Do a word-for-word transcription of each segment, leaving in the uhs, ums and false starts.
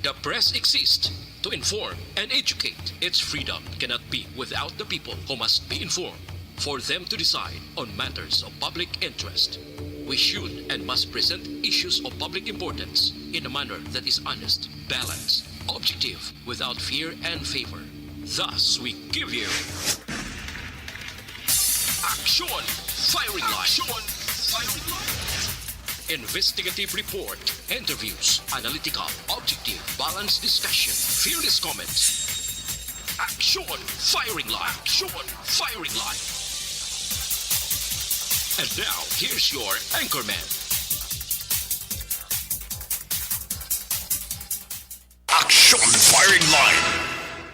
The press exists to inform and educate. Its freedom cannot be without the people, who must be informed for them to decide on matters of public interest. We should and must present issues of public importance in a manner that is honest, balanced, objective, without fear and favor. Thus, we give you Action Firing Line. Action Firing Line. Investigative report, interviews, analytical, objective, balanced discussion, fearless comments. Action Firing Line. Action Firing Line. And now, here's your anchorman. Action Firing Line.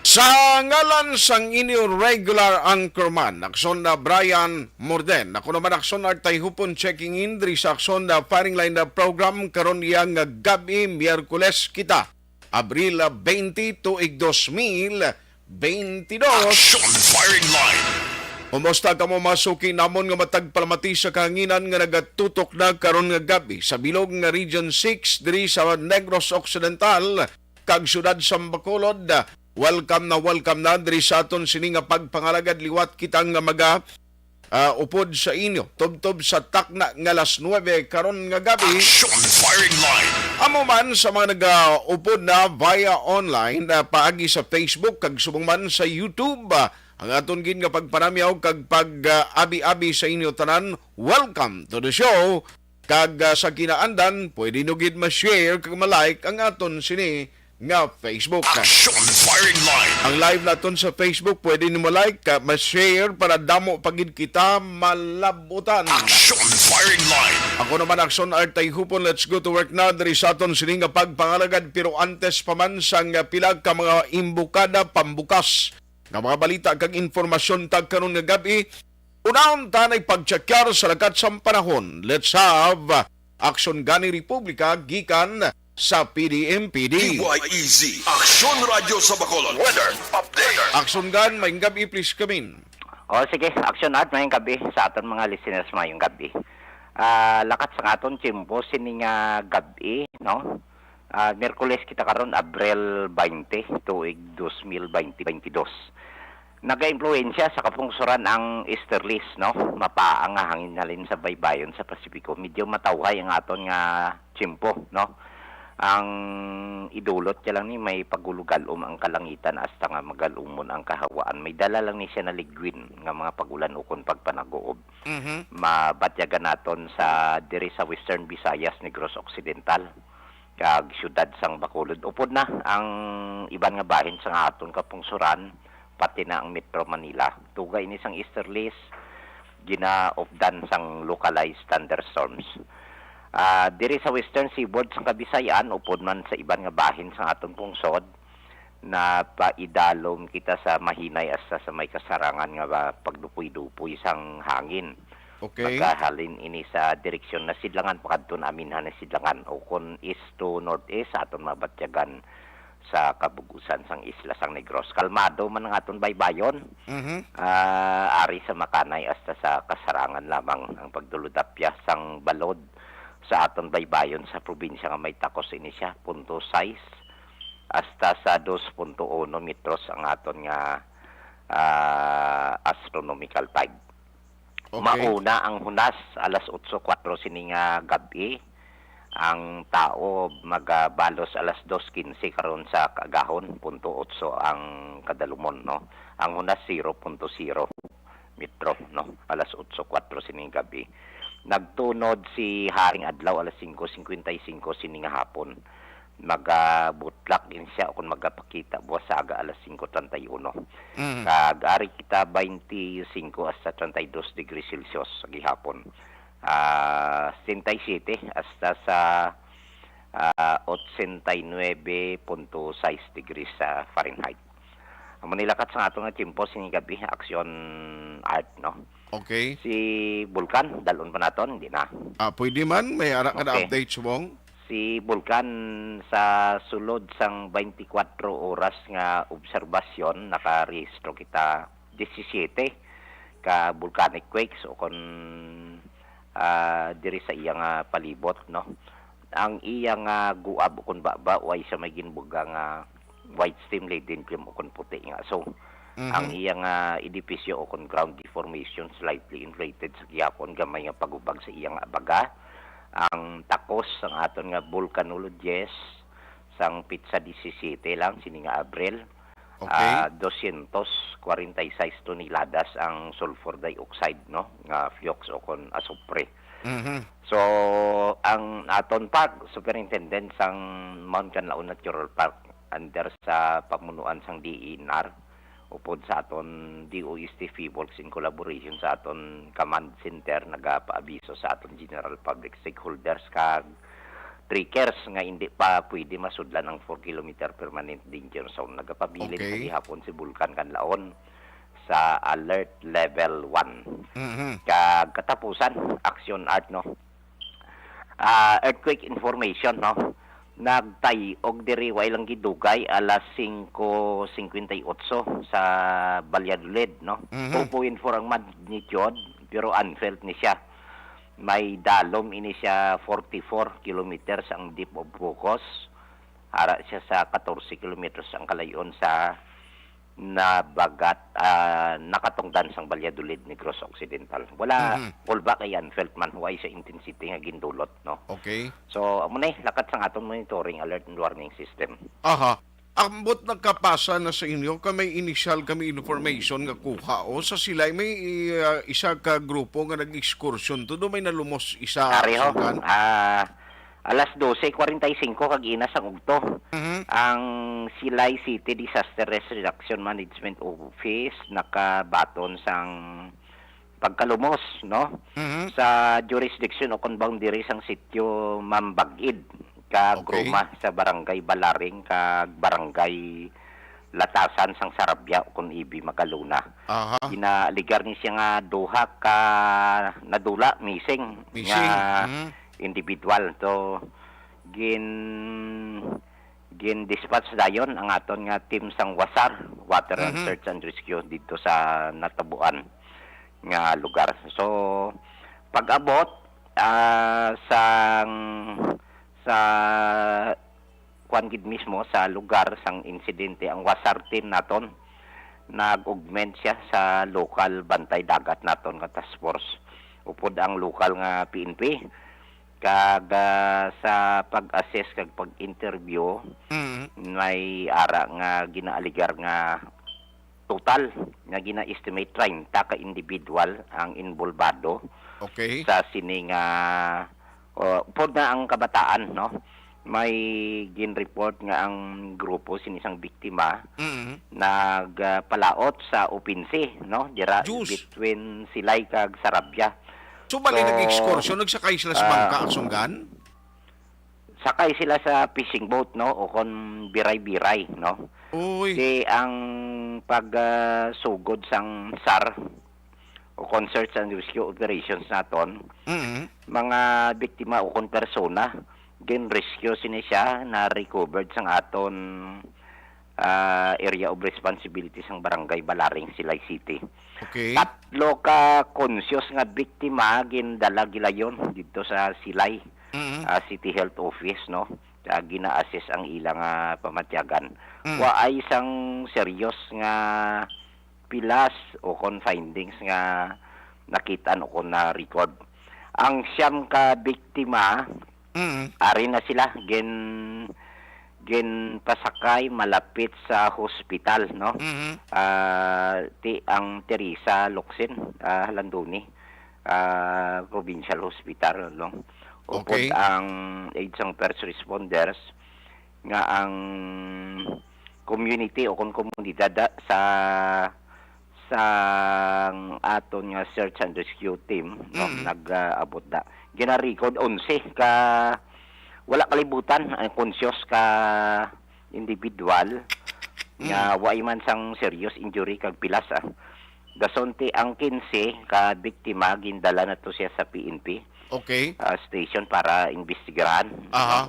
Sa ngalan sang inyo regular anchorman, Aksyon na Brian Morden. Ako naman, Aksyon Art Tayhupon, checking in diri sa Aksyon na Firing Line na program karon niya nga gab-i, Miyerkules kita, Abril twenty, tuig dos mil twenty dos. Action Firing Line. Kumusta kamo, mga suki namon nga matag palamati sa kahanginan nga nagatutok na karon nga gab-i sa bilog nga Region six diri sa Negros Occidental kag siyudad sa Bacolod? Welcome na welcome na diri sa aton sini nga pagpangalagad liwat kita nga maga ah, upod sa inyo, tubtob sa takna nga alas nuebe karon nga gab-i. Action Firing Line. Amo man sa mga nagaupod na via online, ah, paagi sa Facebook kag subong man sa YouTube, ah, ang aton gid nga pagpanamyaw kag pag-abi-abi sa inyo tanan. Welcome to the show. Kag, ah, sa kinaandan, pwede nyo gid ma-share kag ma-like ang aton sini nga Facebook. Action Firing Line. Ang live naton sa Facebook, pwede nimo like, ah, ma-share para damo pa gid kita malabutan. Action Firing Line. Ako naman, Action Art Tayhupon. Let's go to work na diri sa aton sini nga pagpangalagad. Pero antes pa man sang, ah, pila ka mga imbukada pambukas nga mga balita kag informasyon ta karon nga gab-i, unahon ta nay pagtsakyar sa lakat sang panahon. Let's have Aksyon Gani Republika gikan sa P D M P D. D Y E Z, Aksyon Radyo sa Bacolod. Weather update. Aksyon Gan, maayong gab-i, please come in. O, sige, Aksyon Art, maayong gab-i sa aton mga listeners, maayong gab-i. Ah, lakat sa aton tiyempo sini nga gab-i, no? Ah, Miyerkules kita karon, Abril twenty, tuig dos mil twenty, twenty dos. Nagaimpluwensya sa kapungsoran ang easterlies, no? Mapaang nga hangin halin sa baybayon sa Pasifiko. Medyo matawhay ang aton nga tiyempo, no? Ang idulot niya lang ni may pagulugalom ang kalangitan hasta nga magalumon ang kahawaan. May dala lang ni siya na ligwin nga mga pag-ulan ukon pagpanaguob. Mhm. Mabatyagan naton sa diri sa Western Visayas, Negros Occidental, kag siyudad sang Bacolod. Upod na ang iban nga bahin sang aton kapungsoran, pati na ang Metro Manila. Tuga ini sang easterlies, ginaupdan sang localized thunderstorms. Ah, diri sa Western Seaboard sang Kabisayan, upod man sa iban nga bahin sang aton pungsod, napaidalom kita sa mahinay hasta sa may kasarangan nga ba-, pagdupoy-dupoy sang hangin. Okay. Magahalin ini sa direksyon na Sidlangan pakadto na Aminhan na Sidlangan, o kon east to northeast sa aton mabatyagan sa kabug-usan sang isla sang Negros. Kalmado man ang aton baybayon. Mhm. Ah, ari sa Makanay hasta sa kasarangan lamang ang pagdulodapya sang balod sa aton baybayon sa probinsya nga may takos ini siya, punto sais hasta sa dos punto uno metros ang aton nga, ah, astronomical tide. Okay. Mauna ang hunas alas otso kuwatro sini nga gab-i. Ang tao magabalos alas dos kinse karon sa kaagahon, punto otso ang kadalumon, no? Ang hunas, zero punto zero metro, no? Alas otso kuwatro sini nga gab-i. Nagtunod si Haring Adlaw alas singko singkwenta y singko sini nga hapon. Magabutlak gid siya kung magapakita buwas sa aga alas singko treinta y uno. Mm. Kag ari kita, twenty-five hasta treinta y dos degrees Celsius sa gihapon. Ah, sesenta y siete hasta sa, ah, ochenta y nuebe punto sais degrees sa Fahrenheit. Amo ni lakat sa aton nga tiyempo sini gab-i, Action Art, no? Okay. Si Bulkan, dalon pa naton, hindi na. Ah, pwede man, may ara ka na Okay. update, Subong? Si Bulkan, sa sulod sang twenty-four oras nga obserbasyon, nakarehistro kita disisiete ka volcanic quakes o kon, ah, diri sa iya nga palibot, no? ang iya nga guab ukon baba, way siya may ginbuga nga white stream, leaden film ukon puti nga. So, ang Mhm. iya nga edipisyo ukon ground deformation slightly inflated sa gihapon, gamay nga pagubag sa iya nga abaga. Ang takos sang aton nga volcanologist sang pitsa disisiyete lang sini nga Abril, Okay. ah, dosyentos kwarenta y seis toneladas ang sulfur dioxide, no, nga fumes ukon asupre. Mhm. So, ang aton park, superintendent sang Mount Kanlaon Natural Park, under sa pamunuan sang D E N R, upod sa aton D O S T PHIVOLCS in collaboration sa aton command center, nagapaabiso sa aton general public stakeholders kag trekkers nga indi pa pwede masudlan ang four kilometer permanent danger zone. Nagapabilin sa Okay. gihapon si Bulkan Kanlaon sa alert level one. Mhm. Kag katapusan, action art, no? Ah, earthquake information, no? Nagtay-og diri, wa ilang gidugay, alas singko singkwenta y otso sa Valladolid, no? Mhm. Two point four ang magnitude, pero unfelt ni siya. May dalom ini siya, forty-four kilometers ang depth of focus. Ara siya sa katorse kilometers ang kalayon sa nabagat, ah, nakatungdan sang Valladolid, Negros Occidental. Wala, Mhm. kulba kay unfelt man, wa siya intensity nga gindulot, no? Okay. So, amo na eh, lakat sang aton monitoring alert and warning system. Aha. Ambot nagkapasa na sa inyo, ka may initial kami information nga kuha, o sa Silay may, ah, isa ka grupo nga nag-excursion, tudo may nalumos isa, Ari ho, Sir Gan? ah, alas dose kwarenta y singko kag ina sang ugto, Mhm. ang Silay City Disaster Risk Reduction Management Office nakabaton sang pagkalumos, no? Mhm. Sa jurisdiction o kon boundary sang sitio Mambag-id kag Okay. Roma sa Barangay Balaring kag Barangay Latasan sang Sarabia o kon Ibi Magalona. Aha. Ginaaligar ni siya nga duha ka nadula, missing, Missing. nga Mhm. individual. So, gin-, gin-dispatch dayon ang aton nga team sang wasar, Water and Mhm. Search and Rescue, didto sa natabuan nga lugar. So, pag-abot, ah, sang, sa kuan gid mismo sa lugar sang insidente, ang wasar team naton, nag-augment siya sa local bantay dagat naton nga task force, upod ang local nga P N P. Kag, ah, sa pag-assess kag pag-interview, Mm. may ara nga ginaaligar nga total nga gina-estimate treinta ka individual ang involbado Okay. sa sini nga, uh, pod na ang kabataan, no? May gin-report nga ang grupo sini sang biktima Mm. nagpalaot sa open sea, no? Dira Diyos. between Silay kag Sarabia. So, bali So, nag-excursion, nagsakay sila sa ah, bangka, Sir Gan? Sakay sila sa fishing boat, no? O kon biray-biray, no? Uy. Di ang pag, ah, sugod sang sar o kon search and rescue operations naton, Mm. mga biktima o kon persona, gin-rescue sini siya, na-recovered sang aton, ah, area of responsibility sang Barangay Balaring, Silay City. Okay. Tatlo ka conscious nga biktima gindala gilayon didto sa Silay, Mm. ah, City Health Office, no? Ah, gina-assess ang ila nga pamatyagan. Mm. Waay sang serious nga pilas o kon findings nga nakit-an o kon na-record. Ang siyam ka biktima, Mm. ari na sila gin-, ginpasakay malapit sa hospital, no? Mhm. Ah, ti ang Teresa Locsin, ah, Landoni, ah, Provincial Hospital, no? Upod Okay. ang aid sang first responders nga ang community o kon komunidad da-, sa, sa aton nga search and rescue team, no, Mm. nag-, ah, abot da. Gina-record onse ka wala kalibutan, ang conscious ka individual nga Mm. wa man sang serious injury kag pilas, ah. Dason ti ang kinse ka biktima, gindala na to siya sa P N P, Okay. ah, station para imbestigaran. Aha.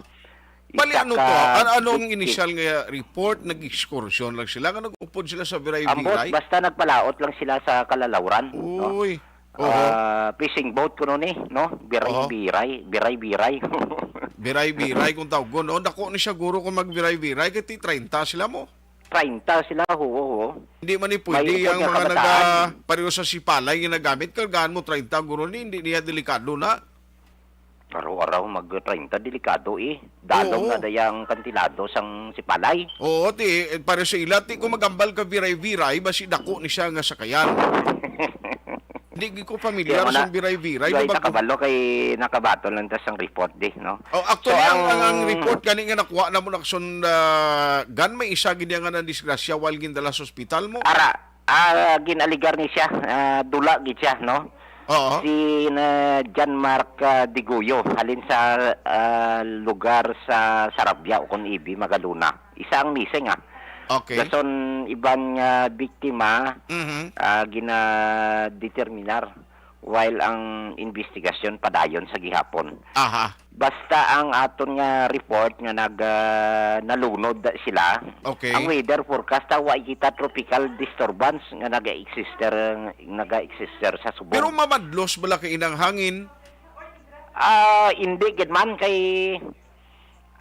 Bali, Isa ano ka to? An-, anong bikti- initial nga report? Nag-excursion lang sila? Nga nag-upod sila sa Ambot, biray-biray? Basta nagpalaot lang sila sa kalalawran, no? Uy. Oo. Ah, fishing boat kuno ni, no? Biray-biray, biray-biray. Biray-biray kung tawgon, no? Dako ni siya, guro, kung magbiray-biray, kay ti treinta sila mo. Treinta sila, oo, oo. Hindi man ni pwede ang mga naga-, pareho sa sipalay nga nagamit, kargaan mo treinta, guro, ni, hindi niya delikado na. Araw-araw mag-treinta, delikado, eh. Dalom na dayang kantilado sang sipalay. Oo, ti, eh, pareho sa ila, ti, kung magambal ka biray-biray, basi dako ni siya nga sakayan. Hindi gid ko pamilyar sa biray-biray. Kaya nga, nakabalo kay nakabaton lang ta sang report di, no? Oh, actually, ang, ang report gani nga nakuha namon, Aksyon, ah, Gan, may isa gid nga nadisgrasya while gindala sa ospital mo. Ara, ah, ginaligar ni siya, ah, dula gid siya, no? Oo. Si na John Mark, ah, Digoyo, halin sa, ah, lugar sa Sarabia o kon Ibi, Magalona. Isa ang missing, ah. Okay. Dason iban nga biktima, Mhm. ah, ginadeterminar while ang investigasyon padayon sa gihapon. Aha. Basta ang aton nga report nga nag, ah, nalunod sila, Okay. ang weather forecast, ah, wa kita tropical disturbance nga naga-exister, naga-exister sa Subong. Pero mamadlos bala kay inang hangin? Ah, hindi gid man kay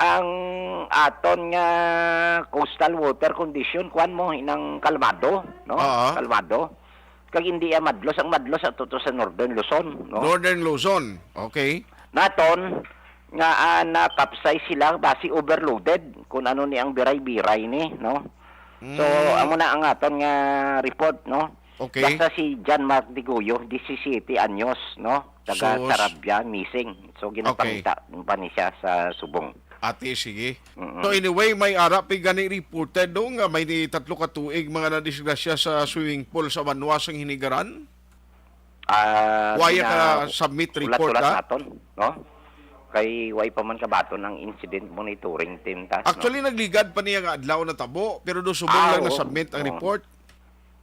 ang aton nga coastal water condition, kuwan mo, inang kalmado, no? Oo. Kalmado. Kag hindi iya madlos. Ang madlos ato to sa Northern Luzon, no? Northern Luzon. Okay. Naton, nga, ah, na-capsize sila, basi overloaded, kung ano ni ang biray-biray ni, no? So, Mm. amo na ang aton nga report, no? Okay. Basta si John Mark Digoyo, disisiyete anyos, no? Taga Sus. Sarabia, missing. So, Okay. ginapangita pa ni siya sa Subong. Ate, sige. Mm-mm. So, anyway, may ara pa gani reported do nga may ni tatlo ka tuig mga nadisgrasya sa swimming pool sa Banwa sang Hinigaran? Ah, Waya gina-, ka submit report, ulat-ulat ha? naton, no? Kay way pa man kabaton ang incident monitoring team ta, no? Actually, nagligad pa niya nga adlaw natabo, pero do subong Ah, lang oo. na-submit ang Oo. report.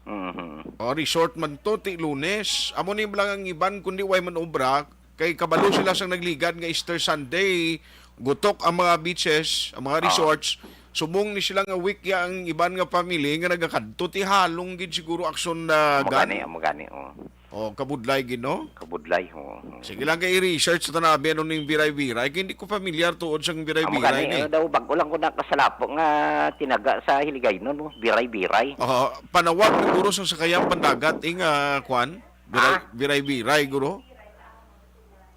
Mhm. O, resort man to, ti Lunes. Amo ni lang ang iban, kundi way man obra. Kay kabalo sila sang nagligad nga Easter Sunday, gutok ang mga beaches, ang mga Ah. resorts. Subong ni sila nga week ya ang iban nga family nga nagakadto. Ti halong gid siguro, Aksyon, na Amo Gan. gani, amo gani, oh. Oh, kabudlay gid, no? Kabudlay, oh. Sige lang kay i-research ta na, abi, ano ning biray-biray. Kay hindi ko familiar tuod sang Amo biray-biray gani, ni. eh, daw bag-o lang ko nakasalapo nga tinaga sa Hiligaynon, no? Biray-biray. Oh, panawag ni guro sa sakayang pandagat, ing, ah, kwan? Biray, Ah? biray-biray, guro.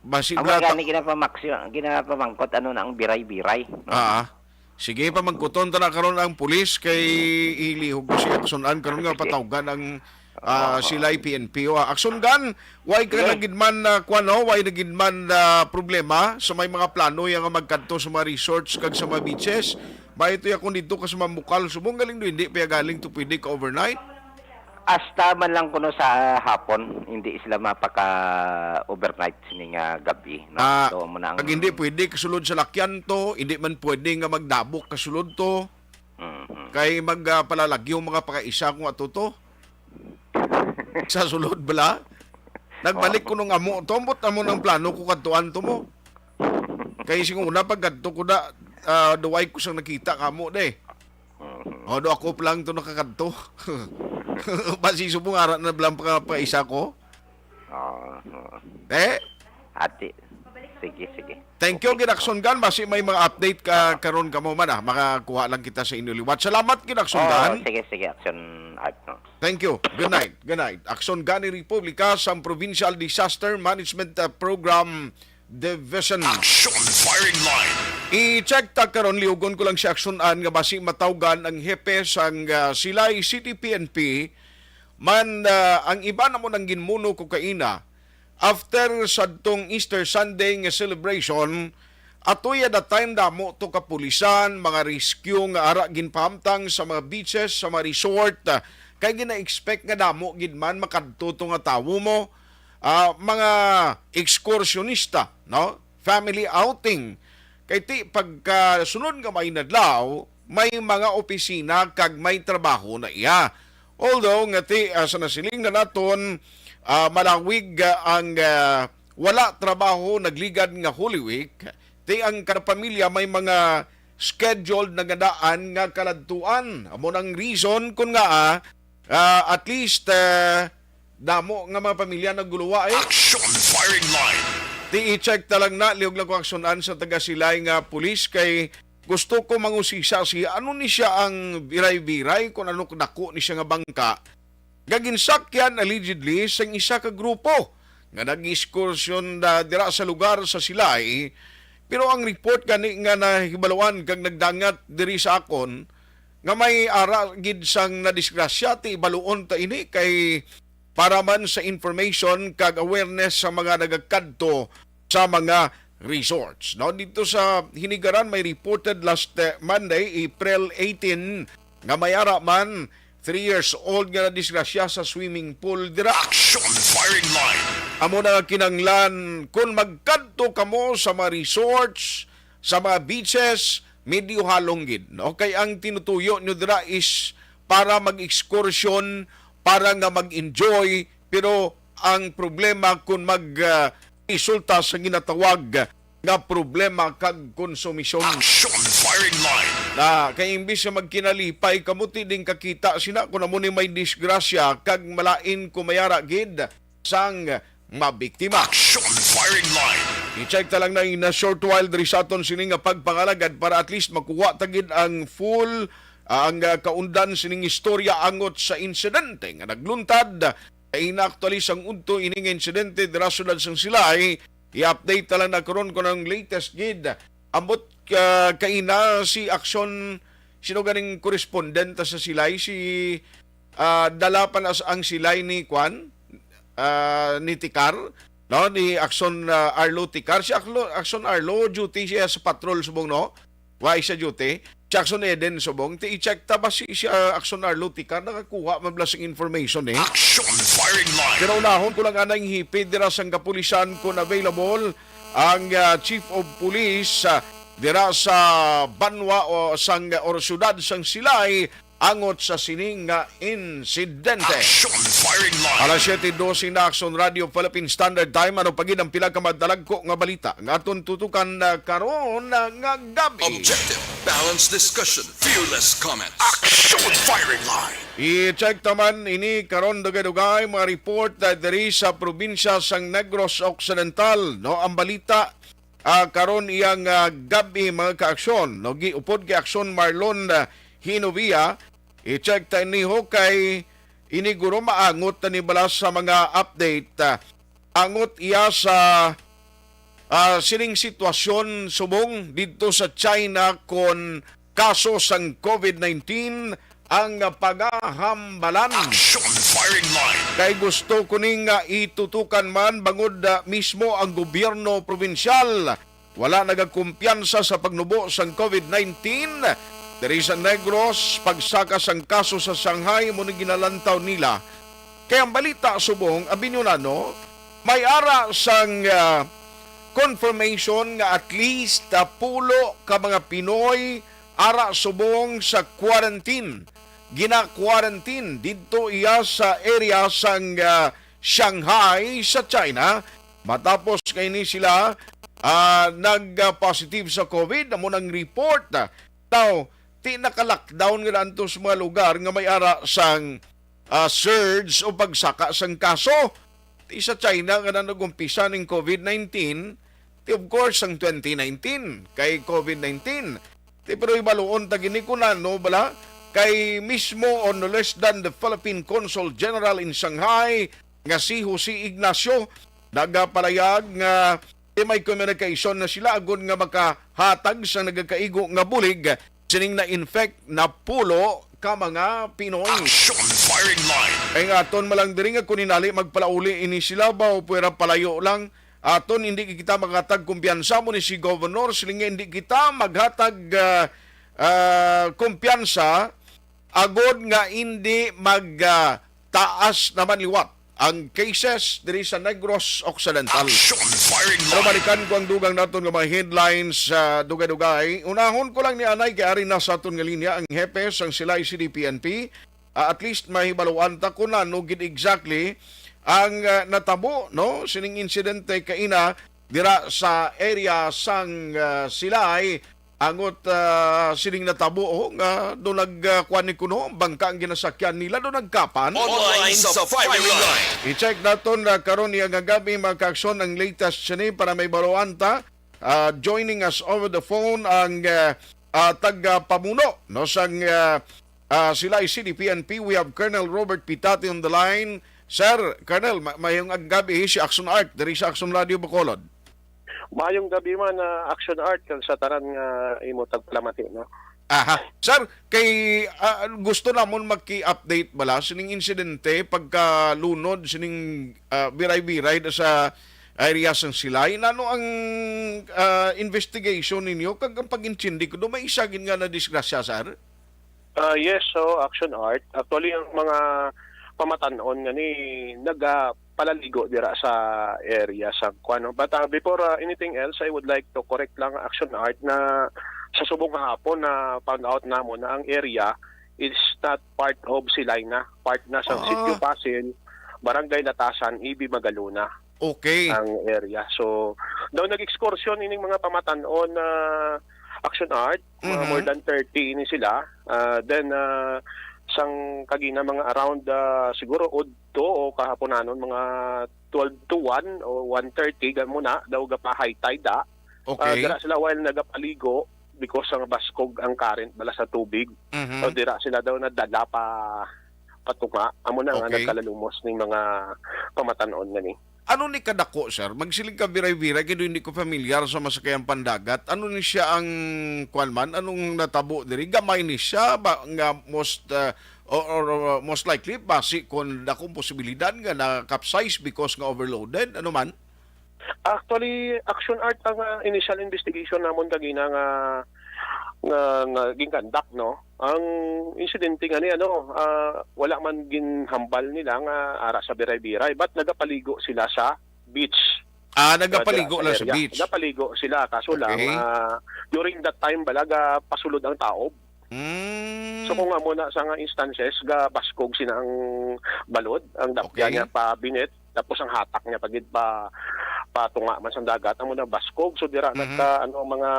Basi Amo bala ta- gani ginapamaksyo-, ginapamangkot ano na ang biray-biray, no? Ah, ah. Sige, pamangkuton ta na karon ang pulis kay ilihog ko si Aksyon Gan karon nga Sige. patawgan ang, ah, Oo. sila P N P. O, ah, Aksyon Gan, way ka Sige. na gid man, ah, kuwan, no? Way na gid man, ah, problema sa may mga plano ya nga magkadto sa mga resorts kag sa mga beaches. May ito ya kung dito ka sa Mambukal, Subong, galing do, hindi pa ya galing to pwede ka overnight? Hasta man lang kuno sa hapon, hindi sila mapaka-overnight sini nga gab-i, no? Ah, So, amo na ang pag hindi pwede kasulod sa lakyan to, hindi man pwede nga magdabok kasulod to. Mhm. Kay mag, ah, palalagyo mga pakaisa kung ato to. Sa sulod bala? Nagbalik Oo. ko nung amo to, ambot amo nang plano ko kadtuan to mo. Kay sing una pag kadto ko na, ah, duway ko sang nakita kamo de. Mhm. O, do ako pa lang to nakakadto. Basi subong ara na lang pa, pa isa ko. Oo, oo. Eh? Ati. Sige, sige. Thank you, Okay. gid Aksyon Gan. Basi may mga update ka karon kamo man, ah. Makakuha lang kita sa inyo liwat. Salamat, gid Aksyon Oo, Gan. sige, sige, Aksyon Art, no. Thank you. Good night. Good night. Aksyon Gan ni Republika sang Provincial Disaster Management, uh, Program Division. Action Firing Line. I-check ta karon, liugon ko lang si Aksyon An nga basi matawgan ang hepe sang, uh, Silay City P N P. Man, uh, ang iba na mo nang ginmuno ko kaina, after sadtong Easter Sunday nga celebration, atoy at the time damo to kapulisan, mga rescue nga ara ginpahamtang sa mga beaches, sa mga resort, ah, kay gina-expect nga damo gid man makadto to nga tawo mo, ah, mga ekskursyonista, no? Family outing. Kay ti pagkasunod nga may nadlaw, may mga opisina kag may trabaho na iya. Although nga ti, ah, sa nasiling na naton, ah, malawig, ah, ang, ah, wala trabaho nagligad nga Holy Week, ti ang kada pamilya may mga scheduled na nga daan nga kaladtuan. Amo nang reason kun nga, ah, ah, at least, ah, damo nga mga pamilya naguluwa, eh. Action firing line. Ti i-check ta lang na, liog lang ko aksyonan sa taga Silay nga pulis kay gusto ko mangusisa siya, ano ni siya ang biray-biray kung ano kadako ni siya nga bangka nga ginsakyan allegedly sang isa ka grupo nga nag-ekskursyon na dira sa lugar sa Silay. Pero ang report gani nga nahibaluan kag nagdangat diri sa akon nga may ara gid sang nadisgrasya, ti ibaluon ta ini kay para man sa information kag awareness sa mga nagakadto sa mga resorts. No, dito sa Hinigaran may reported last, eh, Monday, April eighteen, nga may ara man three years old nga nadisgrasya sa swimming pool dira. Action firing line. Amo na nga kinanglan, kung magkadto kamo sa mga resorts, sa mga beaches, medyo halong gid, no? Kay ang tinutuyo nyo dira is para mag-excursion, para nga mag-enjoy, pero ang problema kung mag, ah, resulta sa ginatawag nga problema kag konsumisyon. Action firing line. Na kay imbis nga magkinalipay kamo, ti din kakita sina kung amo ni may disgrasya kag malain ko mayara gid sang mabiktima. Action firing line. I-check ta lang na in a short while diri sa aton sini nga pagpangalagad para at least makuha ta gid ang full, ah, ang, ah, kaundan sining istorya angot sa insidente nga nagluntad. Kay inaaktualis ang udto ini nga insidente dira sa siyudad sang Silay. I-update ta lang na karon kung ang latest gid. Ambot, ah, kaina si Action, sino ganing correspondent sa Silay? Si, ah, dala pa na sa, ang Silay ni Kwan, ah, ni Tikar, no? Ni Action, ah, Arlo Tikar. Si Aklo-, Action Arlo, duty siya sa patrol subong, no? Wa siya duty. Si Action Eden subong. Ti i-check ta ba si, si, ah, Action Arlo Tikar? Nakakuha man bala sing information, eh. Action firing line. Pero unahon ko lang anay hipid dira sang kapulisan kung available ang, ah, Chief of Police, ah, dira sa banwa o sang, or siyudad sang Silay angot sa sining nga insidente. Action firing line. Alas siyete dose na, Action Radio Philippine Standard Time. Ano pa gid ang pila ka madalagko nga balita nga aton tutukan, ah, karon, ah, nga gabi? Objective, balanced discussion, fearless comments. Action firing line. I-check ta man ini karon, dugay-dugay, mga report, ah, diri sa probinsya sang Negros Occidental, no? Ang balita, ah, karon iyang, ah, gabi, mga kaaksyon, no? Giupod kay Aksyon Marlon, ah, Hinovia. I-check ta ini ho kay ini guro maangot na ni bala sa mga update, ah, angot iya sa, ah, sining sitwasyon subong didto sa China kon kaso sang COVID nineteen ang pagahambalan. Action firing line. Kay gusto ko ni nga itutukan man bangod, ah, mismo ang gobyerno probinsyal wala nagakumpiyansa sa pagnubo sang COVID nineteen diri sa Negros. Pagsaka sang kaso sa Shanghai mo ni ginalantaw nila. Kay ang balita subong, abinyo na, no, may ara sang, ah, confirmation nga at least, ah, pulo ka mga Pinoy ara subong sa quarantine. Gina-quarantine didto iya sa area sang, ah, Shanghai sa China. Matapos kay ni sila, ah, nag-positive sa COVID, amo nang report. Now, ti naka-lockdown nga daan to sa mga lugar nga may ara sang, ah, surge o pagsaka sang kaso. Ti sa China nga na nag-umpisa ning COVID nineteen, ti of course ang twenty nineteen kay COVID nineteen. Ti pero ibaluon ta gini kun ano bala kay mismo o no less than the Philippine Consul General in Shanghai nga si Jose Ignacio nagapalayag nga ti may communication na sila agod nga makahatag sa nagakaigo nga bulig sining na-infect na pulo ka mga Pinoy. Action firing line. Kay nga aton malang diri nga kung hinali magpalauli ini sila ba o pwera palayo lang, aton hindi kita makatag kumpiyansa mo ni si Governor, siling nga hindi kita maghatag, ah, ah, kumpiyansa agod nga hindi mag, ah, taas naman liwat ang cases diri sa Negros Occidental. Action firing line. Pero balikan ko ang dugang naton nga mga headlines sa dugay-dugay. Unahon ko lang ni anay kay ari na sa aton nga linya ang hepe sang Silay C D P N P. Ah, at least mahibaluan ta kung ano gid exactly ang, ah, natabo, no, sining insidente kaina dira sa area sang, ah, Silay. Angot, ah, sining natabo, oh, nga do nag, ah, kuwan ni kuno, ang bangka ang ginasakyan nila, do nagkapan. Online sa firing line. I-check naton na karon niya nga gabi, mga kaaksyon, ang latest sini para may baroan ta. Ah, joining us over the phone ang, ah, ah, tagapamuno, no, sang, ah, ah, Silay City P N P. We have Colonel Robert Pitati on the line. Sir, Colonel, ma-, mayong gabi, si Action Art, diri sa Action Radio Bacolod. Maayong gabi man, ah, Action Art, kag sa tanan nga imo tagpalamati, no? Aha. Sir, kay, ah, gusto namon maki-update bala sining insidente pagkalunod sining, ah, biray-biray da sa area sang Silay. Nano ang, ah, investigation ninyo kag ang pag-intindi ko do may isa gid nga nadisgrasya, sir? Ah, yes, so Action Art. Actually, ang mga pamatan-on nga ni nagapalaligo dira sa area sa kuan, no? But, ah, before, ah, anything else, I would like to correct lang, Action Art, na sa subong nga hapon na found out namon na ang area is not part of Silay na. Part na sa Ah. Sitio Pasil, Barangay Latasan, A B Magalona. Okay. Ang area. So, daw nag-excursion ining mga pamatan-on na Action Art, mga Mhm. more than thirty ini sila. Ah, then, ah, sang kagina mga around, ah, siguro udto o kahaponanon, mga twelve to one o one thirty, gan muna, daw gapa-high tide, ah. Ah, Okay. dira sila while nagapaligo because ang baskog ang current bala sa tubig. Mhm. So, dira sila daw nadala pa, patunga. Amo na nga Okay. nagkalalumos ning mga pamatan-on nga ni. Ano ni kadako, sir? Magsiling ka biray-biray, kay hindi ko familiar sa masakayang pandagat. Ano ni siya ang, kwan man? Anong natabo diri? Gamay ni siya ba nga most, uh, or, or, uh, most likely, basi kung dakong posibilidad nga na-capsize because nga overloaded? Ano man? Actually, Action Art, ang, ah, initial investigation namon kagina nga, nga, nga ginkandak, no? Ang insidente nga ni, ano, ah, wala man ginhambal nila nga ara sa biray-biray, but nagapaligo sila sa beach. Ah, nagapaligo Dira sa lang sa area. Beach. Nagapaligo sila, kaso lang, Okay. ah, during that time, bala, gapasulod ang taob. Mm. So, kung amo na sa nga instances, gabaskog sina ang balod, ang dapya Okay. niya pa binit, tapos ang hatak niya pagid pa, patunga man sa dagat, amo na baskog. So, dira Mhm. nagka, ano, mga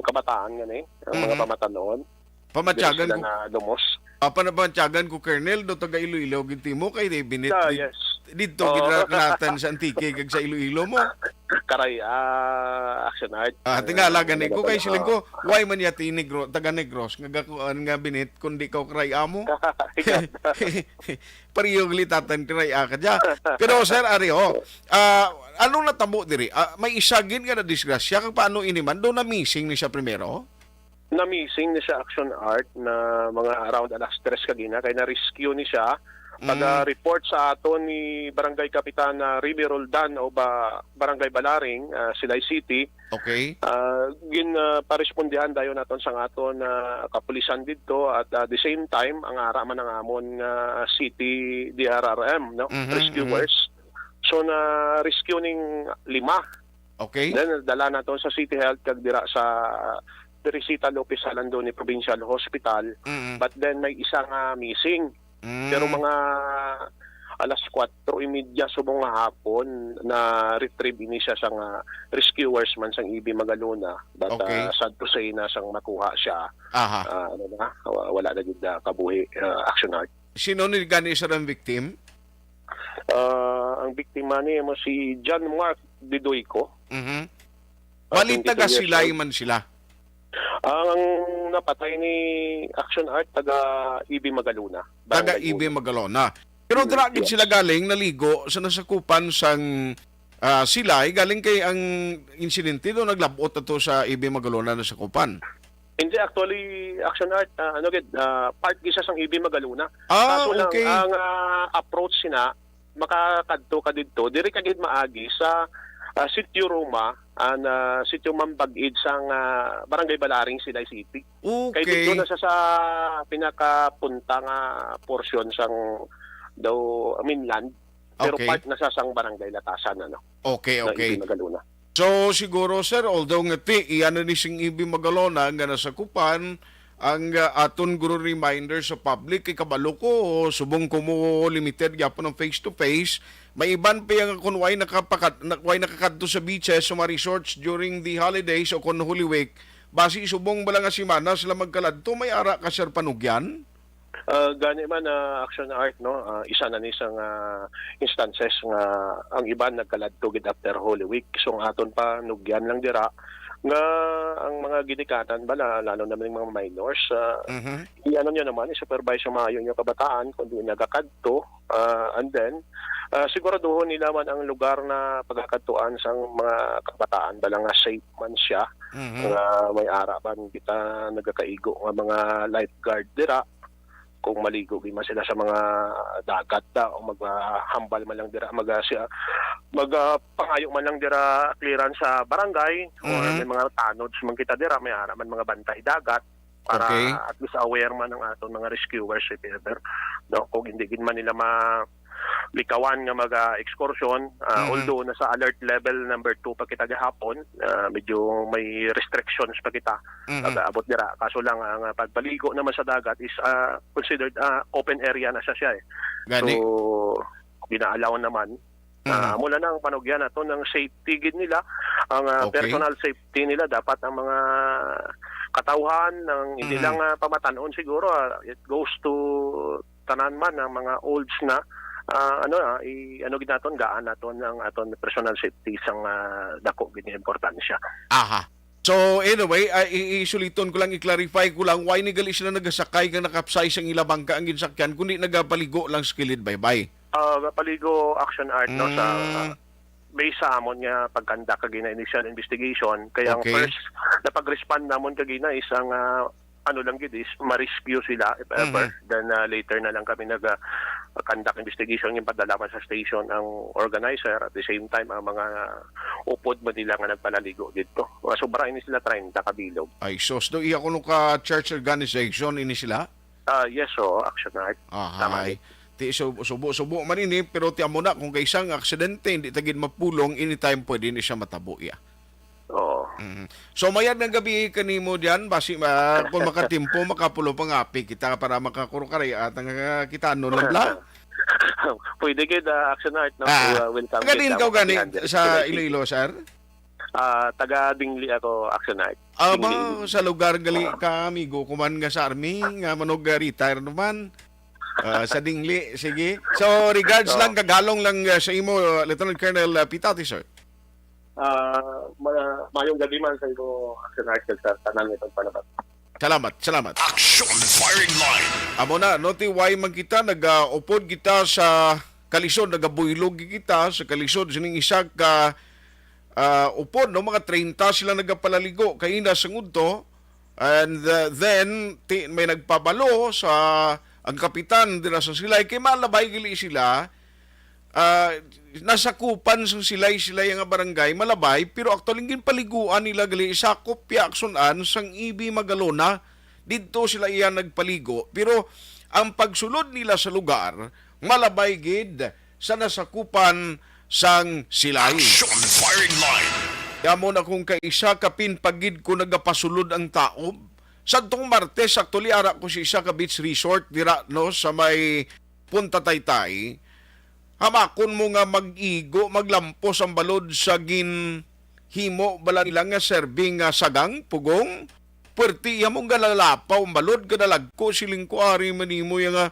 kabataan nga ni, ang mga Mhm. pamatan-on. Pamatyagan Diri sila ko, na lumos. Ah, pana-, pamatyagan ko, Colonel, do taga Iloilo gid timo kay di binit Ah, di-, yes. didto Oo. gid ra kanatan sa Antique kag sa Iloilo mo. Karay, ah, Action Art. Ah, tingala Ah, gani ko, talaga kay na, siling ah. ko, why man yati Negro, taga Negros, nga gakuan nga binit, kundi ko karay amo? Pareho gali tatan karay aka dya. Pero, sir, ari, oh, ah, anong natabo diri? Ah, may isa gid nga nadisgrasya, kag paano ini man? Do na-missing ni siya primero? Na-missing ni siya, Action Art, na mga around alas tres kagina, kay na-rescue ni siya. Mm. Pag-report sa aton ni Barangay Kapitan, ah, Remy Roldan o ba, Barangay Balaring, ah, Silay City. Okay. Ah, gin, ah, parespondihan dayon naton sang aton, ah, kapulisan didto at, ah, the same time, ang ara man ang amon nga city D R R M, no? Mhm, Rescuers. mhm. So, na-rescue ning lima. Okay. Then, dala nato sa City Health kag dira sa Teresita Lopez Jalandoni Provincial Hospital. Mm. But then, may isa nga missing. Mm. Pero mga alas kwatro y media subong nga hapon, na-retrieve ini siya sang rescuers man sang A B Magalona. But, Okay. ah, sad to say na sang makuha siya, Aha. ah, ano na, wa-, wala na gid na kabuhi, ah, Action Art. Sino ni gani, sir, ang victim? Ah, ang biktima ni mo si John Mark Didoico. Mhm. Ah, Bali, twenty-two taga years Silay old. Man sila? Ang napatay ni Action Art, taga A B Magalona. Taga Barangay A B Uno. Magalona. Pero Mm, dira gid yes. sila galing naligo sa nasakupan sang, ah, Silay, galing kay ang insidente do naglab-ot ato sa A B Magalona nasakupan. Hindi, actually, Action Art, ah, ano gid, ah, part gid siya sang A B Magalona. Ah, Kaso lang, okay. ang, ah, approach sina, makakadto ka didto, diri ka gid maagi sa, ah, Sitio Roma, and, ah, Sitio Mambag-id sang, ah, Barangay Balaring, Silay City. Kay Okay. didto na siya sa pinakapunta nga portion sang daw mainland, pero Okay. part na siya sang Barangay Latasan, ano, Okay, na okay. A B Magalona. So, siguro, sir, although nga ti, iya na ni sing A B Magalona nga nasakupan, ang, ah, aton guro reminder sa public, kay kabalo ko, subong ko mo limited gyapon ang face-to-face, may iban pa yang kung way nakapakad-, na-, way nakakadto sa beaches, sa mga resorts during the holidays o kung Holy Week, Basi subong bala nga semana sila magkaladto, may ara ka, Sir, panugyan? Ah, gani man, ah, Action Art, no? Ah, isa na ni sa nga instances nga ang iban nagkaladto gid after Holy Week. So, ang aton panugyan lang dira nga ang mga ginikanan bala, lalo na man yung mga minors, ah, Mhm. i-ano nyo naman, i-supervise sa maayo nyo kabataan kung di nagakadto. Ah, and then, ah, siguraduhon nila man ang lugar na pagakadtuan sang mga kabataan bala nga safe man siya, Mhm. nga may ara man kita nagakaigo nga mga lifeguard dira. Kung maligo gid man sila sa mga dagat da, o maghambal man lang dira, mag, ah, siya, mag, ah, pangayo man lang dira clearance sa barangay, or Mhm. may mga tanods man kita dira, may ara man mga bantay dagat para Okay. at least aware man ang aton mga rescuers if ever, no? Kung hindi gid man nila ma likawan nga mag, ah, excursion, ah, Mhm. although nasa alert level number two pa kita gahapon, ah, medyo may restrictions pa kita Mhm. pag-abot dira. Kaso lang, ang, ah, pagpaligo naman sa dagat is, ah, considered, ah, open area na siya, siya eh. Gani. So, gina-allow naman. Mhm. Ah, mula na ang panugyan nato ng safety gid nila, ang, ah, Okay. personal safety nila, dapat ang mga katawhan, ang hindi Mhm. lang, ah, pamatanon siguro, ah, it goes to tanan man ang mga olds na, ah, ano, ah, i-, ano gid naton, gaan naton ang aton personal safety sang, ah, dako gid nga importansya. Aha. So, anyway, ah, i-, isuliton ko lang, i-clarify ko lang, why ni gali sila nagasakay kang nakapsay sang ila bangka ang ginsakyan, kundi nagapaligo lang sa kilid baybay? Ah, paligo, Action Art, no, sa, Mm. based sa amon nga pagkanda kagina initial investigation, kaya ang Okay. first na pag-respond namon kagina is ang, ah, ano lang gid is ma-rescue sila if ever, Mhm. then, ah, later na lang kami nag, ah, conduct investigation, yung padala man sa station ang organizer, at the same time ang mga upod man nila nga nagpalaligo dito. Mga sobra ini sila treinta ka bilog. Ay, sus, do iya kuno ka church organization ini sila? Ah, yes, oo, Action Art. Tama Ahay. ni. Ti, sub-, subo-subo man ini, pero ti amo na, kung kaisa nga aksidente, hindi ta gid mapulong, anytime pwede ni siya matabo, iya. Oo. Mhm. So, mayad nga gabi kanimo diyan, basi, ah, kung makatimpo, makapulo pa nga api kita para makakurukaray at ang, ah, kita ano lang bla? Pwede gid, ah, Action Art, no? Ah, We, uh, welcome taga gid din ang ka gani kapihan diri sa sa Iloilo, sir? Ah, taga Dingli ako, Action Art. Ah, Dingli. Ba, sa lugar gali Ah. ka, amigo ko man nga sa army, nga manog, ah, retire naman. Ah, sa Dingli, sige. So, regards Oo. lang, kagalong lang, ah, sa imo, Lieutenant Colonel, ah, Pitati, sir. Ah, ma-, mayong gabi man sa imo, Action Art, sa tanan nitong palabat. Salamat, salamat. Action Firing Line. Amo na, no, ti why man kita, nagaupod kita sa kalisod, nagabuylog kita sa kalisod sining isa ka, ah, upod, no, mga treinta sila nagapalaligo kaina sa ngudto, and, uh, then ti, may nagpabalo sa ang kapitan dira sa Silay kay malabay gali sila, ah, nasakupan sang Silay-Silay nga barangay, malabay, pero actually ginpaliguan nila gali sakop ya aksunan sang E B Magalona. Didto sila iya nagpaligo, pero ang pagsulod nila sa lugar malabay gid sa nasakupan sang Silay. Action Firing Line. Amo na kung kaisa kapin pa gid ko nagapasulod ang taob. Sadtong Martes, actually, ara ko sa isa ka beach resort dira, no, sa may Punta Taytay. Hamakon mo nga mag-igo, maglampos ang balod sa ginhimo bala nila nga serving nga sagang, pugong. Puwerte iya mong galalapaw ang balod, kadalagko, siling ko, ari man nimo iya nga,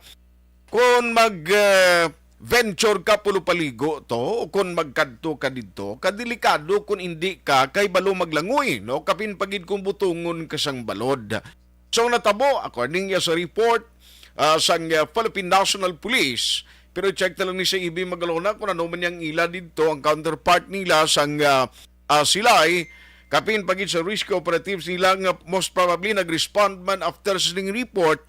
kon mag, eh, venture ka pulupaligo to, o kon magkadto ka didto, kadelikado kon indi ka kay balo maglangoy, no? Kapin pa gid kung butungon ka sang balod. So, natabo, according niya sa report, ah, sang, ah, Philippine National Police, pero check na lang ni sa E B Magalona kung ano man yang ila didto, ang counterpart nila sang, ah, ah, Silay, kapin pa gid sa rescue operatives nila nga most probably nag-respond man after sa sining report,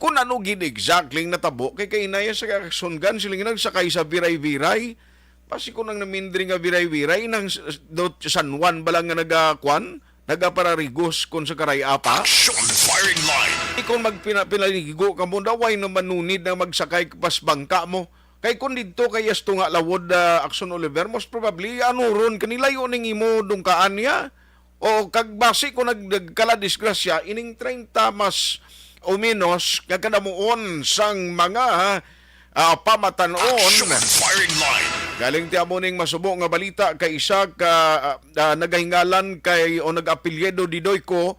kung ano gid exactly ang natabo, kay kainaya sa kasungan sila nga nagsakay sa Viray-Viray. Basi kung ang namindri nga Viray-Viray, nang s-, s-, do-, San Juan ba lang nga nagakuan? Nagapararigos kung sa Karay-a pa? Action Firing Line. Di kung magpina-, pinaligo ka mo, daway na manunid na magsakay ka pas bangka mo. Kay kung didto kay Astunga Lawod, ah, Action Oliver, most probably, anuron ka nilayo ning imo dungkaan niya. O kag basi kung nag-, nagkala disgrasya, ining treinta mas o menos nga kadamuon sang mga, ah, pamatan-on. Action Firing Line. Galing ti amo ning masubo nga balita kay isa ka, ah, ah, nagahingalan kay o nag-apelyido Didoyco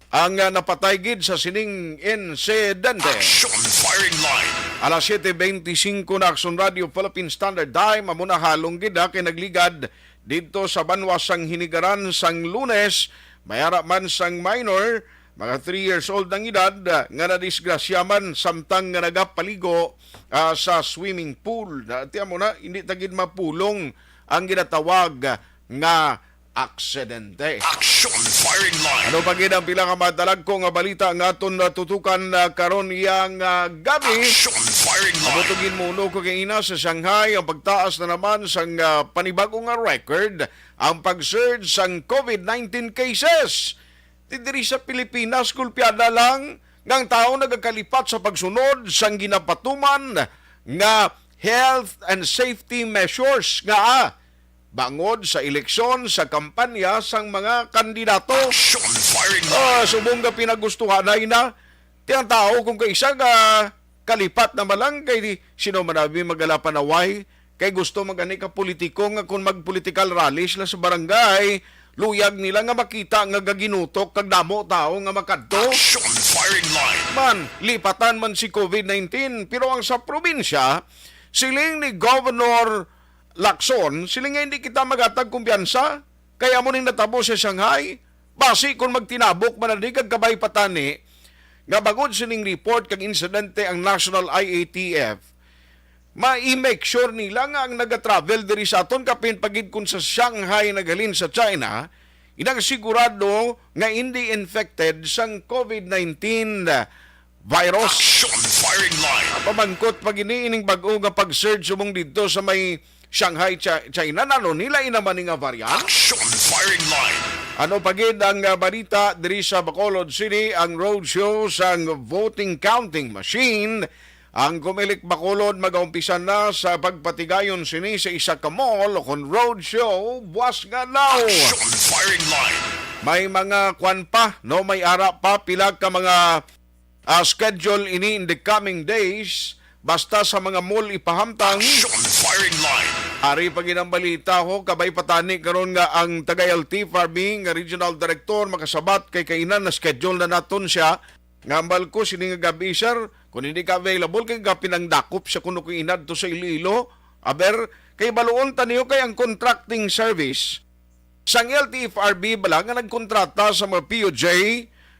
ang, ah, napatay gid sa sining insidente. Action Firing Line. Alas siete veinticinco na, Action Radio Philippine Standard Time. Amo na halong gid, ha, kay nagligad didto sa banwa sang Hinigaran sang Lunes. May ara man sang minor, mga three years old ang edad, ah, nga nadisgrasya man samtang nga nagapaligo, ah, sa swimming pool. Na, tiyan mo na, hindi ta gid mapulong ang ginatawag nga aksidente. Action Firing Line. Ano pa gid ang pila ka madalagko nga balita nga aton natutukan, ah, karon iyang, ah, gabi? Action Firing Line. Amo to ginmuno ko kay ina sa Shanghai ang pagtaas na naman sang, ah, panibago nga record, ang pag-surge sang COVID nineteen cases. Ti diri sa Pilipinas, gulpiada lang nga ang tawo nagakalipat sa pagsunod sang ginapatuman nga health and safety measures nga, ah, bangod sa eleksyon sa kampanya sang mga kandidato. Action Firing Line. Ah, subong nga pinagustuhan na ina. Ti ang tawo kung kaisa nga kalipat na man lang kay di, sino man abi magalapanaway kay gusto man gani ka politiko nga kung mag-political rally sila sa barangay, luyag nila nga makita nga gaginutok kag damo tawo nga makadto. Action Firing Line. Man, lipatan man si COVID nineteen, pero ang sa probinsya, siling ni Governor Lacson, siling nga hindi kita maghatag kumpiyansa kay amo ning natabo sa Shanghai. Basi kung magtinabok man na di kag kabay patani nga bangod sining report kag insidente ang National I A T F, ma-i-make sure nila nga ang nagatravel diri sa aton, kapin pa gid kung sa Shanghai naghalin sa China, inang sigurado nga hindi infected sang COVID nineteen virus. Action Firing Line. Pamangkot pa gid ni ining bag-o nga pag-surge subong didto sa may Shanghai, Chi-, China, nano nila ina man nga variant? Action Firing Line. Ano pa gid ang, ah, balita diri sa Bacolod City? Ang roadshow sang voting counting machine, ang Comelec Bacolod, magaumpisa na sa pagpatigayon sini sa isa ka mall o kon roadshow buwas nga adlaw. Action Firing Line. May mga kwan pa, no? May ara pa pila ka mga, ah, schedule ini in the coming days. Basta sa mga mall ipahamtang. Action Firing Line. Ari pa gid ang balita, ho, kabay patani karon nga ang taga L T F R B nga regional director makasabat kay kainan na schedule na naton siya. Nga ambal ko sini nga gabi, sir, kung hindi ka available kay gapin ang dakop siya kuno kung inadto sa Iloilo. Aber, kay baluon ta niyo kay ang contracting service sang L T F R B bala nga nagkontrata sa mga P U J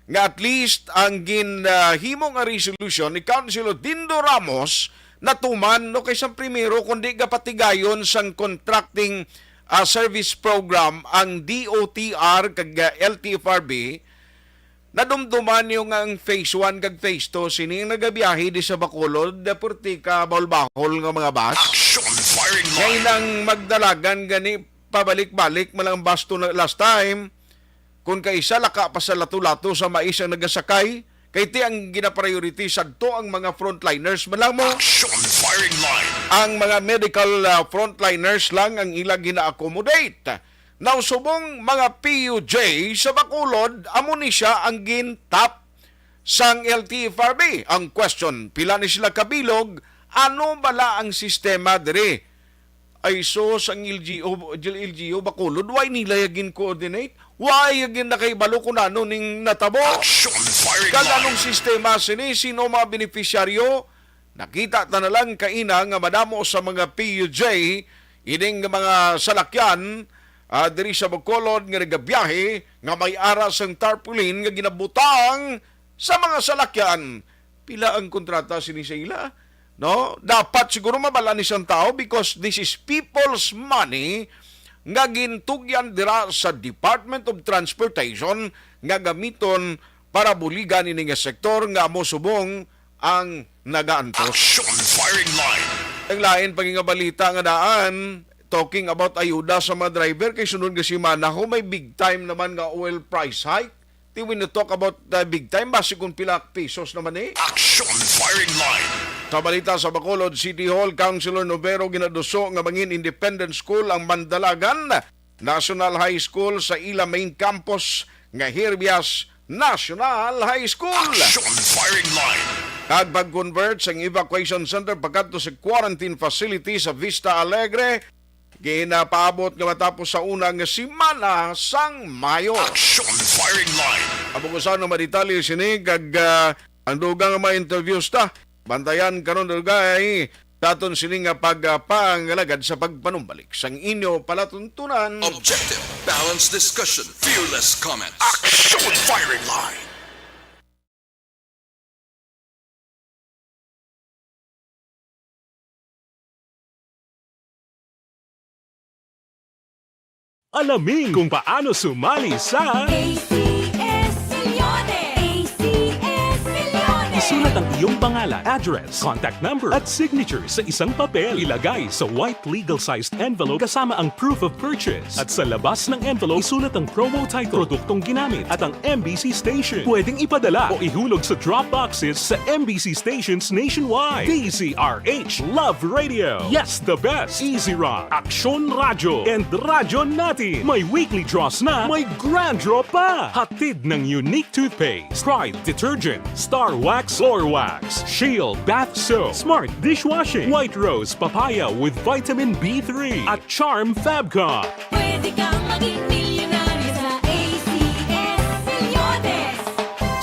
nga at least ang gin, ah, himo nga resolution ni Councilor Dindo Ramos natuman, no, kay sang primero kundi gapatigayon sang contracting, ah, service program ang D O T R kag, ah, L T F R B. Nadumduman niyo nga ang phase one kag phase two sini ang nagabiyahe di sa Bacolod, perti ka bahol-bahol nga mga bus. Action Firing Line. Kay nang magdalagan gani pabalik-balik man lang ang bus to na last time. Kung kaisa laka pa sa lato-lato sa mais ang nagasakay, kay ti ang ginapriority sadto ang mga frontliners man lang mo. Action Firing Line. Ang mga medical, ah, frontliners lang ang ila gina-accommodate. Nausubong mga P U J sa Bacolod, amo ni siya ang gintap sang L T F R B. Ang question, pila ni sila kabilog? Ano bala ang sistema diri? Ay sus, ang L G U, L G U Bacolod, why nila ya gin-coordinate? Why ya gin nakahibalo kung ano ning natabo? Action Firing Line. Kag anong sistema sini? Sino mga beneficiaryo? Nakita ta na lang kaina nga madamo sa mga P U J ining mga salakyan, ah, diri sa Bacolod nga nagabiyahe nga may ara sang tarpaulin nga ginabutang sa mga salakyan. Pila ang kontrata sini sa ila? No? Dapat siguro mabal-an ni sang tawo because this is people's money nga gintugyan dira sa Department of Transportation nga gamiton para buligan ini nga sektor nga amo subong ang nagaantos. Action Firing Line. Ang lain pa nga balita nga daan, talking about ayuda sa mga driver, kay sunod nga semana ho, may big time naman nga oil price hike. Ti, when you talk about the big time, basi kung pila pesos naman eh. Action Firing Line. Sa balita sa Bacolod, City Hall, Councilor Novero ginaduso nga mangin Independence School ang Mandalagan National High School sa ila main campus nga Hirvias National High School. Action Firing Line. kag pag-convert sang evacuation center pagkadto sa quarantine facility sa Vista Alegre, ginapaabot nga matapos sa una nga semana sang Mayo. Action Firing Line. Amo ko sa ano madetalye sini kag, ah, ang dugang nga mga interviews ta. Bantayan karon, dugay, sa aton sini nga pagpangalagad sa pagpanumbalik sang inyo palatuntunan. Objective, balanced discussion, fearless comments. Action Firing Line. Alamin kung paano sumali sa A C S Millones. A C S Millones. Isulat ang iyong pangalan, address, contact number, at signature sa isang papel. Ilagay sa white legal-sized envelope kasama ang proof of purchase. At sa labas ng envelope, isulat ang promo title, produktong ginamit, at ang M B C station. Pwedeng ipadala o ihulog sa drop boxes sa M B C stations nationwide. D Z R H Love Radio. Yes, the best. Easy Rock, Aksyon Radyo, and Radyo Natin. May weekly draws na, may grand draw pa. Hatid ng Unique Toothpaste, Pride Detergent, Star Wax Floor Wax, Shield Bath Soap, Smart Dishwashing, White Rose Papaya with Vitamin B three, at Charm Fabcon. Pwede kang maging milyonaryo sa A C S Millones.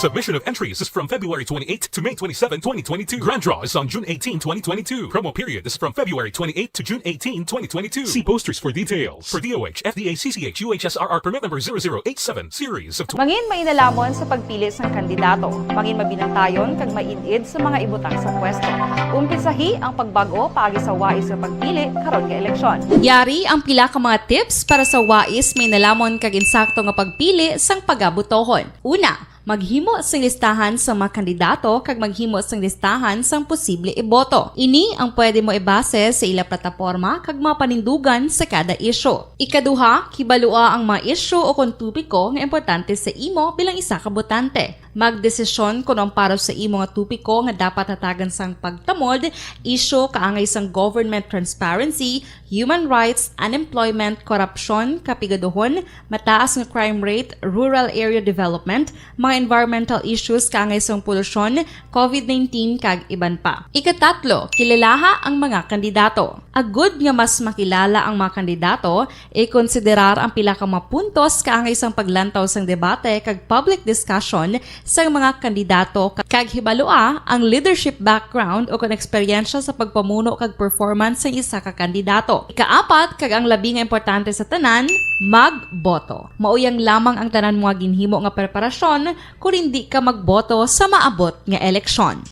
Submission of entries is from February twenty-eight to May twenty-seven, twenty twenty-two. Grand draw is on June eighteen, twenty twenty-two. Promo period is from February twenty-eight to June eighteen, twenty twenty-two. See posters for details. For D O H, F D A, C C H, U H S R R permit number zero zero eight seven series of tw- Mangin mainalamon sa pagpili sang kandidato. Mangin mabinantayon kag maid-id sa mga ibutang sa pwesto. Umpisahi ang pagbag-o paagi sa wais nga pagpili karon nga eleksyon. Yari ang pila ka mga tips para sa wais mainalamon kag insakto nga pagpili sang pagabotohon. Una, maghimo sing listahan sa mga kandidato kag maghimo sing listahan sang posible iboto. Ini ang pwede mo ibase sa ila plataporma kag mga panindugan sa kada isyu. Ikaduha, kibalua ang mga isyu o kon topiko nga importante sa imo bilang isa ka botante. Magdesisyon kon ang para sa imo nga topiko nga dapat hatagan sang pagtamod, isyu kaangay sang government transparency, human rights, unemployment, korupsyon, kapigaduhon, mataas nga crime rate, rural area development, mga environmental issues kaangay sang polusyon, covid nineteen, kag iban pa. Ikatatlo, kilalaha ang mga kandidato. Agud nga mas makilala ang mga kandidato, ikonsiderar ang pila ka mga puntos kaangay sang paglantaw sang debate kag public discussion sang mga kandidato, kag hibalua ang leadership background o kon eksperyensya sa pagpamuno kag performance sang isa ka kandidato. Ikaapat, kag ang labi nga importante sa tanan, magboto. Mauyang lamang ang tanan mga ginhimo nga preparasyon kon indi ka magboto sa maabot nga eleksyon.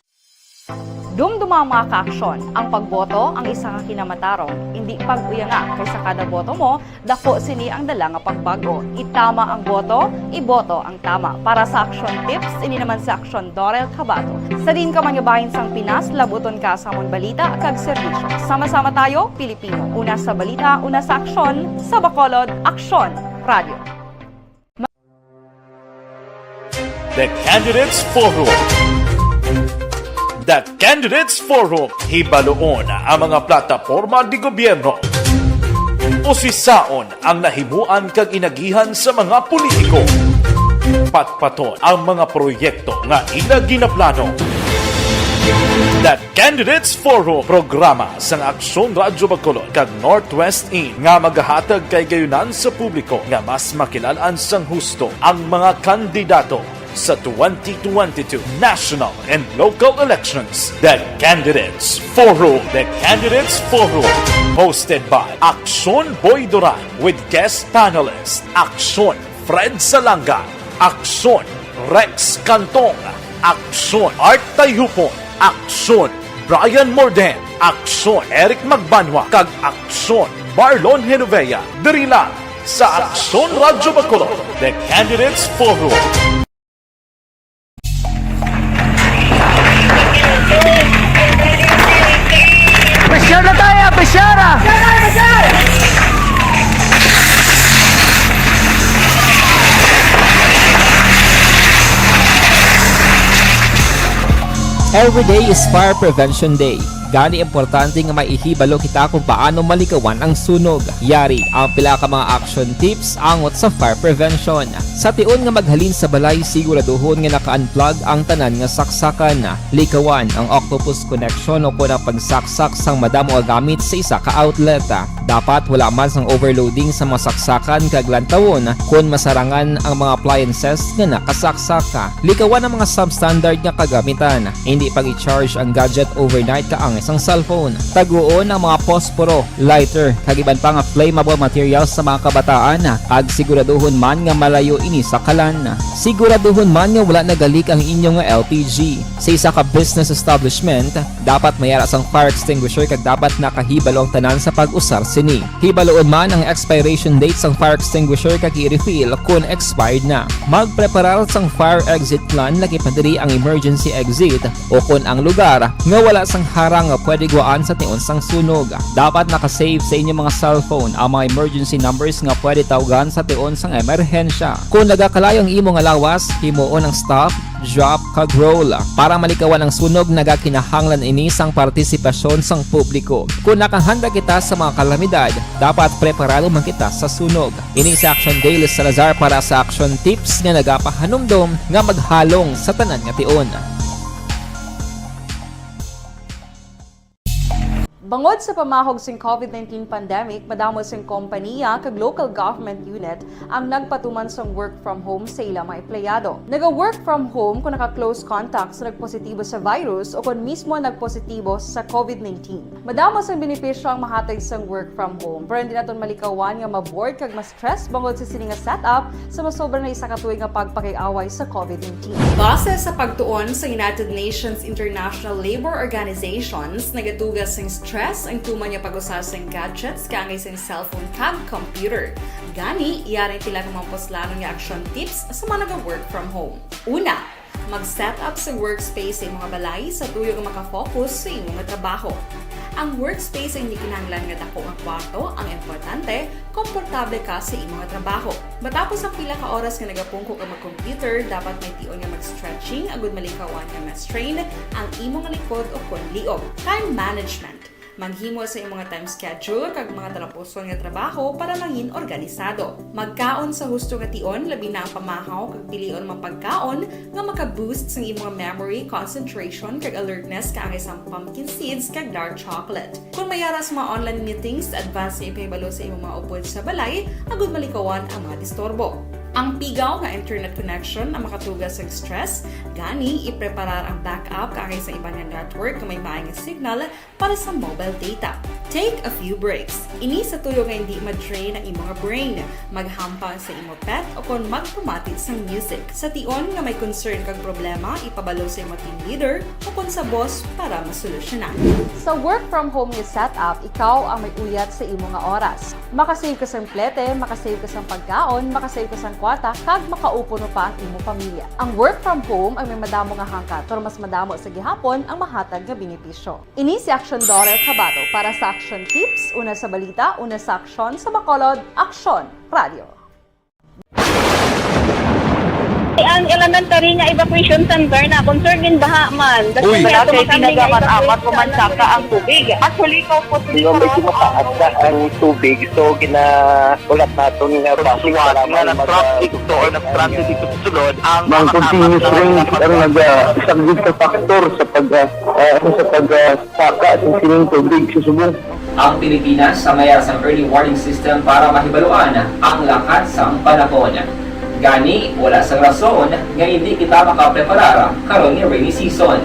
Dumduma, mga kaaksyon, ang pagboto ang isa ka kinamatarong. Indi pag-uyanga, kay sa kada boto mo, daku sini ang dala nga pagbag-o. Itama ang boto, iboto ang tama. Para sa Aksyon Tips, ini naman si Aksyon Dorel Cabato. Sa diin ka man nga bahin sang Pinas, labuton ka sa amon balita kag serbisyo. Sama-sama tayo, Pilipino. Una sa balita, una sa aksyon, sa Bacolod, Aksyon Radio. The Candidates Forum. The Candidates Forum. Hibaluon ang mga plataporma de gobierno. Usisaon ang nahimuan kag inagihan sa mga politiko. Patpaton ang mga proyekto nga ila ginaplano. The Candidates Forum, programa sang Aksyon Radyo Bacolod kag Northwest In, nga magahatag kay gayunan sa publiko nga mas makilal-an sang husto ang mga kandidato sa twenty twenty-two national and local elections. The Candidates Forum. The Candidates Forum, hosted by Aksyon Boy Duran with guest panelist Aksyon Fred Salanga, Aksyon Rex Cantong, Aksyon Art Tayhupon, Aksyon Brian Morden, Aksyon Eric Magbanwa, kag Aksyon Marlon Genovea, diri lang sa Aksyon Radyo Bacolod, The Candidates Forum. Pressure na tayo, pressure ah! Every day is Fire Prevention Day. Gani, importante nga maihibalo kita kung paano malikawan ang sunog. Yari ang pila ka mga action tips angot sa fire prevention. Sa tion nga maghalin sa balay, siguraduhon nga naka-unplug ang tanan nga saksakan. Likawan ang octopus connection o kon ang pagsaksak sang madamo nga gamit sa isa ka outlet. Dapat wala man sang overloading sa mga saksakan kag lantawon kon masarangan ang mga appliances nga nakasaksak. Likawan ang mga substandard nga kagamitan. Hindi pag-i-charge ang gadget overnight kaangay sang cellphone. Taguon ang mga posporo, lighter, kag iban pa nga flammable materials sa mga kabataan, kag siguraduhon man nga malayo ini sa kalan. Siguraduhon man nga wala nagalik ang inyo nga L P G. Sa isa ka business establishment, dapat may ara sang fire extinguisher kag dapat nakahibalo ang tanan sa pag-usar sini. Hibaluon man ang expiration date sang fire extinguisher kag i-refill kon expired na. Magpreparar sang fire exit plan, lakip na diri ang emergency exit o kon ang lugar nga wala sang harang nga pwede guwaan sa tion sang sunog. Dapat naka-save sa inyo mga cellphone ang mga emergency numbers nga pwede tawgan sa tion sang emerhensya. Kon nagakalayo ang imo nga lawas, himuon ang stop, drop, kag roll. Para malikawan ang sunog, nagakinahanglan ini sang partisipasyon sang publiko. Kon nakahanda kita sa mga kalamidad, dapat preparado man kita sa sunog. Ini si Action Dale Salazar para sa Action Tips nga nagapahanumdom nga maghalong sa tanan nga tion. Bangod sa pamahog sing covid nineteen pandemic, madamo sing kompaniya kag local government unit ang nagpatuman sang work from home sa ila mga empleyado. Naga-work from home kung naka-close contact sa nagpositibo sa virus o kon mismo nagpositibo sa covid nineteen. Madamo sang benepisyo ang mahatag sang work from home, pero hindi naton malikawan nga ma-bored kag ma-stress bangod sa sini nga setup sa masobra na isa ka tuig nga pagpakig-away sa covid nineteen. Base sa pagtuon sa United Nations International Labour Organizations, nagatuga sing stress ang tuman nga pag-usa sing gadgets kaangay sing cellphone kag computer. Gani, yari ang pila ka mga puslanon nga action tips sa mga naga-work from home. Una, mag-set up sa workspace sa imong balay sa tuyo nga makafocus sa imong trabaho. Ang workspace ay hindi kinahanglan nga dako nga kwarto, ang importante, komportable ka sa imong trabaho. Matapos ang pila ka oras nga nagapungko ka mag-computer, dapat may tion nga mag-stretching agud malikawan nga ma-strain ang imong likod o kon liog. Time management. Maghimo sa imong time schedule kag mga talapuson nga trabaho para mangin organisado. Magkaon sa husto nga tion, labi na ang pamahaw kag pilion mga pagkaon nga maka-boost sang imong memory, concentration, kag alertness kaangay sang pumpkin seeds kag dark chocolate. Kon may ara sa mga online meetings, advance nga ipahibalo sa imong mga upod sa balay agud malikawan ang mga disturbo. Ang pigaw nga internet connection ang makatuga sa stress, gani ipreparar ang backup kaangay sa iban nga network nga may maay nga signal para sa mobile data. Take a few breaks. Ini sa tuyo nga hindi ma-drain ang imong brain. Maghampang sa imo pet o kon magpamati sang music. Sa tion nga may concern kag problema, ipabalo sa imo team leader o kon sa boss para masolusyonan. Sa work from home nga setup, ikaw ang may uyat sa imo nga oras. Makasave ka sang plete, makasave ka sang pagkaon, makasave ka sang kwarta, kag makaupo pa ang imo pamilya. Ang work from home ang may madamo nga hangkat, pero mas madamo sa gihapon ang mahatag nga benepisyo. Ini si Action Dorer Cabato para sa Action Tips, una sa balita, una sa aksyon, sa Bacolod, Aksyon Radio. Ang elementary nga evacuation center na concern din baha man. Uy, wala kay tinaga man amat o mansaka ang tubig. Actually, ikaw po, di ba, medyo mataas na ang tubig, so ginaulat naton nga basi nga nag-traffic to or nag-transit dito sa sulod ang mga continuous rain ang nagasaglit sa factor sa pag, ah, ah, sa pag, ah, saka sa sining tubig sa subong. Ang Pilipinas sa mayar sang early warning system para mahibaluan ang lakat sang panahon. Gani, wala sang rason nga hindi kita makapreparar karon nga rainy season.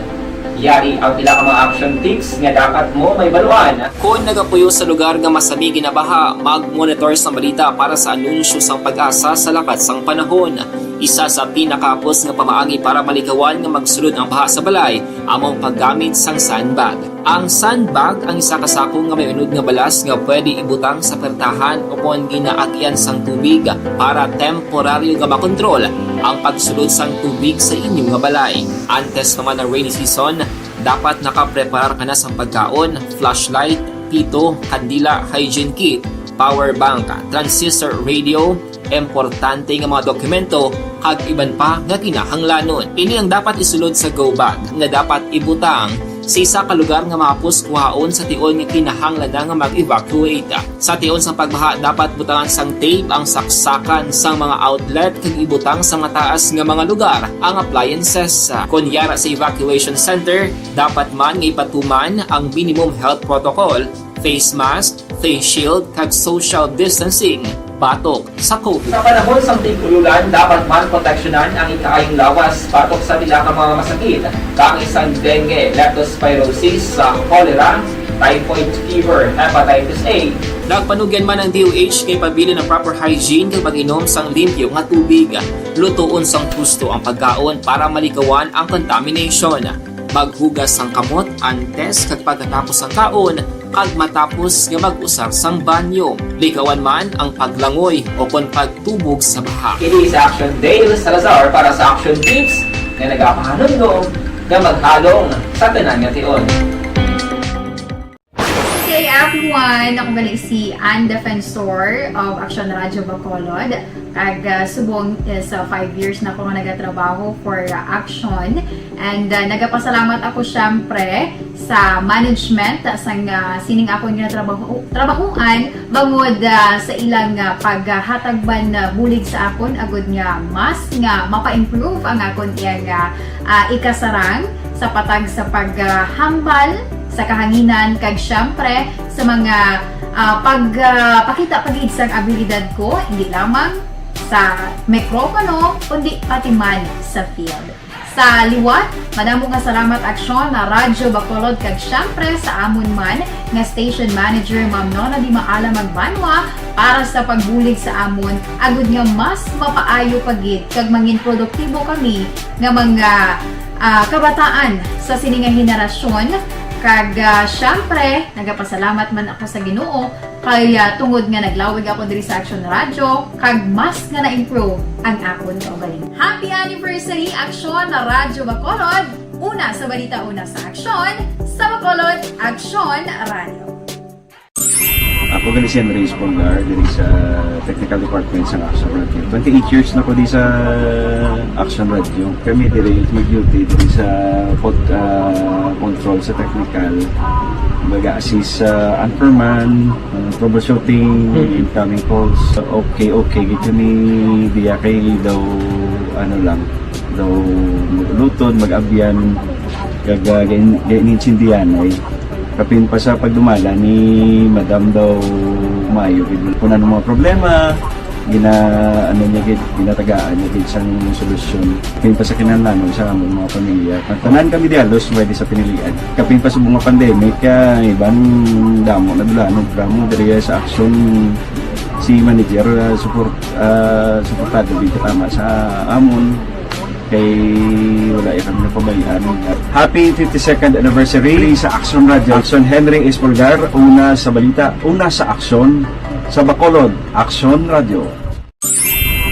Yari ang pila ka mga action tips nga dapat mo mahibaluan. Kon nagapuyo sa lugar nga masami ginabaha, mag-monitor sa balita para sa anunsyo sang PAGASA sa lakat sang panahon. Isa sa pinakahapos nga pamaagi para malikawan nga magsulod ang baha sa balay amo ang paggamit sang sandbag. Ang sandbag ang isa ka sako nga may unod nga balas nga pwede ibutang sa pertahan o kon ginaagian sang tubig para temporaryo nga makontrol ang pagsulod sang tubig sa inyo nga balay. Antes pa man ang rainy season, dapat nakapreparar ka na sang pagkaon, flashlight, pito, kandila, hygiene kit, power bank, transistor radio, importante nga mga dokumento, kag iban pa nga kinahanglanon. Ini ang dapat isulod sa go bag nga dapat ibutang Sa isa ka lugar nga mahapos kuhaon sa tion nga kinahanglan na nga mag-evacuate. Sa tion sang pagbaha, dapat butangan sang tape ang saksakan sang mga outlet kag ibutang sa mataas nga mga lugar ang appliances. Kon yara sa evacuation center, dapat man nga ipatuman ang minimum health protocol, face mask, face shield, kag social distancing batok sa COVID. Sa panahon sang tig-ululan, dapat man proteksyonan ang ikaayong lawas batok sa pila ka mga masakit, kaangay sang dengue, leptospirosis, sa cholera, typhoid fever, hepatitis A. Nagpanugyan man ang D O H nga ipabilin ang proper hygiene kag pag-inom sang limpyo nga tubig. Lutoon sang husto ang pagkaon para malikawan ang contamination. Maghugas sang kamot antes kag pagkatapos sang kaon, kag matapos nga mag-usar sang banyo. Likawan man ang paglangoy o kon pagtubog sa baha. Kini si Action Dale Salazar para sa Action Tips nga nagapahanumdom nga maghalong sa tanan nga tion. Hey everyone! Ako gali si Ann Defensor of Action Radyo Bacolod. Kag, ah, subong is, ah, five years na ako nga nagatrabaho for, ah, Action. And, ah, nagapasalamat ako, syempre, sa management, ah, sang, ah, sining akon nga trabaho, trabahuan, bangod, ah, sa ilang, ah, paghatag man, ah, bulig sa akon, agud nga mas nga mapa-improve ang akon iyang, ah, ah, ikasarang sa patag sa paghambal sa kahanginan, kag, syempre, sa mga, ah, pag, ah, pakita pa gid sang abilidad ko, hindi lamang sa mikropono, kundi pati man sa field. Sa liwat, madamo nga salamat, Aksyon, na Radyo Bacolod, kag syempre sa amon man nga station manager, Ma'am Nona Di Maala Magbanwa, para sa pagbulig sa amon, agud nga mas mapaayo pa gid kag mangin produktibo kami nga mga, ah, kabataan sa sini nga henerasyon. Kag, ah, syempre, nagapasalamat man ako sa Ginoo kay, ah, tungod nga naglawig ako diri sa Action Radio, kag mas nga na-improve ang akon kaugalingon. Happy anniversary, Action Radio Bacolod! Una sa balita, una sa aksyon, sa Bacolod, Action Radio. Ako gali si Henry Espolgar, diri sa Technical Department sa Action Radio. Twenty-eight years na ko di sa Action Radio. Kami diri mag-duty diri sa pod-, ah, control sa technical. Mag-assist sa anchorman, ah, troubleshooting, Mm. incoming calls. Okay, okay. Gid kami diya kay daw, ano lang, daw mag-ulutod, mag-abyan, kag, ah, gain-, gain-, gaintindihan ay. Kapin pa sa pagdumala ni Madam daw maayo gid. Kung ano mga problema, gina-, ano niya gid, ginatagaan niya gid sang solusyon. Kapin pa sa kinahanglanon sa among mga pamilya. Tanan kami di halos pwede sa pinilian. Kapin pa sa mga pandemic, ah, iban damo na dula, no, drama diri sa aksyon si manager, ah, support, ah, suportado gid katama sa amon. Kay wala ya kami napabayaan. Happy fifty-second anniversary sa Action Radio. Action Henry Espolgar, una sa balita, una sa aksyon, sa Bacolod, Action Radio.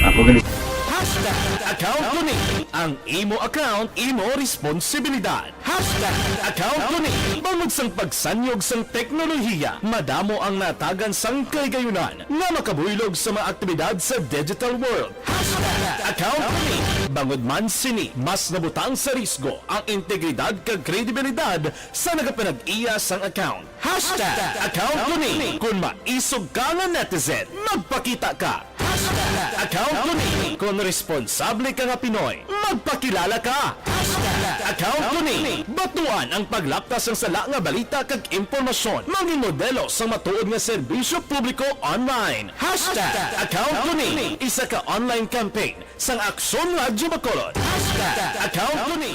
Ako gali. Hashtag account ko ni. Ang imo account, imo responsibilidad. Hashtag account ko ni. Bangod sang pagsanyog sang teknolohiya, madamo ang natagan sang kahigayonan nga makabuylog sa mga aktibidad sa digital world. Hashtag account ko ni. Bangod man sini, mas nabutang sa risgo ang integridad kag kredibilidad sa nagapanag-iya sang account. Hashtag account ko ni. Kung maisog ka nga netizen, magpakita ka. Hashtag account ko ni. Kung responsable ka nga Pinoy, magpakilala ka. Hashtag account ko ni. Batuan ang paglaptas sang sala nga balita kag impormasyon. Mangin modelo sang matuod nga serbisyo publiko online. Hashtag account ko ni. Isa ka online campaign sang Aksyon Radyo Bacolod. Hashtag account ko ni.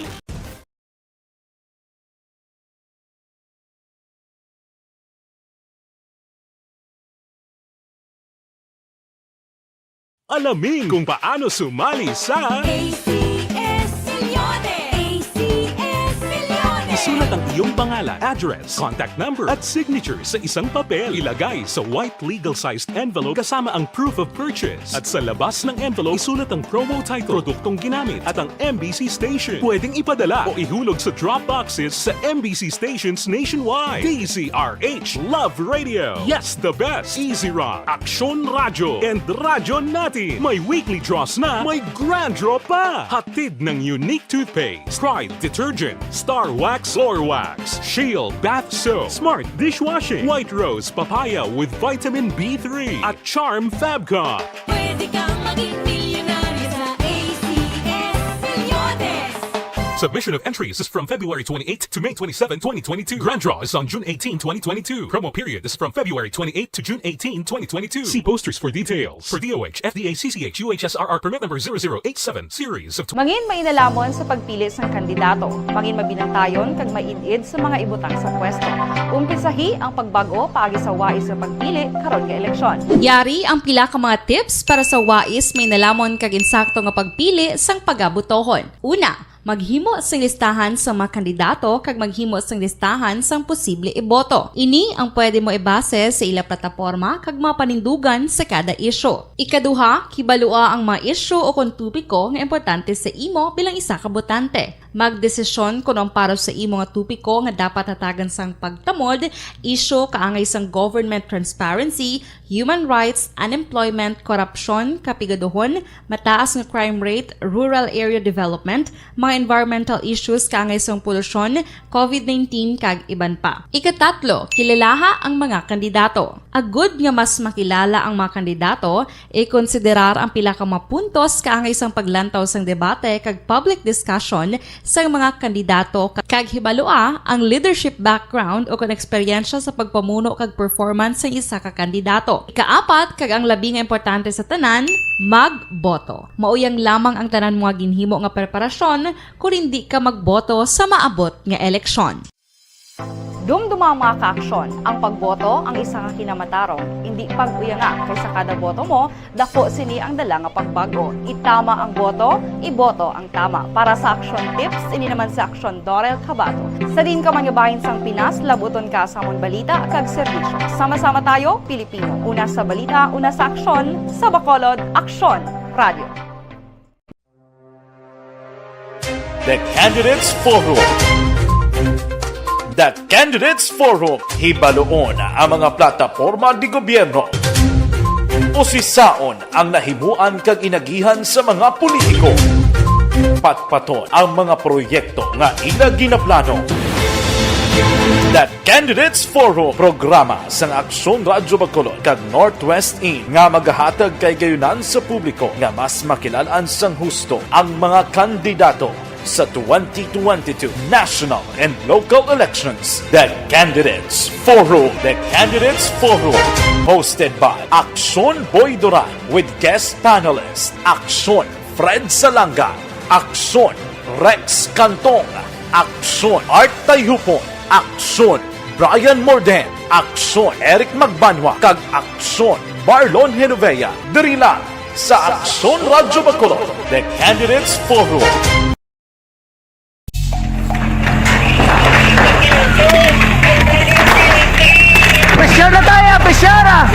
Alamin kung paano sumali sa A C S Milyones! A C S Milyones! Isulat ang iyong pangalan, address, contact number, at signature sa isang papel. Ilagay sa white legal-sized envelope kasama ang proof of purchase. At sa labas ng envelope, isulat ang promo title, produktong ginamit, at ang M B C station. Pwedeng ipadala o ihulog sa drop boxes sa M B C stations nationwide. D Z R H Love Radio. Yes, the best. Easy Rock, Aksyon Radyo, and Radyo Natin. May weekly draws na, may grand draw pa. Hatid ng Unique Toothpaste, Pride Detergent, Star Wax Floor Wax, Shield Bath Soap, Smart Dishwashing, White Rose Papaya with Vitamin B three, at Charm Fab Cup. Pwede kang maging milyonaryo sa A C S Sayotes. Submission of entries is from February twenty-eighth to May twenty-seven, twenty twenty-two. Grand draw is on June eighteen, twenty twenty-two. Promo period is from February twenty-eighth to June eighteen, twenty twenty-two. See posters for details. For D O H, F D A, C C H, U H S R R permit number zero zero eight seven, series of Mangin mainalaman sa pagpili sang kandidato. Mangin mabinantayon kag maid-id sa mga ibutang sa pwesto. Umpisahi ang pagbag-o paagi sa wais nga pagpili karon nga eleksyon. Yari ang pila ka mga tips para sa wais mainalaman kag insakto nga pagpili sang pagabotohon. Una, maghimo sing listahan sa mga kandidato kag maghimo sing listahan sang posible iboto. Ini ang pwede mo ibase sa ila plataporma kag mga panindugan sa kada isyu. Ikaduha, kibalua ang mga isyu o kon topiko nga importante sa imo bilang isa ka botante. Magdesisyon kon ang para sa imo nga topiko nga dapat hatagan sang pagtamod, isyu kaangay sang government transparency, human rights, unemployment, korupsyon, kapigaduhon, mataas nga crime rate, rural area development, mga environmental issues kaangay sang polusyon, covid nineteen, kag iban pa. Ikatatlo, kilalaha ang mga kandidato. Agud nga mas makilala ang mga kandidato, ikonsiderar ang pila ka mga puntos kaangay sang paglantaw sang debate kag public discussion sang mga kandidato, kag hibalua ang leadership background o kon eksperyensya sa pagpamuno kag performance sang isa ka kandidato. Ikaapat, kag ang labi nga importante sa tanan, magboto. Mao yang lamang ang tanan mo nga ginhimo nga preparasyon kon indi ka magboto sa maabot nga eleksyon. Dumduma, mga kaaksyon, ang pagboto ang isa ka kinamatarong, indi pag-uyanga, kay sa kada boto mo, dako sini ang dala nga pagbag-o. Itama ang boto, iboto ang tama. Para sa Aksyon Tips, ini naman si Aksyon Dorel Cabato. Sa diin ka man nga bahin sang Pinas, labuton ka sa amon balita kag serbisyo. Sama-sama tayo, Pilipino. Una sa balita, una sa aksyon, sa Bacolod, Aksyon Radio. The Candidates Forum. The Candidates Forum. Hibaluon ang mga plataporma di gobyerno. Usisaon ang nahimuan kag inagihan sa mga politiko. Patpaton ang mga proyekto nga ila ginaplano. The Candidates Forum, programa sang Aksyon Radyo Bacolod kag Northwest In nga magahatag kay gayunan sa publiko nga mas makilal-an sang husto ang mga kandidato sa twenty twenty-two national and local elections. The Candidates Forum. The Candidates Forum, hosted by Aksyon Boy Duran with guest panelist Aksyon Fred Salanga, Aksyon Rex Cantong, Aksyon Art Tayhupon, Aksyon Brian Morden, Aksyon Eric Magbanwa, kag Aksyon Marlon Genovea. Diri lang sa Aksyon Radyo Bacolod, The Candidates Forum. Pressure na tayo, pressure ah!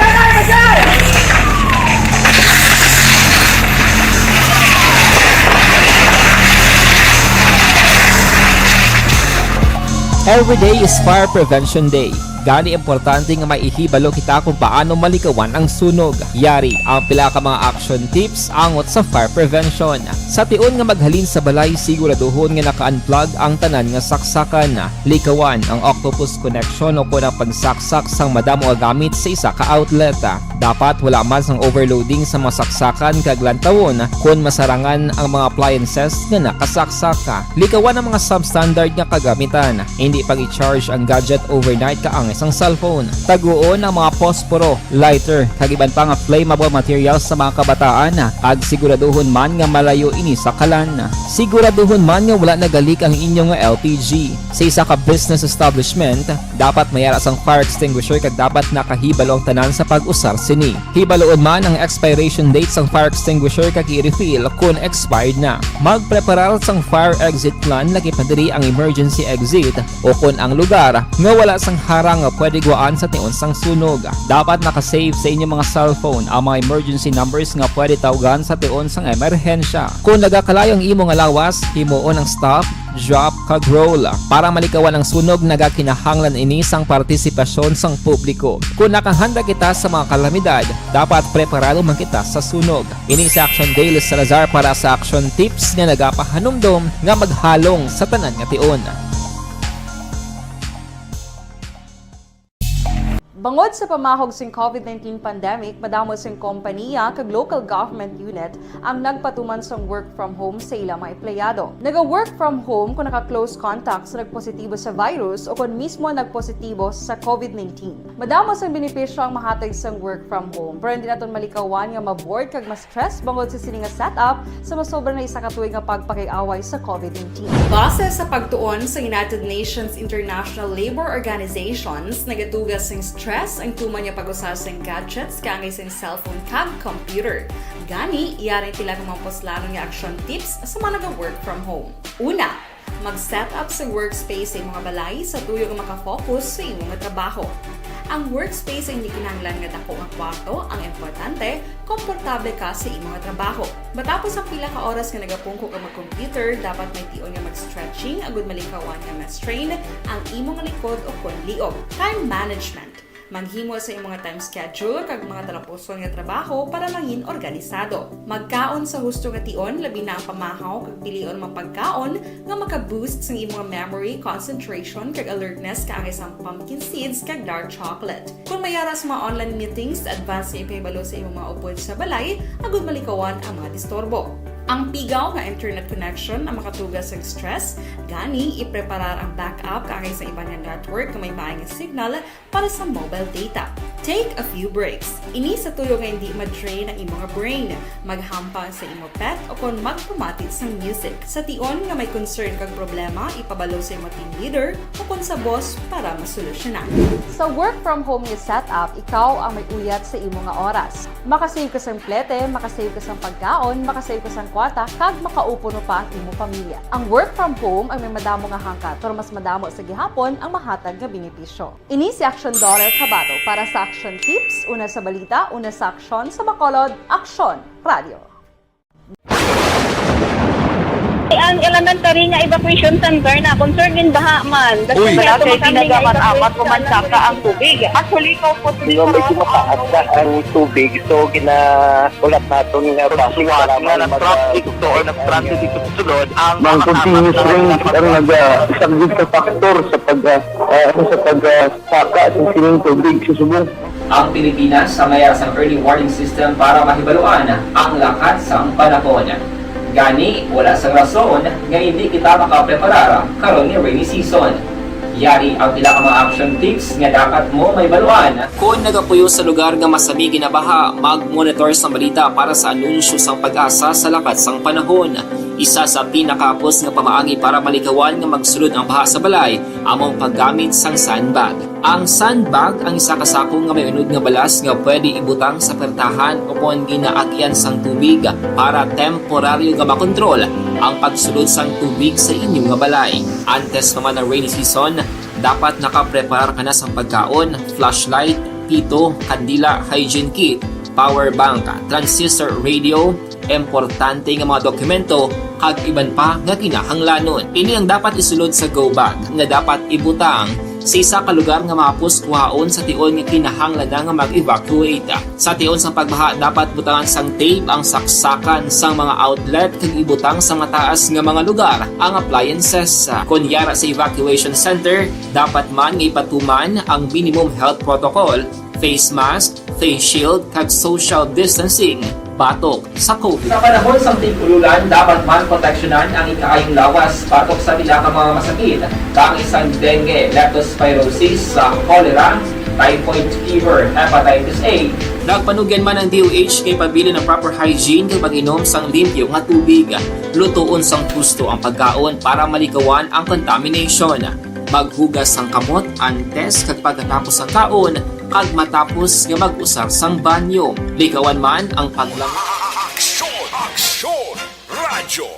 Every day is Fire Prevention Day. Gani, importante nga may ihibalo kita kung paano malikawan ang sunog. Yari ang pila ka mga action tips angot sa fire prevention. Sa tion nga maghalin sa balay, siguraduhon nga naka-unplug ang tanan nga saksakan. Likawan ang octopus connection o kon ang pagsaksak sang madamo nga gamit sa isa ka outlet. Dapat wala man sang overloading sa mga saksakan kag lantawon kon masarangan ang mga appliances nga nakasaksak. Likawan ang mga substandard nga kagamitan. Indi pag-i-charge ang gadget overnight kaangay sang cellphone. Taguon ang mga posporo, lighter, kag iban pa nga flammable materials sa mga kabataan, kag siguraduhon man nga malayo ini sa kalan. Siguraduhon man nga wala nagalik ang inyo nga L P G. Sa isa ka business establishment, dapat may ara sang fire extinguisher kag dapat nakahibalo ang tanan sa pag-usar sini. Hibaluon man ang expiration date sang fire extinguisher kag i-refill kon expired na. Magpreparar sang fire exit plan, lakip na diri ang emergency exit o kon ang lugar nga wala sang harang nga pwede guwaan sa tion sang sunog. Dapat naka-save sa inyo mga cellphone ang mga emergency numbers nga pwede tawgan sa tion sang emerhensya. Kon nagakalayo ang imo nga lawas, himuon ang stop, drop, kag roll. Para malikawan ang sunog, nagakinahanglan ini sang partisipasyon sang publiko. Kon nakahanda kita sa mga kalamidad, dapat preparado man kita sa sunog. Ini si Action Dale Salazar para sa Action Tips nga nagapahanumdom nga maghalong sa tanan nga tion. Bangod sa pamahog sing COVID nineteen pandemic, madamo sing kompaniya kag local government unit ang nagpatuman sang work from home sa ilang mga empleyado. Naga-work from home kung naka-close contact sa nagpositibo sa virus o kon mismo nagpositibo sa COVID nineteen. Madamo sang benepisyo ang mahatag sang work from home, pero hindi naton malikawan nga ma-bored kag ma-stress bangod sa sini nga setup sa masobra na isa ka tuig nga pagpakig-away sa COVID nineteen. Base sa pagtuon sa United Nations International Labour Organizations, nagatuga sing stress ang tuman nga pag-usa sing gadgets kaangay sing cellphone kag computer. Gani, yari ang pila ka mga puslanon nga action tips sa mga naga-work from home. Una, mag-set up sa workspace sa imong balay sa tuyo nga makafocus sa imong trabaho. Ang workspace ay hindi kinahanglan nga dako nga kwarto ang importante, komportable ka sa imong trabaho. Matapos ang pila ka oras nga nagapungko ka mag-computer, dapat may tion nga mag-stretching agud malikawan nga ma-strain ang imong likod o kon liog. Time management. Maghimo sa imong time schedule kag mga talapuson nga trabaho para mangin organisado. Magkaon sa husto nga tion, labi na ang pamahaw kag pilion mga pagkaon nga maka-boost sang imong memory, concentration, kag alertness kaangay sang pumpkin seeds kag dark chocolate. Kung may ara sa mga online meetings, advance nga ipahibalo sa imong mga upod sa balay agud malikawan ang mga disturbo. Ang pigaw nga internet connection ang makatuga sang stress, gani ipreparar ang backup kaangay sa iban nga network nga may maay nga signal para sa mobile data. Take a few breaks. Ini sa tuyo nga hindi ma-drain ang imong brain. Maghampang sa imo pet o kon magpamati sang music. Sa tion nga may concern kag problema, ipabalo sa imo team leader o kon sa boss para masolusyonan. Sa work from home nga setup, ikaw ang may uyat sa imo nga oras. Makasave ka sang plete, makasave ka sang pagkaon, makasave ka sang kwarta, kag makaupo pa ang imo pamilya. Ang work from home ang may madamo nga hangkat, pero mas madamo sa gihapon ang mahatag nga benepisyo. Ini si Action Daughter Kabato para sa Action Tips, una sa balita, una sa aksyon, sa Bacolod, Aksyon Radio. Ang elementary nga evacuation center na concern din baha man. Uy. Wala kay tinaga man amat o mansaka ang tubig. Actually, ko po. Di ba, medyo mataas na ang tubig, so ginaulat naton nga basi nga nag-traffic to or nag-transit dito sa sulod ang mga continuous rain ang nagasaglit sa factor sa pag, ah, ah, sa pag, ah, saka sa sining tubig sa subong. Ang Pilipinas ang may sang early warning system para mahibaluan ang lakat sang panahon. Gani, wala sang rason nga hindi kita makapreparar karon nga rainy season. Yari ang pila ka mga action tips nga dapat mo mahibaluan. Kon nagapuyo sa lugar nga masami ginabaha, mag-monitor sang balita para sa anunsyo sang PAGASA sa lakat sang panahon. Isa sa pinakahapos nga pamaagi para malikawan nga magsulod ang baha sa balay amo ang paggamit sang sandbag. Ang sandbag ang isa ka sako nga may unod nga balas nga pwede ibutang sa pertahan o kon ginaagian sang tubig para temporaryo nga makontrol ang pagsulod sang tubig sa inyo nga balay. Antes pa man ang rainy season, dapat nakapreparar ka na sang pagkaon, flashlight, pito, kandila, hygiene kit, power bank, transistor radio, importante nga mga dokumento, kag iban pa nga kinahanglanon. Ini ang dapat isulod sa go bag nga dapat ibutang sa isa ka lugar nga mahapos kuhaon sa tion nga kinahanglan na nga mag-evacuate. Sa tion sang pagbaha, dapat butangan sang tape ang saksakan sang mga outlet kag ibutang sa mataas nga mga lugar ang appliances. Kon yara sa evacuation center, dapat man nga ipatuman ang minimum health protocol, face mask, face shield, kag social distancing batok sa COVID. Sa panahon sang tig-ululan, dapat man proteksyonan ang ikaayong lawas batok sa pila ka mga masakit, kaangay sang dengue, leptospirosis, sa cholera, typhoid fever, hepatitis A. Nagpanugyan man ang D O H kay pabilin ang proper hygiene kag pag-inom sang limpyo nga tubig. Lutoon sang husto ang pagkaon para malikawan ang contamination. Maghugas sang kamot antes kag pagkatapos sang kaon, kag matapos nga mag-usar sang banyo. Likawan man ang paglang- Aksyon! Aksyon! Radyo!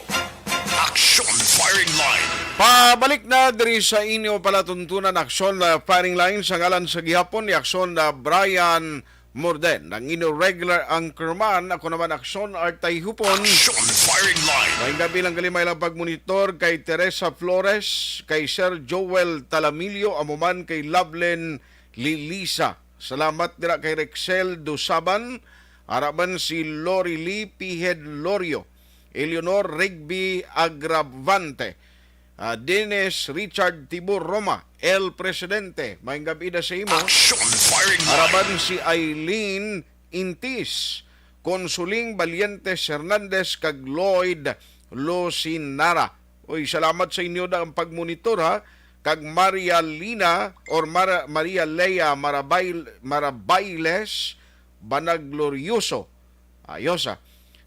Aksyon Firing Line! Pabalik na diri sa inyo palatuntunan, Aksyon, uh, Firing Line, sa ngalan sa gihapon ni Aksyon, uh, Brian Morden, ang inyo regular anchorman. Ako naman, Aksyon Artay Hupon. Aksyon Firing Line. Maayong gabi lang, galimay lang pagmonitor kay Teresa Flores, kay Sir Joel Talamillo, amo man kay Loveline Lilisa. Salamat dira kay Rexel Dusaban, ara man si Lori Lee Pihed Lorio, Eleanor Rigby Agravante, Ah, Dennis Richard Tibor Roma, El Presidente, maayong gab-i da sa imo. Action firing line. Araban si Eileen Intis, Consuling Valientes Hernandez, kag Lloyd Lucinara. Uy, salamat sa inyo da ang pagmonitor, ha. Kag Maria Lina or Mar-, Maria Lea Marabay-, Marabailes Banaglorioso. Ayos, ah.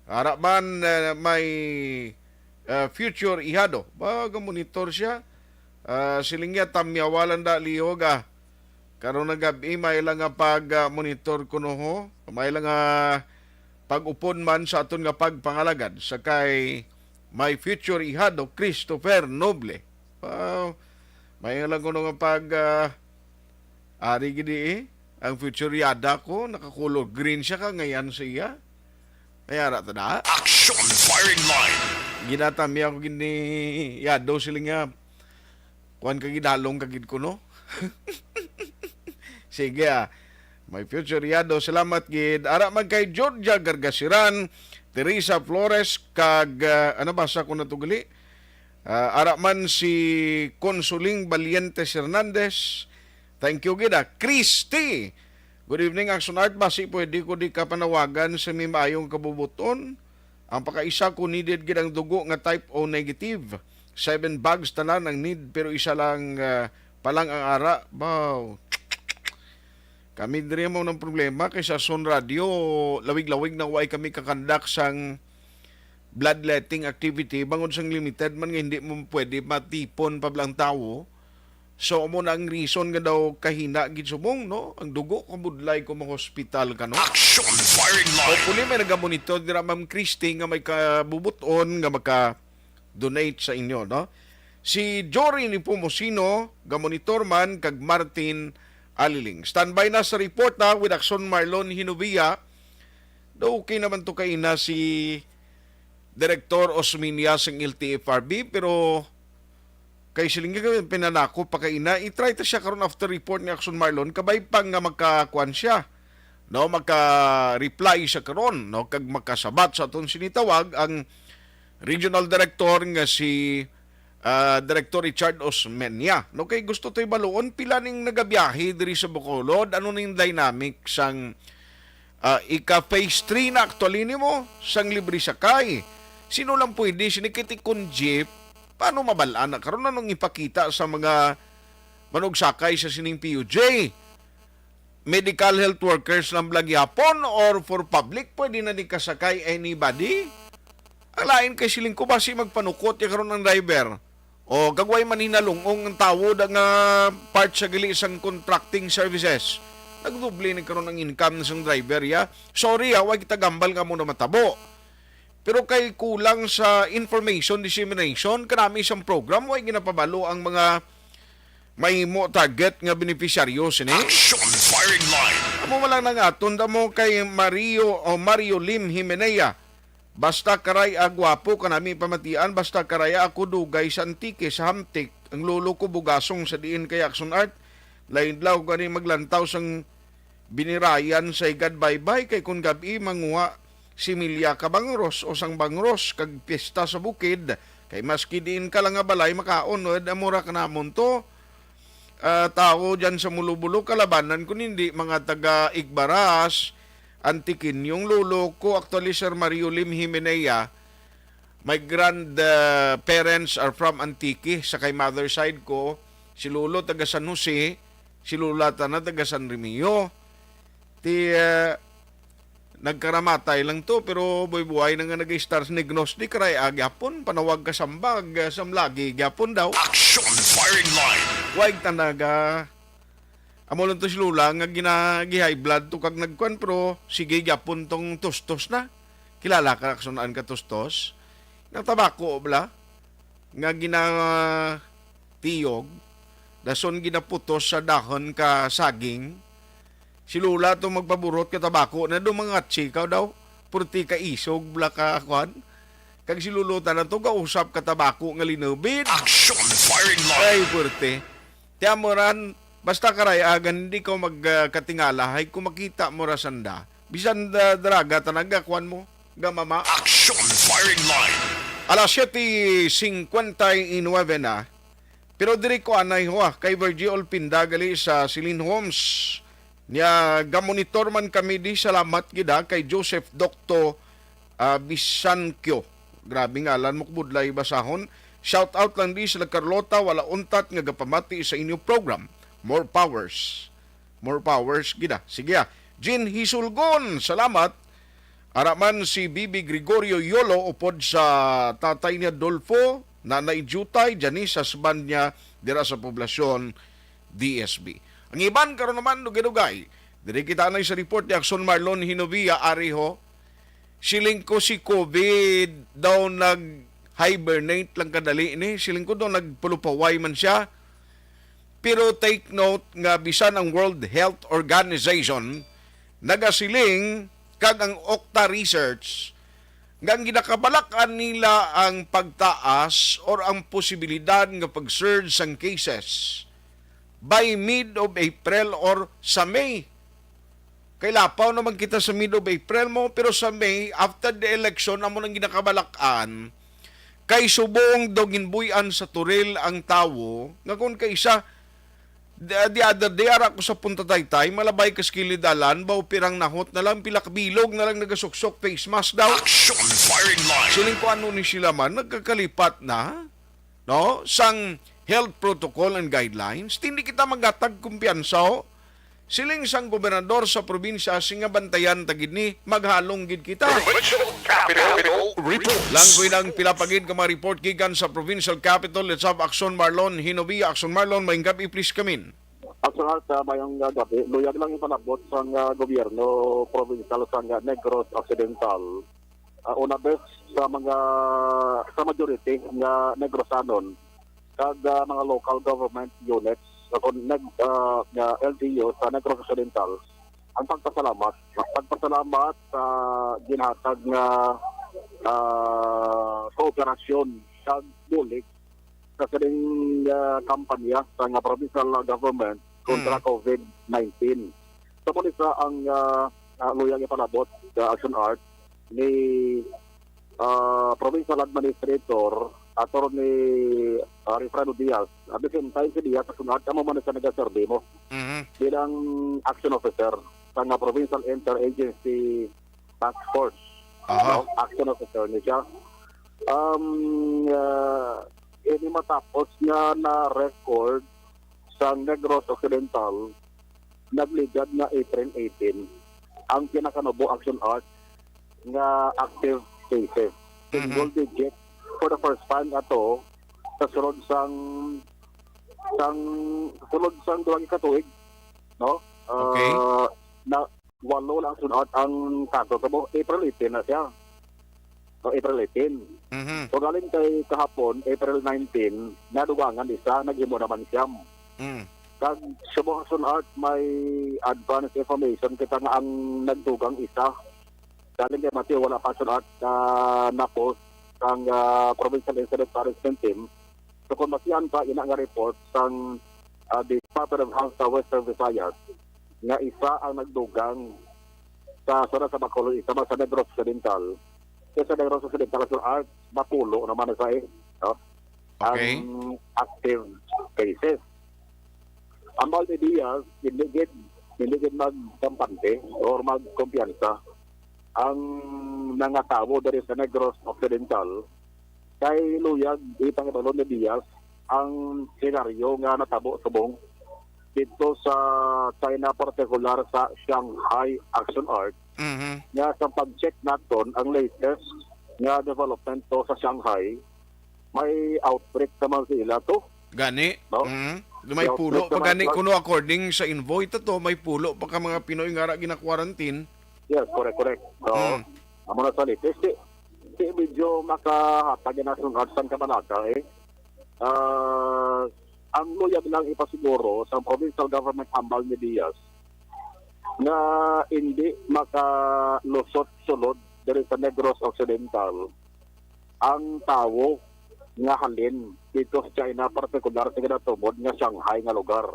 Ara man, eh, may, eh, future ihado. Baga monitor siya. Ah, siling niya, tamyawalan da lihog, ah. Karon nga gab-i, may lang nga pag, ah, monitor kuno, ho. May lang nga pag-upod man sa aton nga pagpangalagad sa kay my future ihado, Christopher Noble. Wow. May lang kuno nga pag, ah, ari gid, eh. Ang future yada ko, naka-color green siya, kangayan sa iya. Ay, ara ta na. Action firing line. Ginatami ako gini yado sila nga. Kuan ka gid, halong ka gid kuno. Sige, ah. My future yado, salamat gid. Ara man kay Georgia Gargasiran, Teresa Flores, kag, ah, ano ba sa ko na to gali? Ah, ara man si Consuling Valientes Hernandez. Thank you gid, ah. Christy. Good evening, Action Art. Basi pwede ko di ka panawagan sa may maayong kabubuton. Ang pakaisa ko, needed gid ang dugo nga type O negative. Seven bags tanan ang need, pero isa lang, ah, pa lang ang ara. Baw. Kami diri mo ng problema kay sa Sun Radio, lawig-lawig na way kami kakandak sang bloodletting activity bangod sang limited man nga hindi mo pwede matipon pa bala ang tawo. So, amo na ang reason nga daw kahina gid subong, no? Ang dugo, kabudlay ko ma-hospital ka, no? Action firing line. Hopefully, may nagamonitor dira, Ma'am Christy, nga may kabubuton nga maka-donate sa inyo, no? Si Jory ni Pumosino, gamonitor man, kag Martin Aliling. Standby na sa report, ha, with Action Marlon Hinovia. Daw okay naman to kaina si Director Osminia sang L T F R B, pero kay siling nga pinanako pa kaina, i-try ta siya karon after report ni Action Marlon, kabay pa nga makakuan siya, no, maka-reply siya karon, no, kag makasabat sa aton sinitawag ang regional director nga si, ah, Director Richard Osmeña. No, kay gusto to'y baluon, pila ning nagabiyahe diri sa Bacolod, ano ning dynamic sang, ah, ika phase three na actually nimo, sang libre sakay. Sino lang pwede, sinikiti kun jeep, paano mabal-an na karon? Anong ipakita sa mga manugsakay sa sining P U J? Medical health workers lang bala gyapon or for public, pwede na ni kasakay anybody? Ang lain kay siling ko, basi magpanukot ya karon ang driver. O, kag way man hinalungong ang tawo da nga part sa gali sang contracting services. Nagdoble ni karon ang income sang driver, ya. Sorry, ha, way kita gambal nga mo na matabo. Pero kay kulang sa information dissemination, kanami sang program, way ginapabalo ang mga mahimo target nga benepisyaryo sini. Action firing line. Amo man lang nang aton damo kay Mario o Mario Lim Himenea. Basta karay-a gwapo kanami pamatian, basta karay-a ako dugay sa Antique, sa Hamtic. Ang lolo ko bugasong sa diin kay Action Art. Lain daw gani maglantaw sang binirayan sa higad baybay, kay kun gab-i manguha similya ka bangros o sang bangros kag piyesta sa bukid, kay maski diin ka lang nga balay makaon, no, amo ra kanamon to. Ah, tawo dyan sa Mulobulo, kalabanan kun hindi mga taga Igbaras, Antiqueño. Lolo ko, actually, Sir Mario Lim Himenea, my grand, ah, parents are from Antique, sa kay mother side ko, si lolo taga San Jose, si lola tana taga San Remigio. Ti, ah, nagkaramatay lang to, pero buhay-buhay na nga nag-istar sa Negros, di karay-a gyapon, panawag ka sambag, ah, samlagi gyapon daw. Action firing line. Waig tanaga. Amo lang to si Lola nga gina-, gi-high blood to kag nagkuan, pero sige gyapon tong tustos na. Kilala ka, Action Art, ka tustos? Nang tabako, bala? Nga ginatiyog, dason ginaputos sa dahon ka saging. Si Lola to magpaburot ka tabako na dumangat sikaw daw. Purti ka isog, bala ka, kwan. Kag si Lolo tana to, gausap ka tabako nga linubid. Action firing line. Ay, purti. Ti amo ran, basta karayagan, hindi ka mag, ah, katingala, hay kung makita mo ra sanda. Bisan da-, daraga, tanaga, kwan mo, gamama. Action firing line. Alas siyete cincuenta y nueve na. Pero diri ko anay ho, ah, kay Virgie Olpinda gali sa Celine Homes. Nya, gamonitor man kami di, salamat gid, ah, kay Joseph Docto, ah, Bisankyo. Grabe ngalan mo, kubudlay basahon. Shout out lang di sila Carlota, wala untat nga gapamati sa inyo program. More powers. More powers gid, ah. Sige, ah. Jean Hisulgon, salamat. Ara man si Bibi Gregorio Yolo upod sa tatay niya Dolfo, Nanay Jutay, Janice, husband niya dira sa poblasyon D S B. Ang iban karon naman, dugay-dugay. Diri kita anay sa report ni Action Marlon Hinovia, ari ho. Siling ko si COVID daw nag-hibernate lang kadali ni. Siling ko daw nagpulupaway man siya. Pero take note nga bisan ang World Health Organization nagasiling kag ang Octa Research nga ang ginakabalak-an nila ang pagtaas or ang posibilidad nga pag-surge sang cases by mid of April or sa May. Kay lapaw naman kita sa mid of April mo, pero sa May, after the election, amo nang ginakabalak-an, kay subong daw ginbuy-an sa turil ang tawo, nga kung kaisa, the, the other day, ara ko sa Punta Taytay, malabay ka sa kilid dalan, baw pirang nahot na lang, pila ka bilog na lang nagasuksok, face mask daw. Action firing line. Siling ko, ano ni sila man, nagkakalipat na, no? Sang health protocol and guidelines, hindi kita maghatag kumpiyansa, oh. Siling sang gobernador sa probinsya, singa bantayan ta gid ni, maghalong gid kita. Provincial Capitol Report. Lang ko inang pila pa gid ka mga report gikan sa provincial capitol. Let's have Action Marlon Hinovia. Action Marlon, maayong gab-i, please come in. Actually, sa mayong, ah, gabi, luyag lang ipalabot sang, ah, gobyerno provincial sang, ah, Negros Occidental. Ah, una bes sa mga, sa majority nga Negrosanon kag, ah, mga local government units sa kon-, neg-, ah, nga L G U sa Negros Occidental ang pagpasalamat. Pagpasalamat sa ginhatag nga, ah, kooperasyon kag bulig sa sining, ah, kampanya sa nga provincial government kontra Hmm. COVID nineteen. Sa muli sa ang, ah, ah, luyang ipalabot sa Action Art ni, ah, Provincial Administrator, Attorney, ah, Refrano Diaz. At the same time, si Diaz, Action Art, amo man sa nagaserbi mo Mhm. bilang action officer sa nga Provincial Interagency Task Force. Aha. No? Action officer ni siya. Um, ah, ini matapos nga na-record sa Negros Occidental, nagligad nga April eighteen, ang pinakanubo Action Art nga active cases. Mhm. Single digit for the first time ato sa sulod sang, sang, sulod sang duha ka tuig, no? Okay. Ah, na, walo lang sunod ang kaso. So, April eighteen na siya. So, April eighteen. Mhm. So, galing kay kahapon, April nineteen, nadugangan isa, naghimo naman siyam. Mm. Kag subong, Action Art, may advance information kita nga ang nagdugang isa. Galing kay Mateo, wala pa, Action Art, na na-post ang, ah, Provincial Incident Management Team. So, kung basihan pa ina nga report sang, ah, Department of Health sa Western Visayas, nga isa ang nagdugang sa, sa, sa Bacolod, isa man sa Negros Occidental. Kaya sa Negros Occidental, Action Art, Bacolod naman na sa, eh, no? Okay. Ang active cases. Ang Balde Diaz, hindi gid, hindi gid magkampante or magkumpiyansa ang nangatawo diri sa Negros Occidental kay luyag ipahibalo ni Diaz ang senaryo nga natabo subong dito sa China, partikular sa Shanghai, Action Art, Mhm. nga sa pag-check naton ang latest nga development to sa Shanghai, may outbreak naman sila to. Gani. No? Mhm. May May pulo outbreak pa naman gani sila. Kuno, according sa envoy to, may pulo pa ka mga Pinoy nga ara gina-quarantine. Yes, correct, correct. So, Mm. amo na sa latest. Di, di medyo makahatag na sa sang kabalaka, eh. Ah, ang luyag lang ipasiguro sa provincial government, hambal ni Diaz, nga hindi makalusot sulod diri sa Negros Occidental ang tawo nga halin dito sa China, partikular sa ginatumod nga Shanghai nga lugar.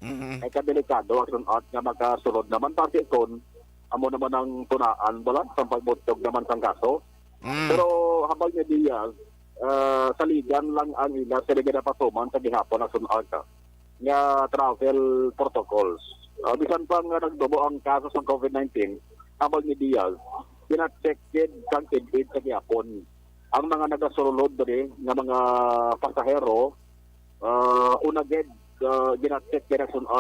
Mhm. Ay kadelikado, Action Art, nga makasulod naman, basi kon amo naman ang tunaan, wala sang pagbutyog naman sang kaso. Mm. Pero hambal ni Diaz, ah, saligan lang ang ila sa ginapatuman sa gihapon na sun-, ah, nga travel protocols. Ah, bisan pa nga nagtubo ang kaso sang COVID nineteen, ang ni Diaz, gina-check gid sang tidbit sa gihapon ang mga nagasulod diri nga mga pasahero, ah, una gid, ah, gina-check gid ang sun-,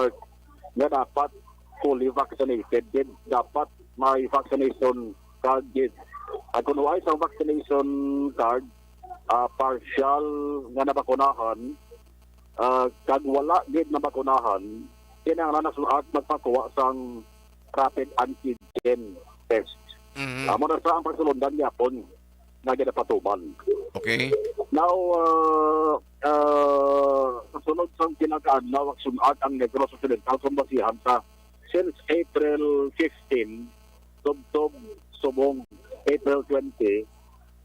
nga dapat fully vaccinated gid, dapat may vaccination card gid. At kung wala sang vaccination card, ah, partial nga nabakunahan, ah, kag wala gid nabakunahan, kinahanglan na sun-, magpakuha sang rapid antigen test. Mhm. Amo na sa ang pagsulundan gihapon nga ginapatuman. Okay. Now, ah, ah, sa sunod sang pinakaadlaw, ang sun-, ang Negros Occidental, kung basihan sa since April fifteen, tubtob subong April twenty,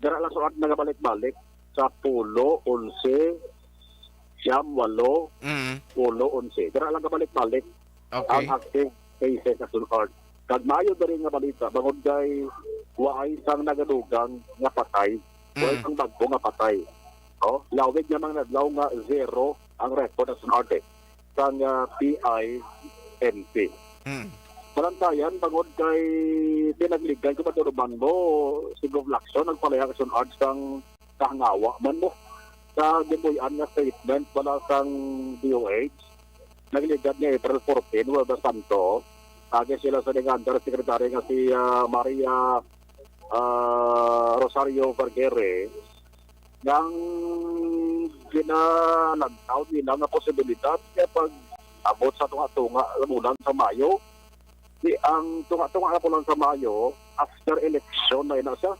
dira lang sun-, nagabalik-balik sa pulo, onse, siyam, walo, Mm. pulo, onse. Dira lang gabalik-balik Okay. ang active cases sa sun-, kag maayo diri nga balita, bangod kay waay sang nagadugang nga patay, waay Mm. sang bag-o nga patay. Oh, lawig nga mga adlaw nga zero ang record sa sun-, sang, ah, P I N P. Mm. Malantayan, bangod kay pinagligay ko, maturuman mo, si Gov Lacson nagpalaya ka sun-, sang kahangawa man mo sa gibuy-an nga statement bala sang D O H. Nagligad ni April fourteen, Huwebes Santo, agi sila sa ding Undersecretary nga si, ah, Maria, ah, Rosario Vergere, nang ginalantaw nila nga posibilidad nga pag-abot sa tunga-tunga nga bulan sa Mayo, di ang tunga-tunga nga bulan sa Mayo, after election na ina siya,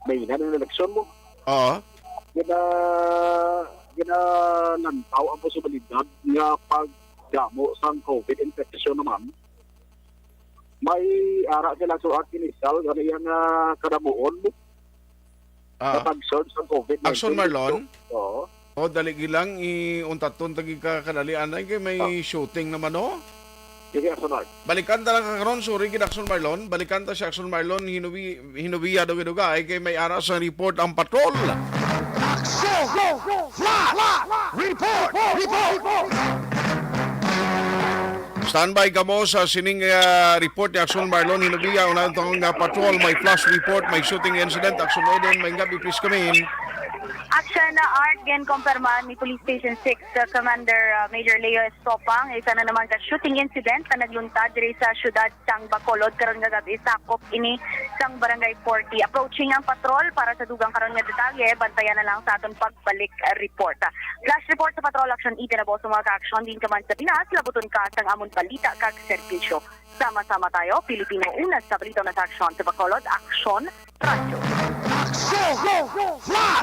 may na ng election mo. Oo. Gina-, ginalantaw ang posibilidad nga pagdamo sang COVID infection naman, may ara sila suat initial nga iya nga kadamuon Ah. sa pag-surge sang COVID nineteen. Action Marlon? Oo. Oh, dali gilang i-untaton tagi ka kadali anay kay may Ah. shooting naman, oh. Sige, Action Marlon. Balikan ta lang ka karon, sorry gid, Action Marlon. Balikan ta si Action Marlon, hinuwi-, hinuwiya daw gid ay kay may ara sa report ang patrol. Action! Flash! Report! Report! Standby kamo sa sining, ah, report ni Action Marlon Hinubiya. Unahan tong, ah, patrol, may flash report, may shooting incident. Action Eden, may gabi, please come in. Action, ah, Art, ginkumpirma ni Police Station six, ah, Commander, ah, Major Leo Estopang, isa na naman ka shooting incident na nagluntad diri sa siyudad sang Bacolod karon nga gabi. Sakop ini sang Barangay forty. Approaching ang patrol para sa dugang karon nga detalye. Bantayan na lang sa aton pagbalik, ah, report. Flash report sa Patrol Action Eden Aboso, mga ka-action, din ka man sa Pinas, labuton ka sang amon balita kag serbisyo. Sama-sama tayo, Pilipino, una sa balita, una sa aksyon. Sa Bacolod, Aksyon Radyo. Aksyon! Flash!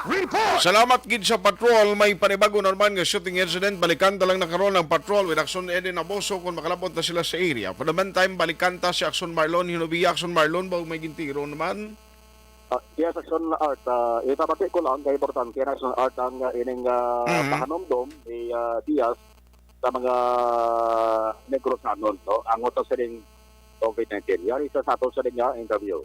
Report! Salamat gid sa patrol. May panibago na naman nga shooting incident. Balikan ta lang na karon ang patrol with Action Eden Aboso kung makalabot na sila sa area. For the meantime, balikan ta si Action Marlon Hinubiya. Action Marlon, ba may gintiro naman? Ah, yes, Action Art. Ah, ipabati ko lang kay importante na Action Art ang, ah, ining, ah, Mhm. pahanumdom ni, ah, Diaz sa mga Negrosanon, no? Ang utos sa ning COVID nineteen. Yari sa, sa ato sa ning, ah, interview.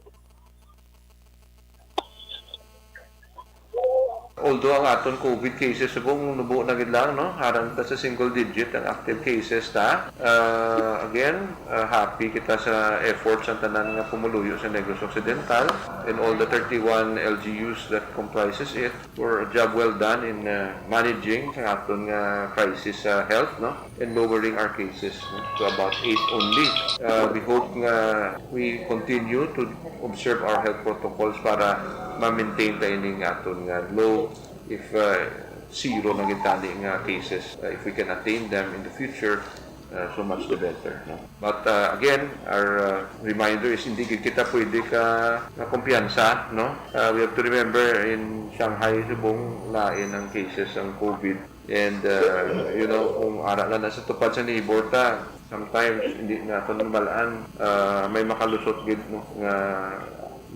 Although ang aton COVID cases subong nubo na gid lang, no? Harang ta sa single digit ang active cases ta. Uh, again, uh, happy kita sa efforts ang tanan nga pumuluyo sa Negros Occidental and all the thirty-one L G Us that comprises it for a job well done in, uh, managing sa aton nga crisis sa health, no? And lowering our cases, no, to about eight only. Uh, we hope nga we continue to observe our health protocols para ma-maintain ta ining aton nga low, if, uh, zero na gid tani nga cases, uh, if we can attain them in the future, uh, so much the better, no? But, uh, again, our, uh, reminder is hindi gid kita pwede ka, ka kumpiyansa, no? Uh, we have to remember in Shanghai subong lain ang cases ang COVID. And, uh, you know, kung ara na na sa tupad sa neighbor ta, sometimes hindi naton mabalaan, uh, may makalusot gid, no, nga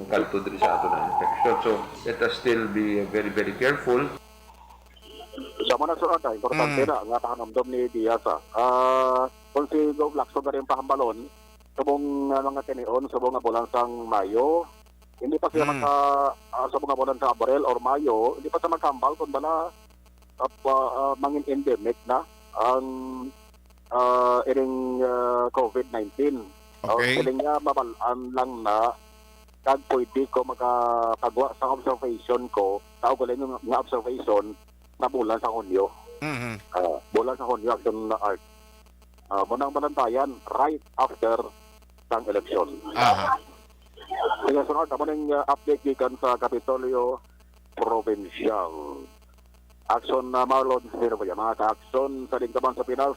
magkadto diri sa aton ang infection. So, let us still be very, very careful. Sa mga surat, ah, importante Mm. na nga pahanumdom ni Diaz, ah. Ah, kung si Gov Lacson ka rin pahambalon, subong nga mga tinion, subong nga bulan sang Mayo, Hindi pa siya Hmm. maka, ah, sa mga bulan sa Abril or Mayo, hindi pa siya makahambal kung bala, ah, pa, ah, mangin endemic na ang, ah, ining, ah, covid nineteen. Oh, Okay. Siling niya, mabal-an lang na, kag pwede ko makapagwa sa observation ko, sa ugaling nga observation, sa bulan sa Hunyo. Mhm. Ah, bulan sa Hunyo, Action Art. Ah, muna ang balantayan right after sang eleksyon. Aha. Sige, sunod, amo ning, ah, update gikan sa Kapitolyo Provincial. Action na, Marlon Sirvia. Mga ka-action sa lingkaban sa Pinas,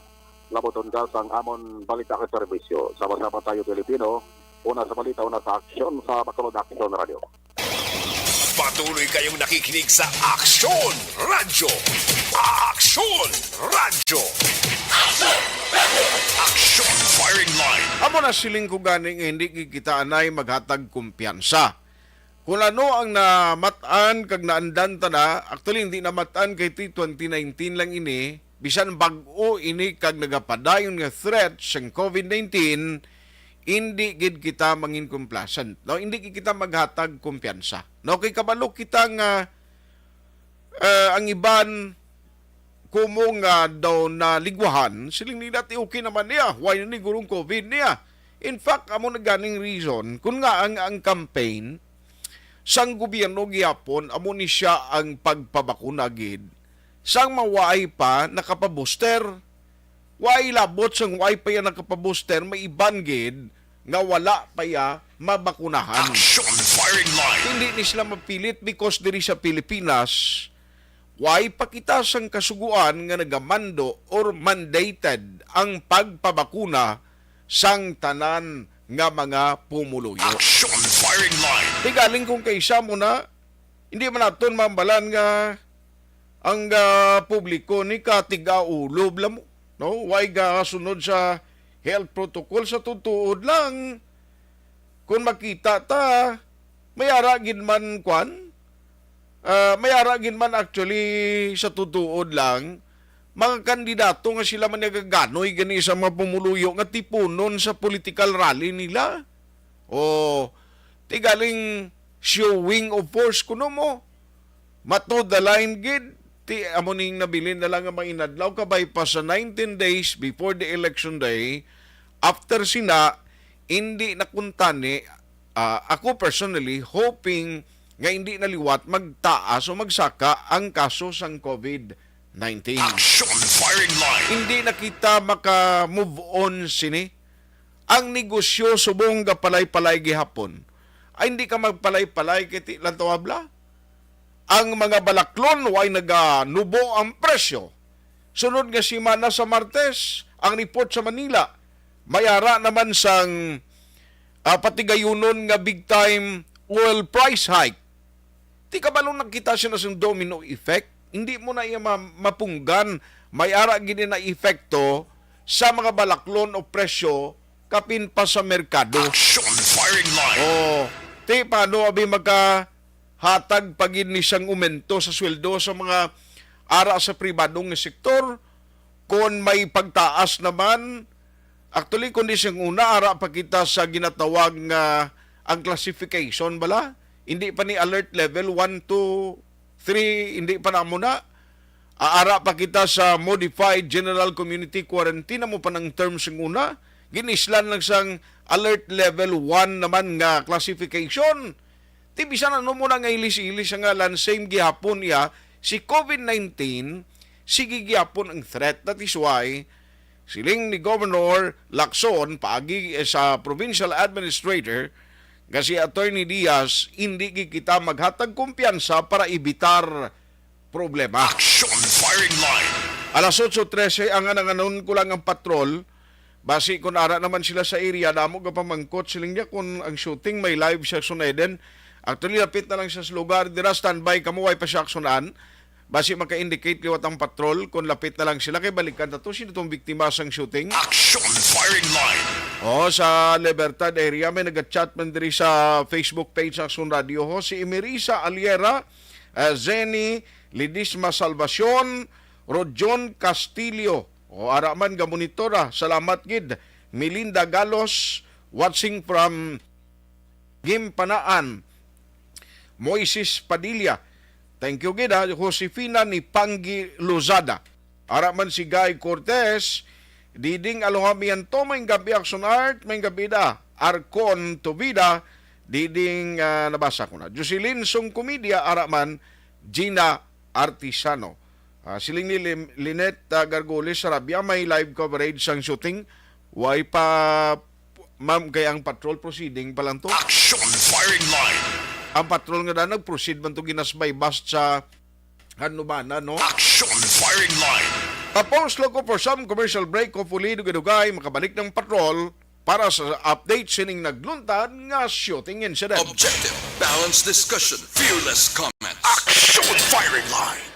labuton ka sang amon balita ka serbisyo. Sama-sama tayo, Pilipino. Una sa balita, una sa aksyon sa Bacolod Action Radio. Patuloy kayong nakikinig sa Aksyon Radyo. Aksyon Radyo. Aksyon Firing Line. Amo na siling ko gani nga hindi gid kita anay maghatag kumpiyansa. Kung ano ang namat-an kag naandan ta na, actually, hindi namat-an kay ti twenty nineteen lang ini, bisan bag-o ini kag nagapadayon nga threat sang covid nineteen, hindi gid kita mangin complacent, no? Hindi gid kita maghatag kumpiyansa, no? Kay kabalo kita nga, eh, ang iban, kumo nga daw naligwahan, siling nila ti okay naman niya, why na ni gurong covid niya? In fact, amo na ganing reason kung nga ang, ang campaign sang gobyerno gihapon, amo ni siya ang pagpabakuna gid sang mawaay pa nakapabooster. Waay labot sang waay pa iya nakapabooster, may iban gid nga wala pa iya mabakunahan. Action Firing Line. Hindi ni sila mapilit because diri sa Pilipinas, way pa kita sang kasugoan nga nagamando or mandated ang pagpabakuna sang tanan nga mga pumuluyo. Action Firing Line. Ti galing kung kaisa mo na, hindi man naton mambalan nga ang, ah, publiko ni katiga ulob lang mo, no? Way gasunod sa health protocol sa tutuod lang. Kung makita ta, may ara gid man, kwan, ah, may ara gid man actually sa tutuod lang, mga kandidato nga sila man nagaganoy gani sa mga pumuluyo nga tipunon sa political rally nila. O, ti galing showing of force kuno mo. Mato the line gid, ti amo ning nabilin na lang nga mga inadlaw kabay pa sa nineteen days before the election day. After sina, hindi na kuntani, ah, ako personally hoping nga hindi na liwat magtaas o magsaka ang kaso sang covid nineteen. Action Firing Line. Hindi na kita maka-move on sini. Ang negosyo subong gapalay-palay gihapon. Ay, hindi ka magpalay-palay kay ti lang tawabla. Ang mga balaklon, way naganubo ang presyo. Sunod nga semana sa Martes, ang report sa Manila, may ara naman sang, ah, patigayunon nga big time oil price hike. Ti kabalo na kita sina sang domino effect. Hindi mo na iya ma-, mapunggan. May ara gid na epekto sa mga balaklon o presyo kapin pa sa merkado. Action Firing Line. Oh, ti paano abi makahatag pa gid ni sang umento sa sweldo sa mga ara sa pribadong sektor? Kon may pagtaas naman, actually, kundi sing una, ara pa kita sa ginatawag nga ang classification bala. Hindi pa ni alert level one, two, three, hindi pa namo na. Aara pa kita sa modified general community quarantine, amo pa nang term sing una. Ginislan lang sang alert level one naman nga classification. Ti bisan ano mo na nga ilis-ilis nga lang, same gihapon iya, si covid nineteen, sige gihapon ang threat. That is why, siling ni Governor Lacson, paagi, eh, sa provincial administrator, nga si Attorney Diaz, hindi gid kita maghatag kumpiyansa para evitar problema. Action Firing Line. Alas otso trese ang ananganon ko lang ang patrol. Basi kun ara naman sila sa area, damo ka pamangkot, siling niya, kun ang shooting may live sa Action Eden. Actually, lapit na lang siya sa lugar. Dira, standby kamo, way pa siya aksyonan. Basi maka-indicate liwat ang patrol kun lapit na lang sila. Kay balikan ta to, sino tong biktima sang shooting? Action Firing Line. Oh, sa Libertad area, may nag-chat man diri sa Facebook page sa Action Radio, ho. Si Emerisa Aliera, eh, Zenny Lidisma Salvacion, Rojon Castillo. O, ara man, gamonitor, ah. Salamat gid. Melinda Galos, watching from Gimpanaan. Moises Padilla. Thank you gid, ha. Josefina ni Panggi Lozada. Ara man si Guy Cortez, Diding Aloha Mianto, may gabi, Action Art, may gabi da. Arcon Tubida, Diding, ah, nabasa ko na. Jocelyn Song Comedia, ara man, Gina Artisano. Ah, siling ni Lim-, Lynette, ah, Gargoles Sarabia, may live coverage sang shooting. Way pa, ma'am, kay ang patrol proceeding pa lang to. Action Firing Line. Ang patrol nga da nag-proceed man to ginasbay bus sa Hanubana, no? Action Firing Line. Tapos, loko, for some commercial break, hopefully, dugay-dugay, makabalik ng patrol para sa update sining nagluntad nga shooting incident. Objective, balanced discussion, fearless comment. Action Firing Line.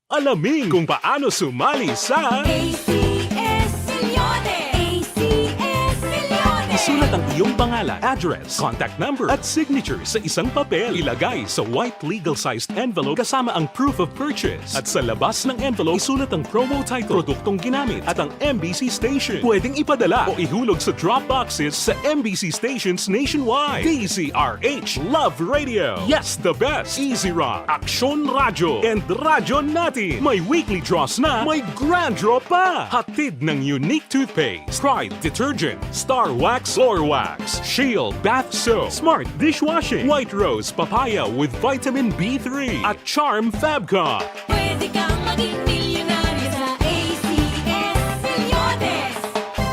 Alamin kung paano sumali sa A C S Millones. A C S Millones. Isulat ang iyong pangalan, address, contact number, at signature sa isang papel. Ilagay sa white legal-sized envelope kasama ang proof of purchase. At sa labas ng envelope, isulat ang promo title, produktong ginamit, at ang M B C station. Pwedeng ipadala o ihulog sa drop boxes sa M B C stations nationwide. D Z R H, Love Radio. Yes, the best. Easy Rock, Aksyon Radyo, and Radyo Natin. May weekly draws na, may grand draw pa. Hatid ng Unique Toothpaste, Pride Detergent, Star Wax Floor Wax, Shield Bath Soap, Smart Dishwashing, White Rose Papaya with Vitamin B three, at Charm Fabcon. Pwede kang maging milyonaryo sa A C S Millones.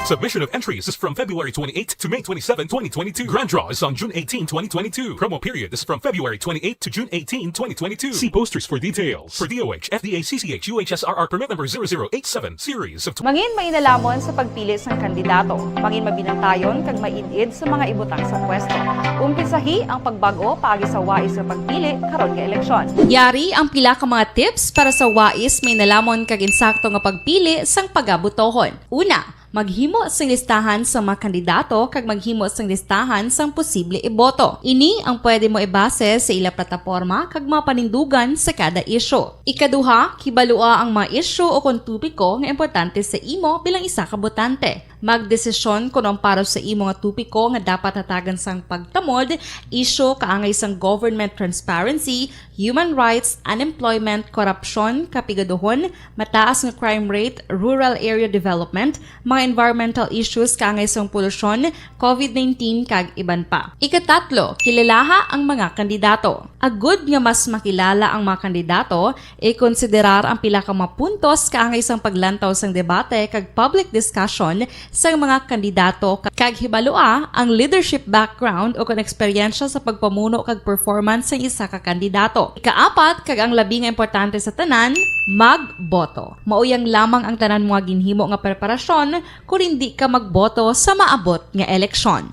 Submission of entries is from February twenty-eighth to May twenty-seven, twenty twenty-two. Grand draw is on June eighteen, twenty twenty-two. Promo period is from February twenty-eighth to June eighteen, twenty twenty-two. See posters for details. For D O H, F D A, C C H, U H S R R permit number zero zero eight seven, series of tw- Mangin mainalamon sa pagpili sang kandidato. Mangin mabinantayon kag maid-id sa mga ibutang sa pwesto. Umpisahi ang pagbag-o paagi sa wais nga pagpili karon nga eleksyon. Yari ang pila ka mga tips para sa wais, mainalamon kag insakto nga pagpili sang pagabotohon. Una, maghimo sing listahan sa mga kandidato kag maghimo sing listahan sang posible iboto. Ini ang pwede mo ibase sa ila plataporma kag mga panindugan sa kada isyu. Ikaduha, kibalua ang mga isyu o kon topiko nga importante sa imo bilang isa ka botante. Magdesisyon kon ang para sa imo nga topiko nga dapat hatagan sang pagtamod, isyu kaangay sang government transparency, human rights, unemployment, korupsyon, kapigaduhon, mataas nga crime rate, rural area development, mga environmental issues kaangay sang polusyon, covid nineteen, kag iban pa. Ikatatlo, kilalaha ang mga kandidato. Agud nga mas makilala ang mga kandidato, ikonsiderar ang pila ka mga puntos kaangay sang paglantaw sang debate kag public discussion sang mga kandidato, kag hibalua ang leadership background o kon eksperyensya sa pagpamuno kag performance sang isa ka kandidato. Ikaapat, kag ang labi nga importante sa tanan, magboto. Mauyang lamang ang tanan mo nga ginhimo nga preparasyon kon indi ka magboto sa maabot nga eleksyon.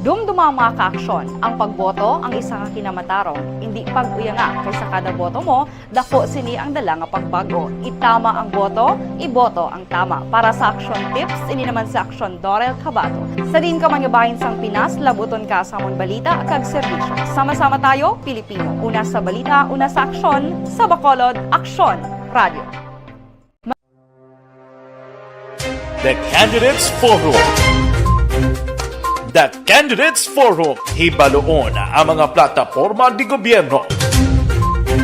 Dumduma, mga kaaksyon, ang pagboto ang isa ka kinamatarong. Indi pag-uyanga, kay sa kada boto mo, dako sini ang dala nga pagbag-o. Itama ang boto, iboto ang tama. Para sa Aksyon Tips, ini naman si Aksyon Dorel Cabato. Sa diin ka man nga bahin sang Pinas, labuton ka sa amon balita kag serbisyo. Sama-sama tayo, Pilipino. Una sa balita, una sa aksyon, sa Bacolod, Aksyon Radio. The Candidates Forum. The Candidates Forum, hibaluon ang mga plataporma de gobyerno.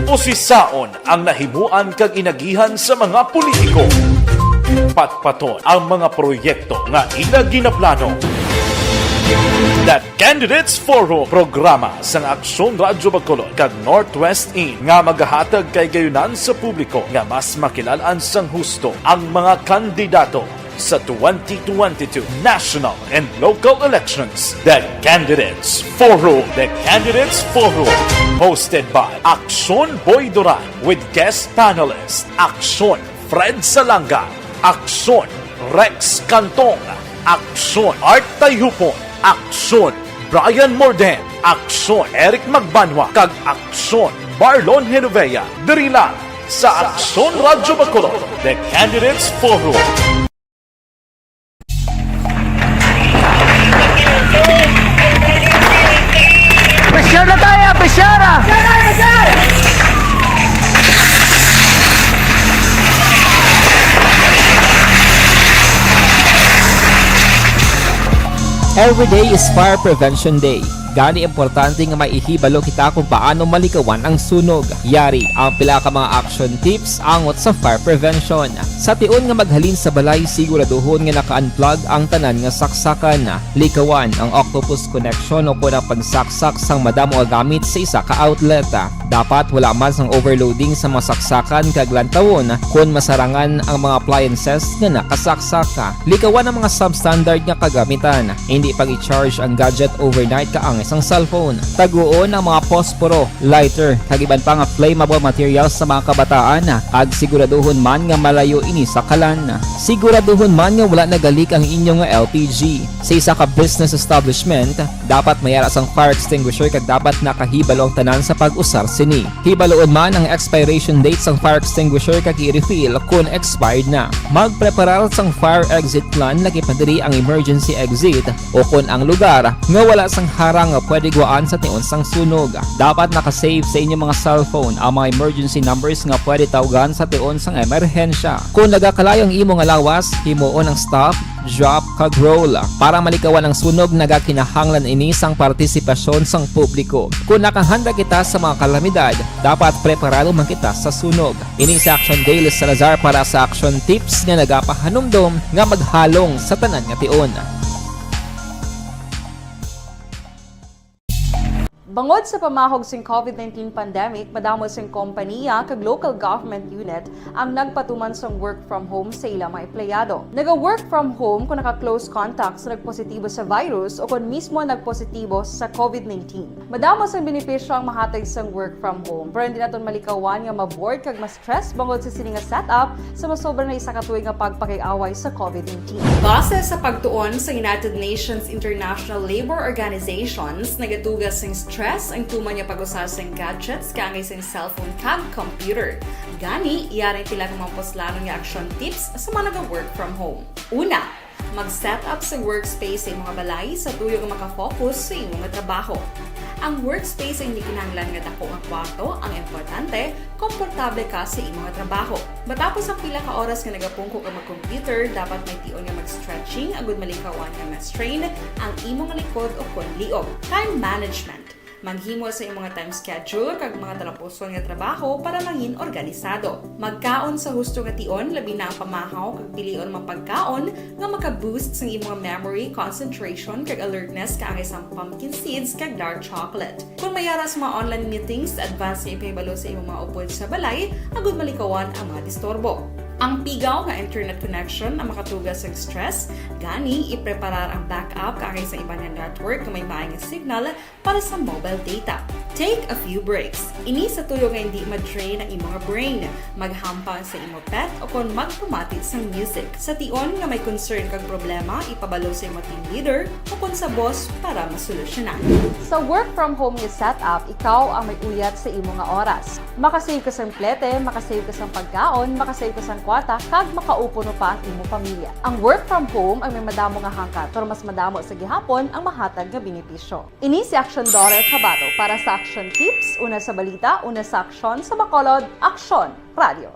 Usisaon ang nahimuan kag inagihan sa mga politiko. Patpaton ang mga proyekto nga ila ginaplano. The Candidates Forum, programa sang Aksyon Radyo Bacolod kag Northwest In, nga magahatag kahigayonan sa publiko nga mas makilal-an sang husto ang mga kandidato sa twenty twenty-two national and local elections. The Candidates Forum. The Candidates Forum, hosted by Aksyon Boy Duran with guest panelist Aksyon Fred Salanga, Aksyon Rex Cantong, Aksyon Art Tayhupon, Aksyon Brian Morden, Aksyon Eric Magbanwa, kag Aksyon Marlon Genovea, diri lang sa Aksyon Radyo Bacolod, The Candidates Forum. Pressure na tayo, pressure! Every day is Fire Prevention Day. Gani, importante nga maihibalo kita kung paano malikawan ang sunog. Yari ang pila ka mga action tips angot sa fire prevention. Sa tion nga maghalin sa balay, siguraduhon nga naka-unplug ang tanan nga saksakan. Likawan ang octopus connection o kon ang pagsaksak sang madamo nga gamit sa isa ka outlet. Dapat wala man sang overloading sa mga saksakan kag lantawon kon masarangan ang mga appliances nga nakasaksak. Likawan ang mga substandard nga kagamitan. Hindi pag-i-charge ang gadget overnight kaangay sang cellphone. Taguon ang mga posporo, lighter, kag iban pa nga flammable materials sa mga kabataan, kag siguraduhon man nga malayo ini sa kalan. Siguraduhon man nga wala nagalik ang inyo nga L P G. Sa isa ka business establishment, dapat may ara sang fire extinguisher kag dapat nakahibalo ang tanan sa pag-usar sini. Hibaloon man ang expiration date sang fire extinguisher kag i-refill kon expired na. Magpreparar sang fire exit plan, lagi pa diri ang emergency exit, o kon ang lugar nga wala sang harang nga pwede guwaan sa tion sang sunog. Dapat naka-save sa inyong mga cellphone ang mga emergency numbers nga pwede tawgan sa tion sang emerhensya. Kon nagakalayo ang imo nga lawas, himuon ang stop, drop, kag roll. Para malikawan ang sunog, nagakinahanglan ini sang partisipasyon sang publiko. Kon nakahanda kita sa mga kalamidad, dapat preparado man kita sa sunog. Ini si Action Dale Salazar para sa Action Tips nga nagapahanumdom nga maghalong sa tanan nga tion. Bangod sa pamahog sing COVID nineteen pandemic, madamo sing kompaniya kag local government unit ang nagpatuman sang work from home sa ila mga empleyado. Naga-work from home kung naka-close contact sa nagpositibo sa virus o kon mismo nagpositibo sa COVID nineteen. Madamo sang benepisyo ang mahatag sang work from home, pero hindi naton malikawan nga ma-bored kag ma-stress bangod sa sini nga setup sa masobra na isa ka tuig nga pagpakig-away sa COVID nineteen. Base sa pagtuon sa United Nations International Labor Organizations, nagatuga sing stress ang tuman nga pag-usa sing gadgets kaangay sing cellphone kag computer. Gani, yari ang pila ka mga puslanon nga action tips sa mga naga-work from home. Una, mag-set up sa workspace sa imong balay sa tuyo nga maka-focus sa imo nga trabaho. Ang workspace ay hindi kinahanglan nga dako nga kwarto, ang importante, komportable ka sa imo nga trabaho. Matapos ang pila ka oras nga nagapungko ka mag-computer, dapat may tion nga mag-stretching agud malikawan nga ma-strain ang imo nga likod o kon liog. Time management. Maghimo sa imo nga time schedule kag mga talapuson nga trabaho para mangin organisado. Magkaon sa husto nga tion, labi na ang pamahaw, kag pilion ang mga pagkaon nga maka-boost sang imo nga memory, concentration, kag alertness kaangay sang pumpkin seeds kag dark chocolate. Kon may ara sa mga online meetings, advance nga ipahibalo sa imo mga upod sa balay agud malikawan ang mga disturbo. Ang pigaw nga internet connection ang makatuga sang stress, gani ipreparar ang backup kaangay sa iban nga network nga may maay nga signal para sa mobile data. Take a few breaks. Ini sa tuyo nga hindi ma-drain ang imo nga brain. Maghampang sa imo pet o kon magpamati sang music. Sa tion nga may concern kag problema, ipabalo sa imo team leader o kon sa boss para masolusyonan. Sa work from home nga setup, ikaw ang may uyat sa imo nga oras. Makasave ka sang plete, makasave ka sang pagkaon, makasave ka sang kwarta, kag makaupo pa ang imo pamilya. Ang work from home ay may madamo nga hangkat, pero mas madamo sa gihapon ang mahatag nga benepisyo. Ini si Aksyon Dorer Cabato para sa Aksyon Tips, una sa balita, una sa aksyon, sa Bacolod, Aksyon Radio.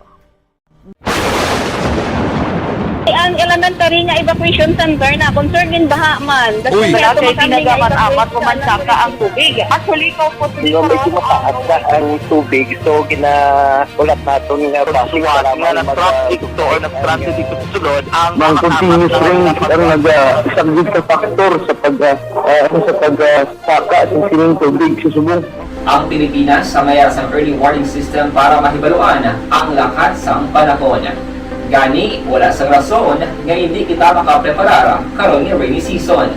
Ang elementary nga evacuation center na concern din baha man. Uy, wala kay tinaga man amat ko man saka ang tubig. Actually, ko po Pero medyo mataas na ang tubig, so gina-, ulat naton nga Kung basi suwat kailangan nga mag-, nag-traffic to or nag-transit dito sa sulod, ang Mang mga continuous tama rain na ang naga-, isang big factor sa pag, ah, ah, sa pag, ah, saka sa sining tubig sa subong. Ang Pilipinas ang may sang early warning system para mahibaluan ang lakat sang panahon. Gani, wala sang rason nga hindi kita makapreparar karon nga rainy season.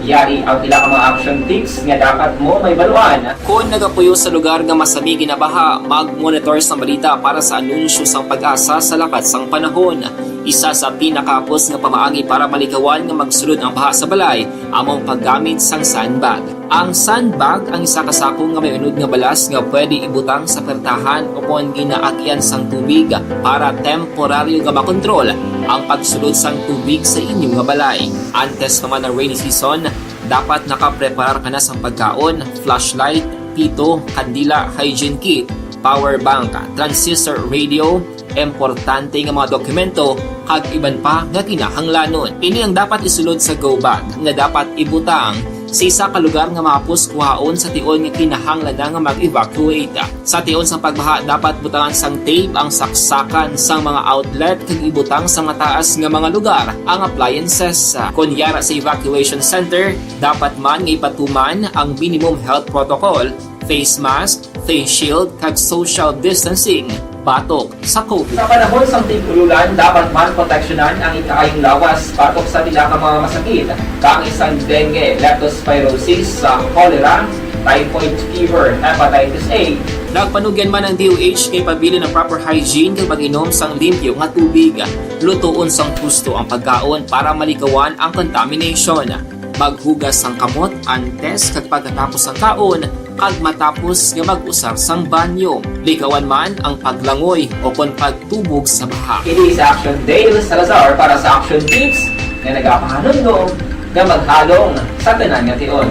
Yari ang pila ka mga action tips nga dapat mo mahibaluan. Kon nagapuyo sa lugar nga masami ginabaha, mag-monitor sang balita para sa anunsyo sang PAGASA sa lakat sang panahon. Isa sa pinakahapos nga pamaagi para malikawan nga magsulod ang baha sa balay amo ang paggamit sang sandbag. Ang sandbag ang isa ka sako nga may unod nga balas nga pwede ibutang sa pertahan o kon ginaagian sang tubig para temporaryo nga makontrol ang pagsulod sang tubig sa inyo nga balay. Antes pa man ang rainy season, dapat nakapreparar ka na sang pagkaon, flashlight, pito, kandila, hygiene kit, power bank, transistor radio, importante nga mga dokumento, kag iban pa nga kinahanglanon. Ini ang dapat isulod sa go bag nga dapat ibutang sa isa ka lugar nga mahapos kuhaon sa tion nga kinahanglan na nga mag-evacuate. Sa tion sang pagbaha, dapat butangan sang tape ang saksakan sang mga outlet kag ibutang sa mataas nga mga lugar ang appliances. Kon yara sa evacuation center, dapat man nga ipatuman ang minimum health protocol, face mask, face shield, kag social distancing batok sa COVID. Sa panahon sang tig-ululan, dapat man proteksyonan ang ikaayong lawas batok sa pila ka mga masakit, kaangay sang dengue, leptospirosis, sa cholera, typhoid fever, hepatitis A. Nagpanugyan man ang D O H kay pabilin ang proper hygiene kag pag-inom sang limpyo nga tubig. Lutoon sang husto ang pagkaon para malikawan ang contamination. Maghugas sang kamot antes kag pagkatapos sang kaon, kag matapos nga mag-usar sang banyo. Likawan man ang paglangoy o kon pagtubog sa baha. Ini sa Action Dale Salazar para sa Action Tips nga nagapahanumdom nga maghalong sa tanan nga tion.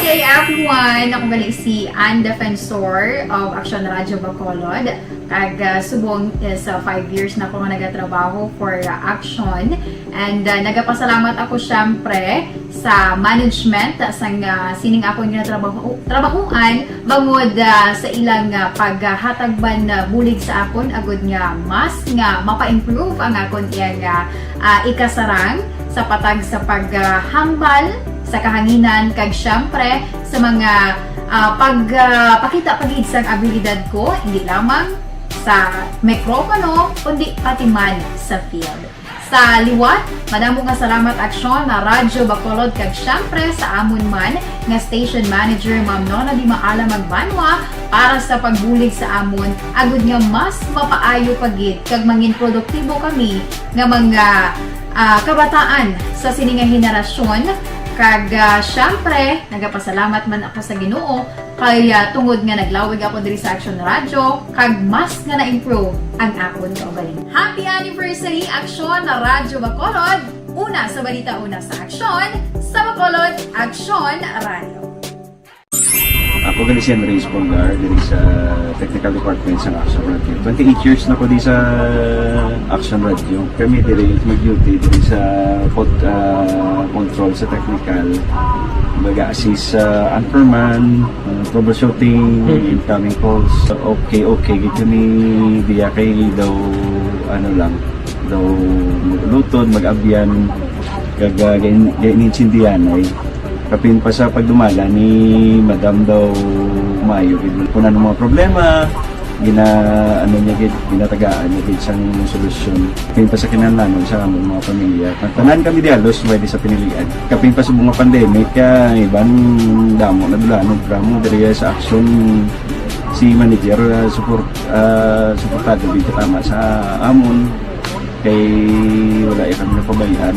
Good day, everyone! Ako gali si Ann Defensor of Action Radio Bacolod. Kag, ah, subong is, ah, five years na ako nga nagatrabaho for, ah, Action. And, ah, nagapasalamat ako, syempre, sa management, ah, sang, ah, sining akon nga trabaho, trabahoan, bangod, ah, sa ilang, ah, paghatag man, ah, bulig sa akon, agud nga mas nga mapa-improve ang akon iyang, ah, ah, ikasarang sa patag sa paghambal sa kahanginan, kag, syempre, sa mga, ah, pag, ah, pakita pa gid sang abilidad ko, hindi lamang sa mikropono, kundi pati man sa field. Sa liwat, madamo nga salamat, Aksyon, na Radyo Bacolod, kag, syempre, sa amon man nga station manager, Ma'am Nona Di Maala Magbanwa, para sa pagbulig sa amon, agud nga mas mapaayo pa gid kag mangin produktibo kami nga mga, ah, kabataan sa sini nga henerasyon. Kag, ah, syempre, nagapasalamat man ako sa Ginoo kay, ah, tungod nga naglawig ako diri sa Action Radio, kag mas nga na-improve ang akon kaugalingon. Happy anniversary, Action Radyo Bacolod! Una sa balita, una sa aksyon, sa Bacolod, Action Radio. Ako gali si Henry Espolgar, diri sa technical department sa Action Radio. Twenty-eight years na ko di sa Action Radio. Kami diri mag-duty diri sa pod-, ah, control sa technical. Baga assist sa anchorman, ah, troubleshooting, Mhm. incoming calls. Okay, okay, gid kami diya kay daw, ano lang, daw mag-ulutod, mag-abyan, kag, ah, gain-, gain-, intindihan ay kapin pa sa pagdumala ni Madam daw maayo gid. Kung ano mga problema, gina-, ano niya gid, ginatagaan niya gid sang solusyon. Kapin pa sa kinahanglanon sa among mga pamilya. Ang tanan kami di halos may di sa pinilian. Kapin pa sa mga pandemic, kaya iban damo na dula, no, drama diri sa Action si manager, ah, support, ah, suportado gid tama sa amon. Kay wala ya kami napabayaan.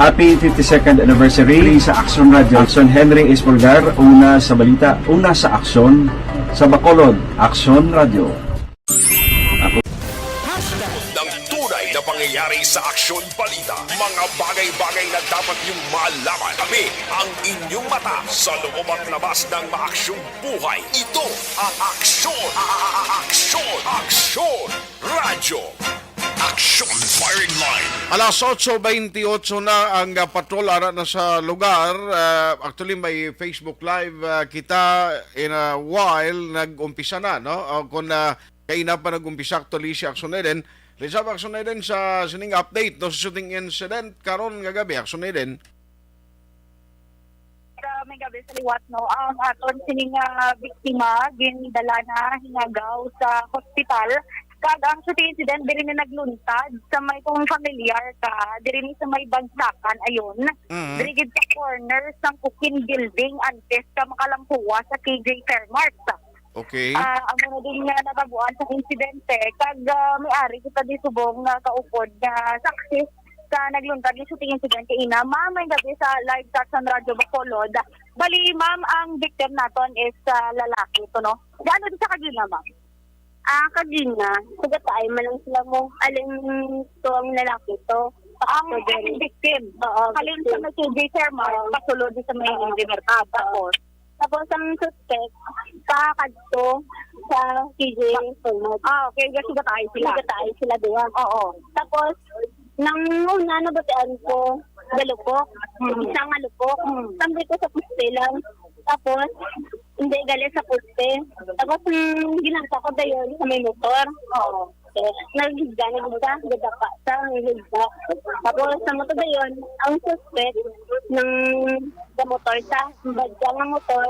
Happy fifty-second anniversary sa Action Radio. Action Henry Espolgar, una sa balita, una sa aksyon, sa Bacolod, Action Radio. Ako. Ng tunay na pangyayari sa Aksyon Balita. Mga bagay-bagay na dapat niyong malaman. Kami ang inyong mata sa loob at labas ng maaksyong buhay. Ito ang Aksyon, a-, a-, a-, Aksyon, Aksyon Radyo. Action Firing Line. Alas otso bentiocho na ang, ah, patrol ara na sa lugar. Ah, actually, may Facebook Live, ah, kita in a while nag-umpisa na, no? Ah, kung, ah, kaina pa nag-umpisa actually si Action Eden. Let's have Action Eden sa sining update, no, sa shooting incident karon nga gabi, Action Eden. Sa may gabi sa liwat, no, ang aton sini nga biktima gindala na hinagaw sa hospital. Kag ang shooting incident diri ni nagluntad sa may, kung familiar ka, diri ni sa may Bagsakan, ayon. Mhm. Diri gid sa corner sang Kukin Building antes ka makalangkuwa sa K J Fairmart. Okay. Ah, amo na din nga natabuan sa insidente, kag, ah, may ari kita di subong nga kaupod nga saksi sa nagluntad nga shooting incident kaina. Ma'am, may gabi sa live sa Action Radio Bacolod. Bali, ma'am, ang victim naton is, ah, lalaki to, no? Gaano di sa kagina, ma'am? Ah, kagina, taga-taay man lang sila mo. Alin to ang lalaki to? Ang Ako din. Victim. Oo, Halin sa victim. May K J Fairmart, Oo. Pasulod sa may Oo. Libertad. Tapos, Tapos ang suspect, pa kadto, sa K J Format. Ah, okay. Gasugatay sila. Gasugatay sila duha. Oo. Tapos, nang una, nabatian ko, galupok. Mm. Isa nga lupok. Mm. Tambay ko sa poste lang. Tapos, hindi, gali sa poste. Tapos, mm, ginangka ko dayon sa may motor. Oo. Nagigda, nagigda, gadapa sa nagigda. Tapos, sa motor dayon, ang suspect ng motor sa badya nga motor,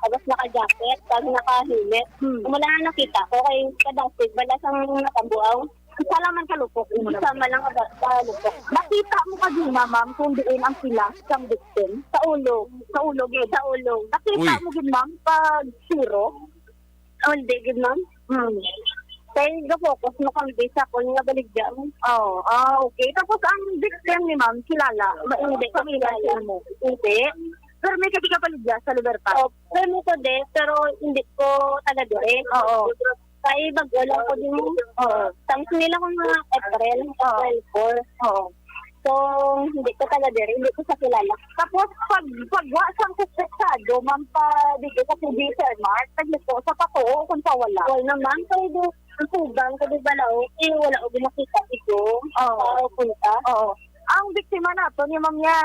tapos naka-jacket, tapos naka-helmet. Hmm. Wala na nakita ko kay kadasig, wala sang nakabuaw. Isa lang man kalupok, isa man lang ka, kalupok. Nakita mo ka din, ma'am, kung diin ang pilas sang victim? Sa ulo. Sa ulo, gid. Sa ulo. Nakita Uy. mo gid, ma'am, pag siro? Oh, hindi gid, ma'am. Hmm. Kay ga-focus mo kang di sa akon nga baligya mo. Oh, ah, okay. Tapos ang victim ni ma'am, kilala? Ma-, hindi ko kilala mo. Hindi. Pero may kadi ka baligya sa Libertad? Oh, pero may ko di, pero hindi ko taga dire. Oo. Kay bago lang ko din. Oo. Tangos nila ko nga April, Oo. April four. Oo. So, hindi ko taga dire, hindi ko sa kilala. Tapos, pag, pag wa sang suspetsado, ma'am, pa dito sa P D Sir Mark, nagluto sa patuo kung sa wala. Wala naman, kay do, ang tubang ko, di ba, lao? Eh, wala ko ginakita dito. Oo. Sa punta. Oo. Ang biktima nato ni ma'am niya,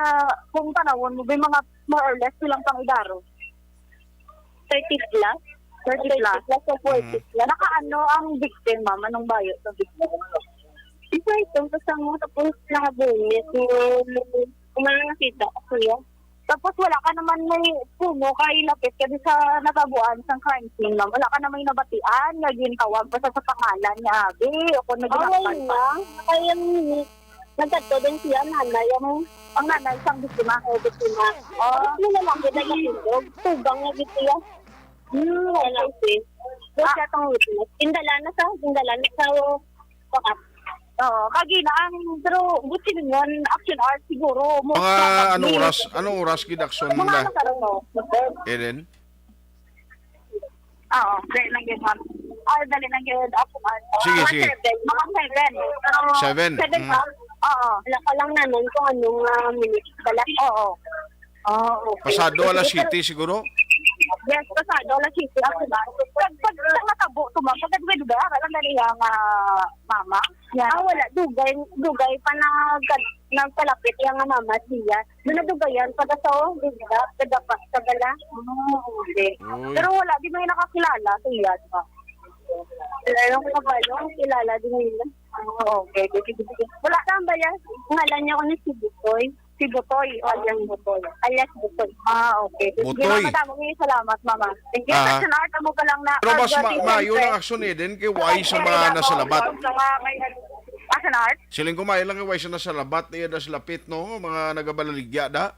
kung tanawon mo, may mga more or less silang pang idaro. Thirty plus. Thirty plus. Thirty plus o forty Mm. plus. Nakaano ang victim, ma'am? Anong bayo sa victim? Ito, ito, basta mo, tapos nakabungit. Yung, yung mga nakita ko, kuya. Tapos wala ka naman may puno kay lapit ka di sa natabuan sang crime scene, ma'am. Wala ka naman nabatian nga gintawag basta sa pangalan nga abi o kung Ah, wala naginakan pa. na. Kaya yung Nagkadto din siya, nanay, ang, ang nanay sang biktima. O, biktima. Oh. Tapos may lalaki na natindog. Tugang na gid siya. Hmm, okay. Doon Ah. siya tong witness. Indala na sa, indala na sa, oh, pakat. Oo, kagi na ang, pero buti nun, action art siguro. Most Mga probably. anong oras, anong oras gid action Mga nila? ano karon, no? Eden? Oo, dali lang yun, ma'am. Ah, dali lang yun. Ako, ma'am. Sige, Mga sige. seven. Mga seven. Pero Seven, seven, mm. ma'am. Oo. Wala ka lang naman kung anong, ah, minutes pala. Oo. Ah, okay. Pasado alas siyete siguro? Yes, pasado alas siyete ako, ma'am. Pag, pag sa matabo to, ma'am, pag nagdududa, alam na niya nga mama. Yan. Ah, wala. Dugay, dugay pa na nagpalapit yung nga mama siya. Doon na dugayan, pag sa, oh, di ba? Kada pa, sa gala. Ah, okay. Uy. Pero wala, di may nakakilala sa iya, di ba? Wala lang ko kabalo, kilala din nila. Ah, okay, okay, okay. Wala ka ang bayas. Ngalan niya ko ni si Butoy. Si Butoy, alias Butoy. Alias Butoy. Ah, okay. Butoy. Di ba, madamo nga salamat, mama. Thank you, Aha. Section Art, amo ka lang na Pero mas ma-, advertisement, maayo eh. lang action, Eden, kay why sa mga nasa labat? Sa mga may, Section Art? Siling ko, maayo lang kay why sa nasa labat, iya das lapit, no? Mga nagabaligya, da?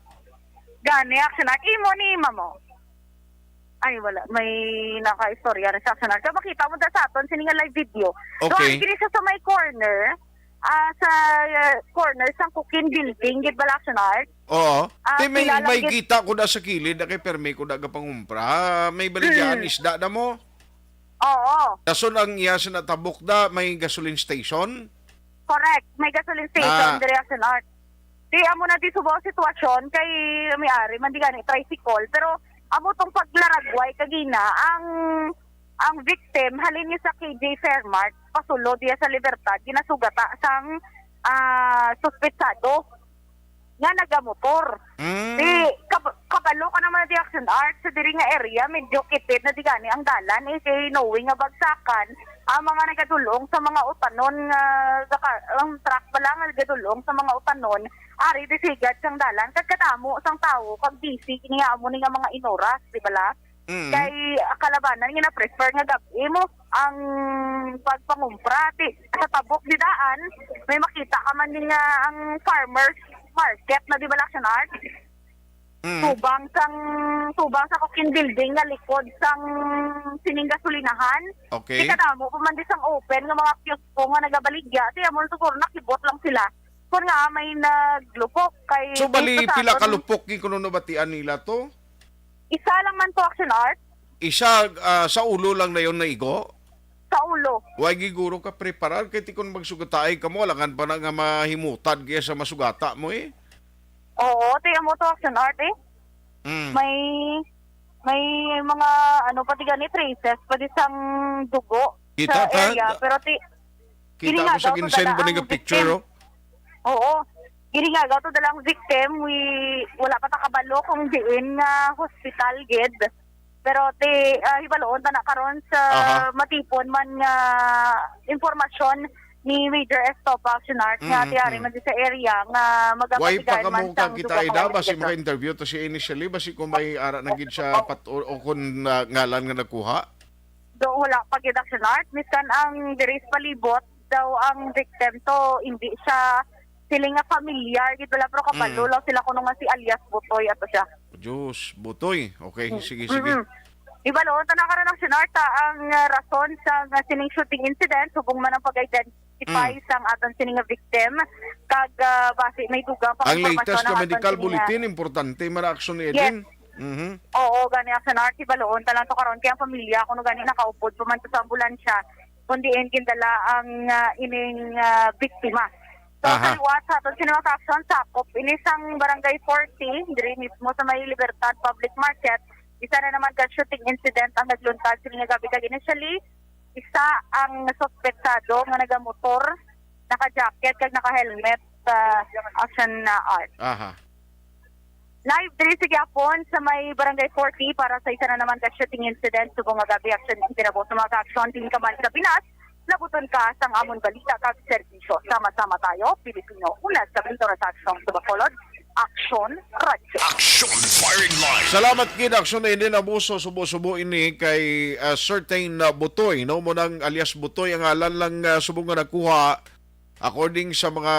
Gani, Action Art. Imo ni imo mo. Ay, wala. May naka-istorya rin sa Action Art. Kaya makita mo da sa aton, sini nga live video. Okay. Doon, kini siya sa may corner, ah, sa, ah, corner sang Kukin Building, gid bala, Action Art? Oo. Ah, Ti, may, kilala may gid. kita ko da sa kilid, na kay permi ko da gapangumpra. May baligyan, Mm. isda na mo. Oo. Dason ang iya sa natabok da, may gasoline station? Correct. May gasoline station, Ah. diri, Action Art. Di amo na di subo ang sitwasyon kay may ari man di gani tricycle, pero amo tong paglaragway kagina ang, ang victim halin ni sa K J Fairmart pasulod diya sa Libertad ginasugata sang, ah, suspetsado nga nagamotor. Mm. Di kab-, kabalo ka naman di Action Art sa diri nga area medyo kitid na di gani ang dalan eh kay knowing nga bagsakan ang mga nagadulong sa mga utanon nga gaka-, ang truck pala nga nagadulong sa mga utanon, ari di sigad sang dalan kag kadamo sang tawo kag busy kini nga amo ni nga mga inoras, di bala? Mm. Kay, ah, kalabanan nga na-prefer nga gab-i mo ang pagpangumpra. Ti, sa tabok di daan, may makita ka man din nga ang farmers market na, di bala, Action Art? Mm. Tubang sang, tubang sa Kukin Building nga likod sang sining gasolinahan. Okay. Di kadamo pa man di sang open nga mga kiosko nga nagabaligya. Ti amo siguro nakibot lang sila. Kung nga may naglupok kay So, bali, based sa pila aton ka lupok gid kuno nabatian nila to? Isa lang man to, Action Art. Isa, ah, sa ulo lang na yon naigo? Sa ulo. Way gid guro ka preparar kay ti kon magsugataay ka mo, alangan pa na nga mahimutad kaya sa masugata mo eh. Oo, ti amo to, Action Art eh. Mm. May, May mga, ano, pati gani traces, pati sang dugo Kita sa ta? area. Pero ti, Kita kini nga ko sa daw, ginsend mo ning ang picture, victim. Oh. Oo. Kini nga daw, to dalang victim, we, wala pa ta kabalo kung diin nga hospital gid. Pero ti, ah, hibaloon ta na karon sa Aha. matipon man nga impormasyon ni Major Estopa Action Art nga Mm, tiari mm. man sa area nga Way pa magapatigayon man kamo sang kakita dugang ida, mga basi investigasyon. maka-interview to si initially, basi kung may ara na gid siya pat-, o, o kung, ah, ngalan nga nakuha? Do, wala pa gid, Action Art. Miskan ang diri sa palibot daw ang victim to, hindi siya feeling nga familiar gid wala, pero kabalo Mm. lang sila kuno nga si alias Butoy ato siya. Diyos, Butoy. Okay, Mm. sige, sige. Mm-mm. Ibaloon ta na karon, Action Art, ah, ang, ah, rason sa nga sining shooting incident, subong man ang pag-identify Mm. sang aton sining nga victim, kag, ah, basi may dugang pa Ang impormasyon latest ang nga aton medical sining nga bulletin, importante man, Action Yes. Eden. Mhm. Oo, gani, Action Art, ibaloon ta lang to karon kay ang pamilya kuno gani nakaupod pa man to sa ambulansya kun diin gindala ang, ah, ining, ah, biktima. So, Aha. sa liwat sa aton sining mga action, sakop ini sang Barangay forty, diri mismo sa may Libertad Public Market, isa na naman ka shooting incident ang nagluntad sini nga gabi, kag initially, isa ang suspetsado nga nagamotor, naka-jacket, kag naka-helmet, ah, Action, ah, Art. Aha. Live diri sa gihapon sa may Barangay forty para sa isa na naman ka shooting incident. Subong nga gabi, Action, itinabo sa mga ka-action, din ka man sa Pinas, labuton ka sang amon balita kag serbisyo. Sama-sama tayo, Pilipino, una sa Bintura sa Aksyon sa Bacolod, Aksyon Radyo. Action Firing Line. Salamat gid, Action Eden. Abuso, subo-subo ini kay, ah, certain, ah, Butoy, no? Mo nang alias Butoy ang ngalan lang, ah, subong nga nakuha. According sa mga,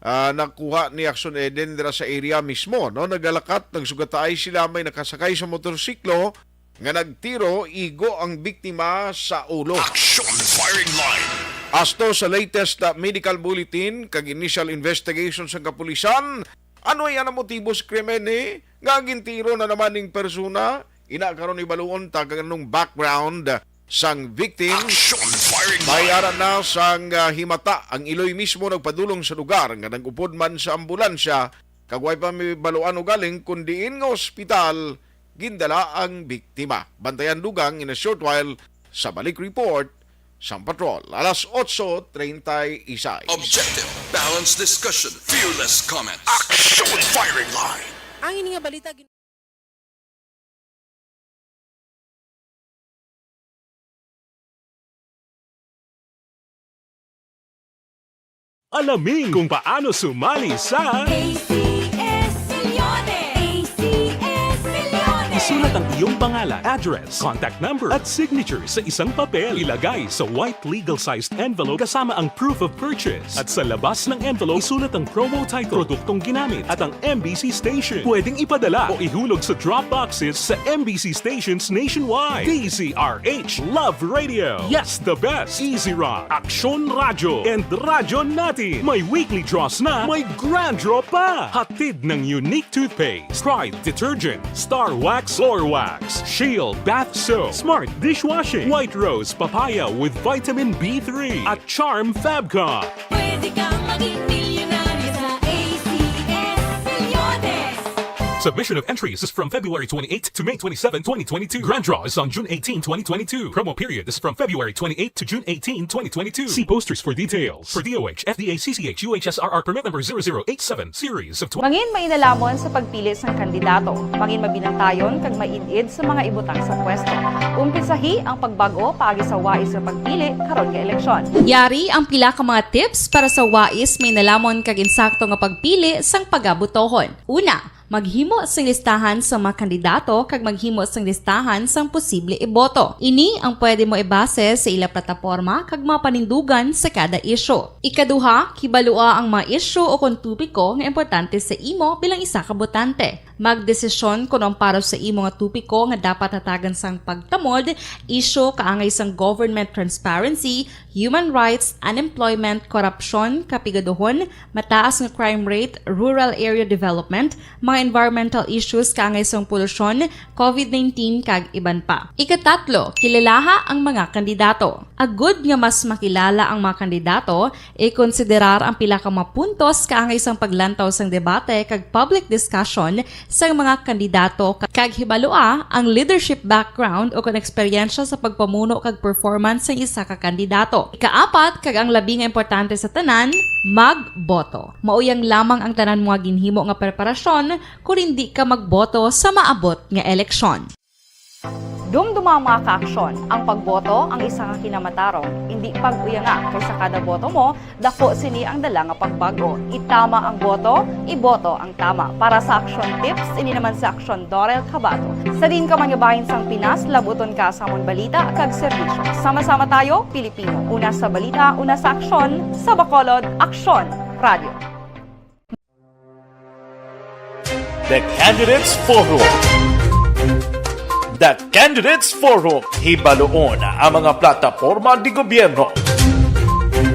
ah, nakuha ni Action Eden dira sa area mismo, no? Nagalakat, nagsugataay sila, may nakasakay sa motorsiklo nga nagtiro, igo ang biktima sa ulo. Action Firing Line. Asto sa latest, ah, medical bulletin kag initial investigation sang kapulisan, ano iya ang motibo sa krimen, eh? Nga gintiro na naman ning persona? Ina karon ibaluon ta kag anong background sang victim. Action Firing May Line. ara na sang, ah, himata ang iloy mismo nagpadulong sa lugar nga nag-upod man sa ambulansya, kag way pa mabaluan ugaling kon diin nga ospital gindala ang biktima. Bantayan dugang in a short while sa balik report sang patrol. Alas otso treinta y seis. Objective, balanced discussion, fearless comments. Action Firing Line. Ang ini nga balita gin- Alamin kung paano sumali sa A C S Milyones! A C S Milyones! Isulat ang iyong pangalan, address, contact number, at signature sa isang papel. Ilagay sa white legal-sized envelope kasama ang proof of purchase. At sa labas ng envelope, isulat ang promo title, produktong ginamit, at ang M B C station. Pwedeng ipadala o ihulog sa drop boxes sa M B C stations nationwide. D Z R H Love Radio. Yes, the best. Easy Rock, Aksyon Radyo, and Radyo Natin. May weekly draws na, may grand draw pa. Hatid ng Unique Toothpaste, Pride Detergent, Star Wax Floor Wax, Shield Bath Soap, Smart Dishwashing, White Rose Papaya with Vitamin B three, at Charm Fabcon. Pwede kang maging milyonaryo sa A C S Milyones. Submission of entries is from February twenty-eighth to May twenty-seven, twenty twenty-two. Grand draw is on June eighteen, twenty twenty-two. Promo period is from February twenty-eighth to June eighteen, twenty twenty-two. See posters for details. For D O H, F D A, C C H, U H S R R permit number zero zero eight seven, series of twenty. Mangin mainalhamon sa pagpili sang kandidato. Mangin mabinantayon kag maid-id sa mga ibutang sa pwesto. Umpisahi ang pagbag-o paagi sa wais nga pagpili karon nga eleksyon. Yari ang pila ka mga tips para sa wais, mainalhamon kag insakto nga pagpili sang pagabotohon. Una, maghimo sing listahan sa mga kandidato kag maghimo sing listahan sang posible iboto. Ini ang pwede mo ibase sa ila plataporma kag mga panindugan sa kada isyu. Ikaduha, kibalua ang mga isyu o kon topiko nga importante sa imo bilang isa ka botante. Magdesisyon kon ang para sa imo nga topiko nga dapat hatagan sang pagtamod, isyu kaangay sang government transparency, human rights, unemployment, korupsyon, kapigaduhon, mataas nga crime rate, rural area development, mga environmental issues kaangay sang polusyon, covid nineteen, kag iban pa. Ikatatlo, kilalaha ang mga kandidato. Agud nga mas makilala ang mga kandidato, ikonsiderar ang pila ka mga puntos kaangay sang paglantaw sang debate kag public discussion sang mga kandidato ka-, kag hibalua ang leadership background o kon eksperyensya sa pagpamuno kag performance sang isa ka kandidato. Ikaapat, kag ang labi nga importante sa tanan, magboto. Mao yang lamang ang tanan mo nga ginhimo nga preparasyon kon hindi ka magboto sa maabot nga eleksyon. Dumduma ang mga kaaksyon. Ang pagboto ang isa ka kinamatarong. Indi pag-uyanga, kay sa kada boto mo, dako sini ang dala nga pagbago. Itama ang boto, iboto ang tama. Para sa Aksyon Tips, ini naman si Aksyon Dorel Cabato. Sa diin ka man nga bahin sang Pinas, labuton ka sa amon balita kag serbisyo. Sama-sama tayo, Pilipino. Una sa balita, una sa aksyon, sa Bacolod, Aksyon Radio. The Candidates Forum. The Candidates Forum. Hibaluon ang mga plataporma de gobyerno.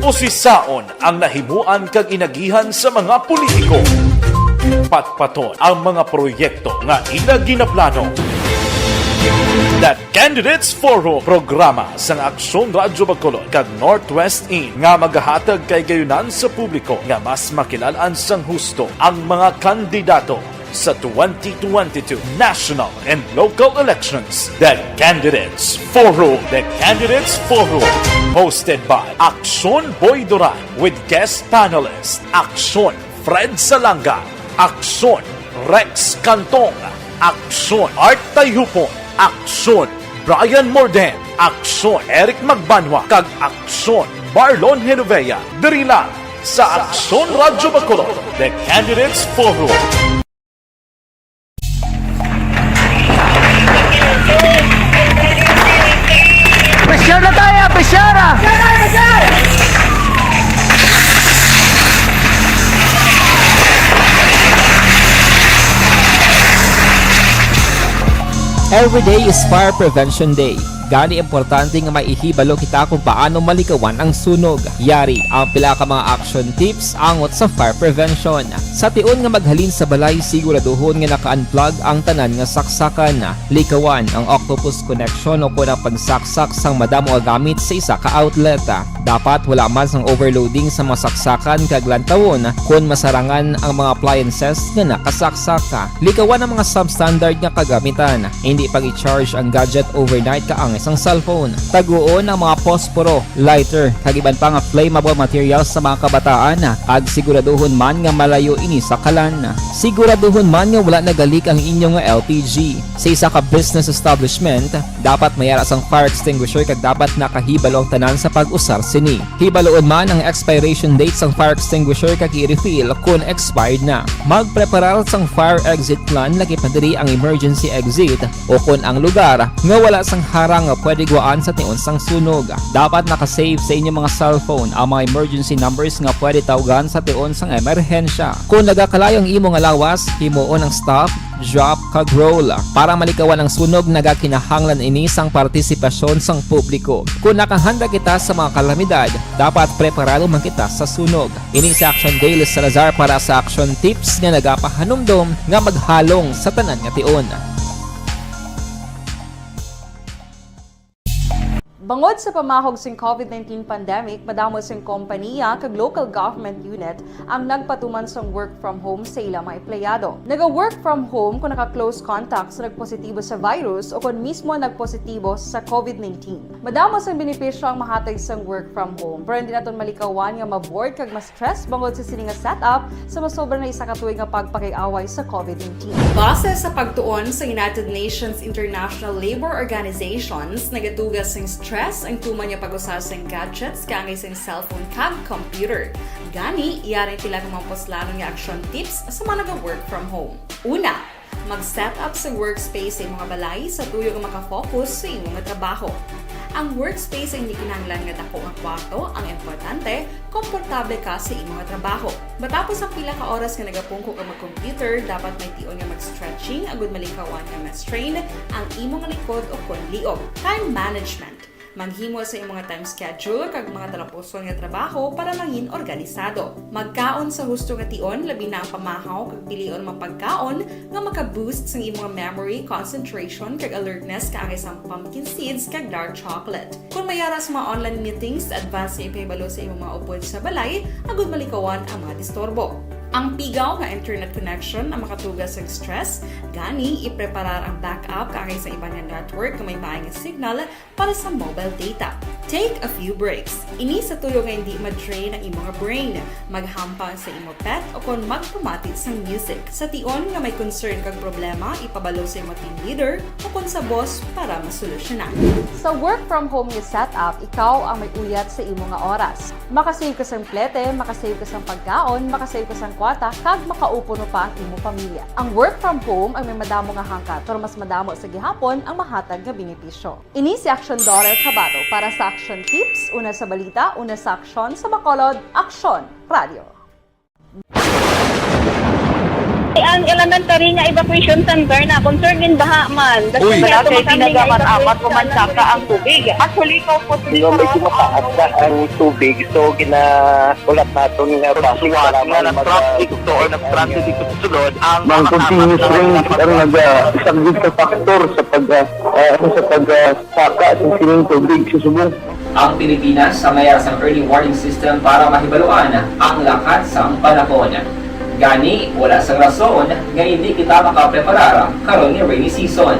Usisaon ang nahimuan kag inagihan sa mga politiko. Patpaton ang mga proyekto nga ila ginaplano. The Candidates Forum, programa sang Aksyon Radyo Bacolod kag Northwest In nga magahatag kay gayunan sa publiko nga mas makilal-an sang husto ang mga kandidato sa twenty twenty-two national and local elections. The Candidates Forum. The Candidates Forum, hosted by Aksyon Boy Duran with guest panelist Aksyon Fred Salanga, Aksyon Rex Cantong, Aksyon Art Tayhupon, Aksyon Brian Morden, Aksyon Eric Magbanwa, kag Aksyon Marlon Genovea. Diri lang sa Aksyon Radyo Bacolod, The Candidates Forum. Pressure na tayo! Pressure na! Every day is Fire Prevention Day. Gani, importante nga may ihibalo kita kung paano malikawan ang sunog. Yari ang pila ka mga action tips angot sa fire prevention. Sa tion nga maghalin sa balay, siguraduhon nga naka-unplug ang tanan nga saksakan. Likawan ang octopus connection o kon ang pagsaksak sang madamo nga gamit sa isa ka outlet. Dapat wala man sang overloading sa mga saksakan kag lantawon kon masarangan ang mga appliances nga nakasaksak. Likawan ang mga substandard nga kagamitan. Hindi pag-i-charge ang gadget overnight kaangay sang cellphone. Taguon ang mga posporo, lighter, kag iban pa nga flammable materials sa mga kabataan, kag siguraduhon man nga malayo ini sa kalan. Siguraduhon man nga wala nagalik ang inyo nga L P G. Sa isa ka business establishment, dapat may ara sang fire extinguisher kag dapat nakahibalo ang tanan sa pag-usar sini. Hibaluon man ang expiration date sang fire extinguisher kag i-refill kon expired na. Magpreparar sang fire exit plan, lakip na diri ang emergency exit o kon ang lugar nga wala sang harang nga pwede guwaan sa tion sang sunog. Dapat naka-save sa inyo mga cellphone ang mga emergency numbers nga pwede tawgan sa tion sang emerhensya. Kon nagakalayo ang imo nga lawas, himuon ang stop, drop, kag roll. Para malikawan ang sunog, nagakinahanglan ini sang partisipasyon sang publiko. Kon nakahanda kita sa mga kalamidad, dapat preparado man kita sa sunog. Ini si Action Dale Salazar para sa Action Tips nga nagapahanumdom nga maghalong sa tanan nga tion. Bangod sa pamahog sing COVID nineteen pandemic, madamo sing kompaniya kag local government unit ang nagpatuman sang work from home sa ila mga empleyado. Naga-work from home kung naka-close contact sa nagpositibo sa virus o kon mismo nagpositibo sa COVID nineteen. Madamo sang benepisyo ang mahatag sang work from home, pero hindi naton malikawan nga ma-bored kag ma-stress bangod sa sini nga setup sa masobra na isa ka tuig nga pagpakig-away sa COVID nineteen. Base sa pagtuon sa United Nations International Labour Organizations, nagatuga sing stress ang tuman nga pag-usar sing gadgets kaangay sing cellphone kag computer. Gani, yari ang pila ka mga puslanon nga action tips sa mga naga-work from home. Una, mag-set up sa workspace sa imong balay sa tuyo nga maka-focus sa imo nga trabaho. Ang workspace ay hindi kinahanglan nga dako nga kwarto, ang importante, komportable ka sa imo nga trabaho. Matapos ang pila ka oras nga nagapungko ka mag-computer, dapat may tion nga mag-stretching agud malikawan nga ma-strain ang imo nga likod o kon liog. Time management. Maghimo sa imong time schedule kag mga talapuson nga trabaho para mangin organisado. Magkaon sa husto nga tion, labi na ang pamahaw kag pilion mga pagkaon nga maka-boost sang imong memory, concentration, kag alertness kaangay sang pumpkin seeds kag dark chocolate. Kon may ara sa mga online meetings, advance nga ipahibalo sa imong mga upod sa balay agud malikawan ang mga disturbo. Ang pigaw nga internet connection ang makatuga sa stress, gani ipreparar ang backup kaangay sa iban nga network nga may maay nga signal para sa mobile data. Take a few breaks. Ini sa tuyo nga hindi ma-drain ang imo nga brain, maghampang sa imo pet o kon magpamati sang music. Sa tion nga may concern kag problema, ipabalo sa imo team leader o kon sa boss para masolusyonan. Sa work from home nga setup, ikaw ang may uyat sa imo nga oras. Makasave ka sang plete, makasave ka sang pagkaon, makasave ka sang kwarta, kag makaupo no pa ang imo pamilya. Ang work from home ang may madamo nga hangkat, pero mas madamo sa gihapon ang mahatag nga benepisyo. Ini si Action Daughter Kabato para sa Action Tips, una sa balita, una sa aksyon, sa Bacolod, Aksyon Radio. Ang elementary nga evacuation center na concerned in baha man. Uy. Wala kay pinagaman amat ko man saka ang tubig. Actually, ko po. Di ba, medyo mataas na ang tubig, so ginahulat naton nga traffic. Suwat nga na traffic to or nag-traffic dito sa sulod ang mga continuous rain ang nag-, ah, isang good factor sa pag, ah, ah, ano, sa pag, ah, saka sa sining tubig sa subong. Ang Pilipinas sa mayar sang early warning system para mahibaluan ang lakat sang panahon. Gani, wala sang rason nga hindi kita makapreparar karon nga rainy season.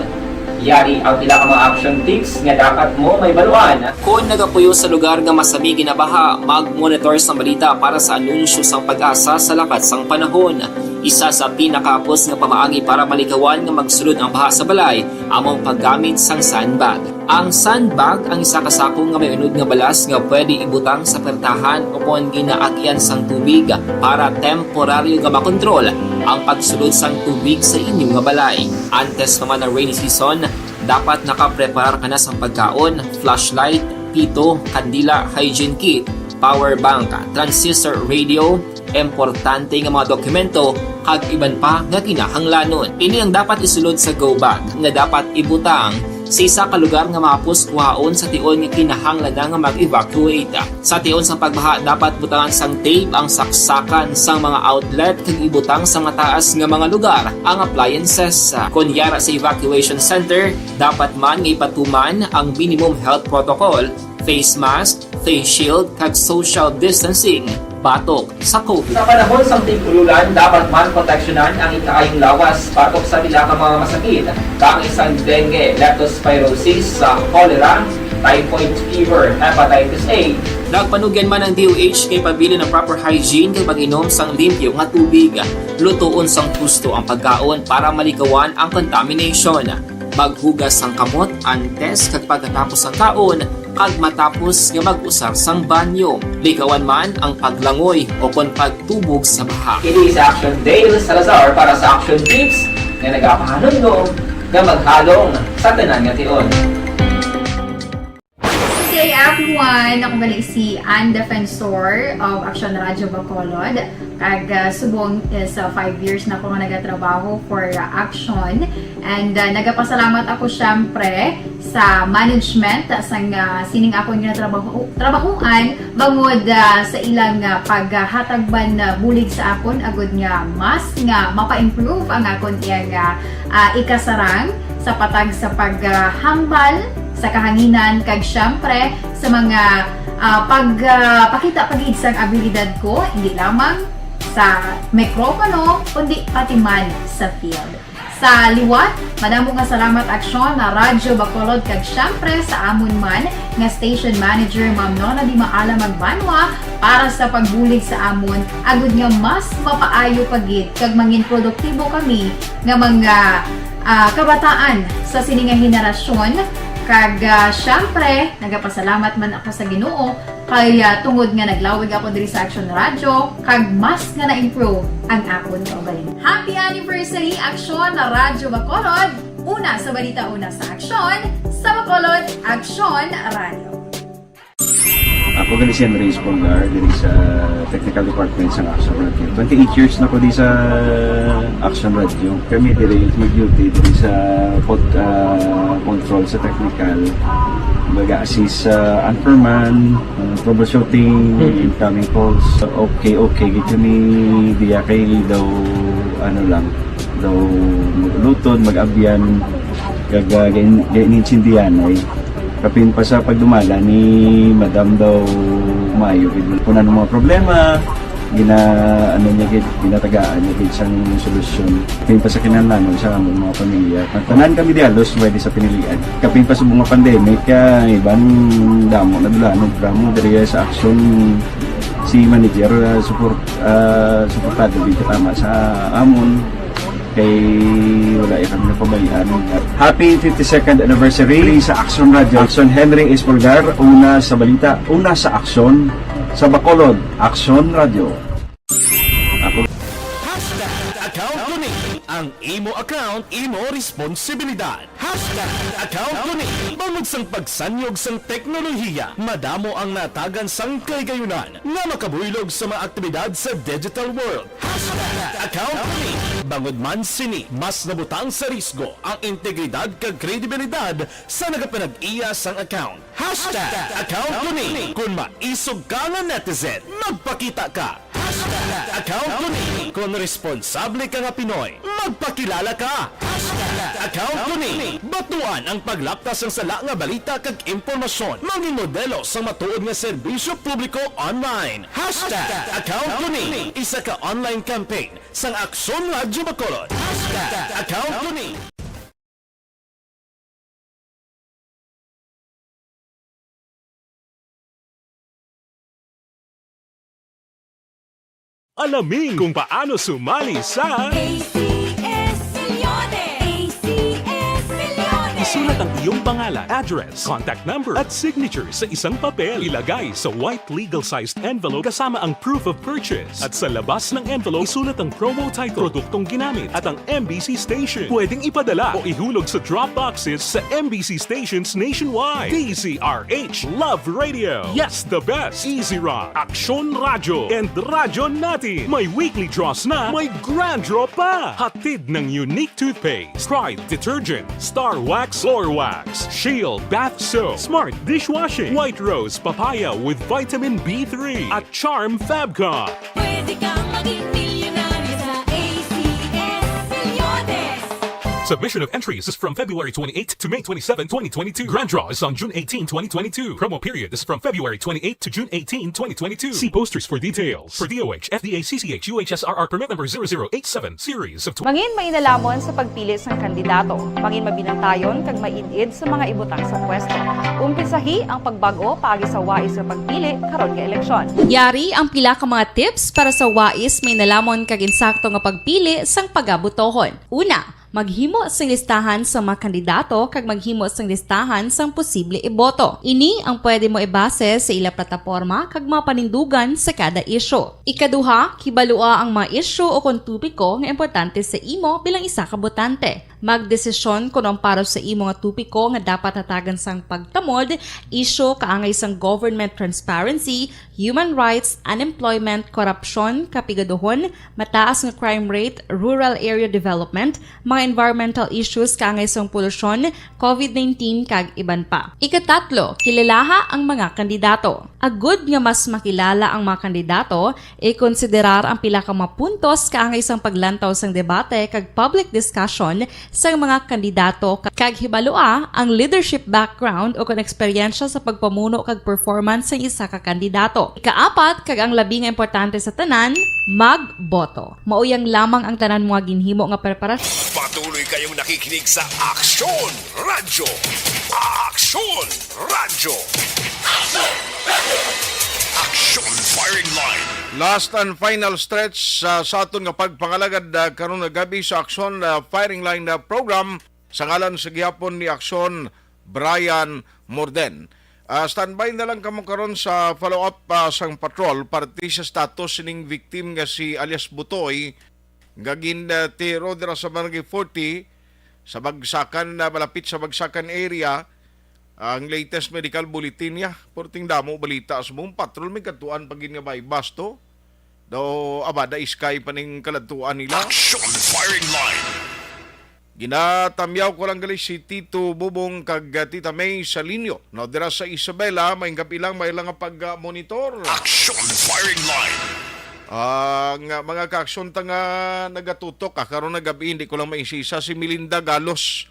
Yari ang pila ka mga action tips nga dapat mo mahibaluan. Kon nagapuyo sa lugar nga masami ginabaha, mag-monitor sang balita para sa anunsyo sang PAGASA sa lakat sang panahon. Isa sa pinakahapos nga pamaagi para malikawan nga magsulod ang baha sa balay amo ang paggamit sang sandbag. Ang sandbag ang isa ka sako nga may unod nga balas nga pwede ibutang sa pertahan o kon ginaagyan sang tubig para temporaryo nga makontrol ang pagsulod sang tubig sa inyo nga balay. Antes pa man ang rainy season, dapat nakapreparar ka na sang pagkaon, flashlight, pito, kandila, hygiene kit, power bank, transistor radio, importante nga mga dokumento, kag iban pa nga kinahanglanon. Ini ang dapat isulod sa go bag nga dapat ibutang sa isa ka lugar nga mahapos kuhaon sa tion nga kinahanglan na nga mag-evacuate. Sa tion sang pagbaha, dapat butangan sang tape ang saksakan sang mga outlet kag ibutang sa mataas nga mga lugar ang appliances. Kon yara sa evacuation center, dapat man nga ipatuman ang minimum health protocol, face mask, face shield, kag social distancing batok sa COVID. Sa panahon sang tig-ululan, dapat man proteksyonan ang ikaayong lawas batok sa pila ka mga masakit, kaangay sang dengue, leptospirosis, sa cholera, typhoid fever, hepatitis A. Nagpanugyan man ang D O H nga ipabilin ang proper hygiene kag pag-inom sang limpyo nga tubig. Lutoon sang husto ang pagkaon para malikawan ang contamination. Maghugas sang kamot antes kag pagkatapos sang kaon, kag matapos nga mag-usar sang banyo. Likawan man ang paglangoy o kon pagtubog sa baha. Kini si Action Dale Salazar para sa Action Tips nga nagapahanumdom nga maghalong sa tanan nga tion. Good day, everyone! Ako gali si Ann Defensor of Action Radio Bacolod. Kag, ah, subong is, ah, five years na ako nga nagatrabaho for, ah, Action. And, ah, nagapasalamat ako, syempre, sa management, ah, sang, ah, sining akon nga trabaho, trabahuan, bangod, ah, sa ilang, ah, paghatag man, ah, bulig sa akon, agud nga mas nga mapa-improve ang akon iyang, ah, ah, ikasarang sa patag sa paghambal sa kahanginan, kag, syempre, sa mga, ah, pag, ah, pakita pa gid sang abilidad ko, hindi lamang sa mikropono, kundi pati man sa field. Sa liwat, madamo nga salamat, Aksyon, na Radyo Bacolod, kag, syempre, sa amon man nga station manager, Ma'am Nona Di Maala Magbanwa, para sa pagbulig sa amon, agud nga mas mapaayo pa gid kag mangin produktibo kami nga mga, ah, kabataan sa sini nga henerasyon. Kag, ah, syempre, nagapasalamat man ako sa Ginoo kay, ah, tungod nga naglawig ako diri sa Action Radio, kag mas nga na-improve ang akon kaugalingon. Happy anniversary, Action Radyo Bacolod! Una sa balita, una sa aksyon, sa Bacolod, Action Radio. Ako gali si Andres Polgar, diri sa technical department sa Action Radio. Twenty-eight years na ko di sa Action Radio. Kami diri mag-duty diri sa pod-, ah, control sa technical. Baga assist sa anchorman, ah, troubleshooting, incoming calls. Okay, okay gid kami diya kay daw, ano lang, daw maglutod, mag-abyan, kag, ah, gain-, gainintindihan ay. Kapin pa sa pagdumala ni Madam daw maayo gid. Kung ano mga problema, Gina-, ano niya gid, ginatagaan niya gid sang solusyon. Kapin pa sa kinahanglanon sa among mga pamilya. Tanan kami di halos pwede sa pinilian. Kapin pa sa mga pandemic, ah, iban damo na dulanon, programa diri sa Aksyon, si manager, ah, support, ah, suportado gid katama sa amon. Kay wala ya kami napabayaan. Happy fifty-second anniversary sa Aksyon Radio. Aksyon Henry Espolgar, una sa balita, una sa aksyon, sa Bacolod, Aksyon Radio. Ako. Hashtag account ko ni. Ang imo account, imo responsibilidad. Hashtag account ko ni. Bangod sang pagsanyog sang teknolohiya, madamo ang natagan sang kaligayunan nga makabuylog sa mga aktibidad sa digital world. Hashtag account ko ni. Bangod man sini, mas nabutang sa risgo ang integridad kag kredibilidad sa nagapanag-iya sang account. Hashtag account ko ni. Kon maisog ka nga netizen, magpakita ka. Hashtag account ko ni. Kon responsable ka nga Pinoy, magpakilala ka. Hashtag account ko ni. Batuan ang paglapta sang sala nga balita kag impormasyon. Mangin modelo sang matuod nga serbisyo publiko online. Hashtag account ko ni. Isa ka online campaign sang Aksyon Radyo Bacolod. Hashtag account ko ni. Alamin kung paano sumali sa A C S Milyones! A C S Milyones! Isulat ang iyong pangalan, address, contact number, at signature sa isang papel. Ilagay sa white legal-sized envelope kasama ang proof of purchase. At sa labas ng envelope, isulat ang promo title, produktong ginamit, at ang M B C station. Pwedeng ipadala o ihulog sa drop boxes sa M B C stations nationwide. D Z R H Love Radio. Yes, the best. Easy Rock, Aksyon Radyo, and Radyo Natin. May weekly draws na, may grand draw pa. Hatid ng Unique Toothpaste, Pride Detergent, Star Wax Floor Wax, Shield Bath Soap, Smart Dishwashing, White Rose Papaya with Vitamin B three, at Charm Fabcon. Pwede kang maging milyonaryo sa A C S Milyones. Submission of entries is from February twenty-eighth to May twenty-seven, twenty twenty-two. Grand draw is on June eighteen, twenty twenty-two. Promo period is from February twenty-eighth to June eighteen, twenty twenty-two. See posters for details. For D O H, F D A, C C H, U H S R R permit number zero zero eight seven, series of tw- Mangin mainalamon sa pagpili sang kandidato. Mangin mabinantayon kag maid-id sa mga ibutang sa pwesto. Umpisahi ang pagbag-o paagi sa wais nga pagpili karon nga eleksyon. Yari ang pila ka mga tips para sa wais, mainalamon kag insakto nga pagpili sang pagabutohon. Una, maghimo sing listahan sa mga kandidato kag maghimo sing listahan sang posible iboto. Ini ang pwede mo ibase sa ila plataporma kag mga panindugan sa kada isyu. Ikaduha, kibalua ang mga isyu o kon topiko nga importante sa imo bilang isa ka botante. Magdesisyon kon ang para sa imo nga topiko nga dapat hatagan sang pagtamod, isyu kaangay sang government transparency, human rights, unemployment, korupsyon, kapigaduhon, mataas nga crime rate, rural area development, mga environmental issues kaangay sang polusyon, covid nineteen, kag iban pa. Ikatatlo, kilalaha ang mga kandidato. Agud nga mas makilala ang mga kandidato, ikonsiderar ang pila ka mga puntos kaangay sang paglantaw sang debate kag public discussion sang mga kandidato, ka-, kag hibalua ang leadership background o kon eksperyensya sa pagpamuno kag performance sang isa ka kandidato. Ikaapat, kag ang labi nga importante sa tanan, magboto. Mao yang lamang ang tanan mga ginhimo nga preparasyon. Patuloy kayong nakikinig sa Aksyon Radyo. Aksyon Radyo. Aksyon Firing Line. Last and final stretch sa, sa aton nga pagpangalagad, ah, karon nga gabi sa Aksyon, ah, Firing Line, ah, program sa ngalan sa gihapon ni Aksyon Brian Morden. Ah, standby na lang kamo karon sa follow-up, ah, sang patrol parte sa status sining victim nga si alias Butoy nga gin, ah, tiro dira sa Barangay forty sa Bagsakan, ah, malapit sa Bagsakan area. Ang latest medical bulletin niya, perting damo balita sa mong patrol, may katuan pa gid nga may basto. Daw, aba, da iskay pa ning kaladtuan nila. Action Firing Line. Ginatamyaw ko lang gali si Tito Bubong kag, ah, Tita May Salinio, no, dira sa Isabela, may gabi lang, may lang nga pag-monitor. Action Firing Line. Ang, ah, mga kaaksyon ta nga nagatutok, ah, karon nga gabi, hindi ko lang maisisa si Melinda Galos.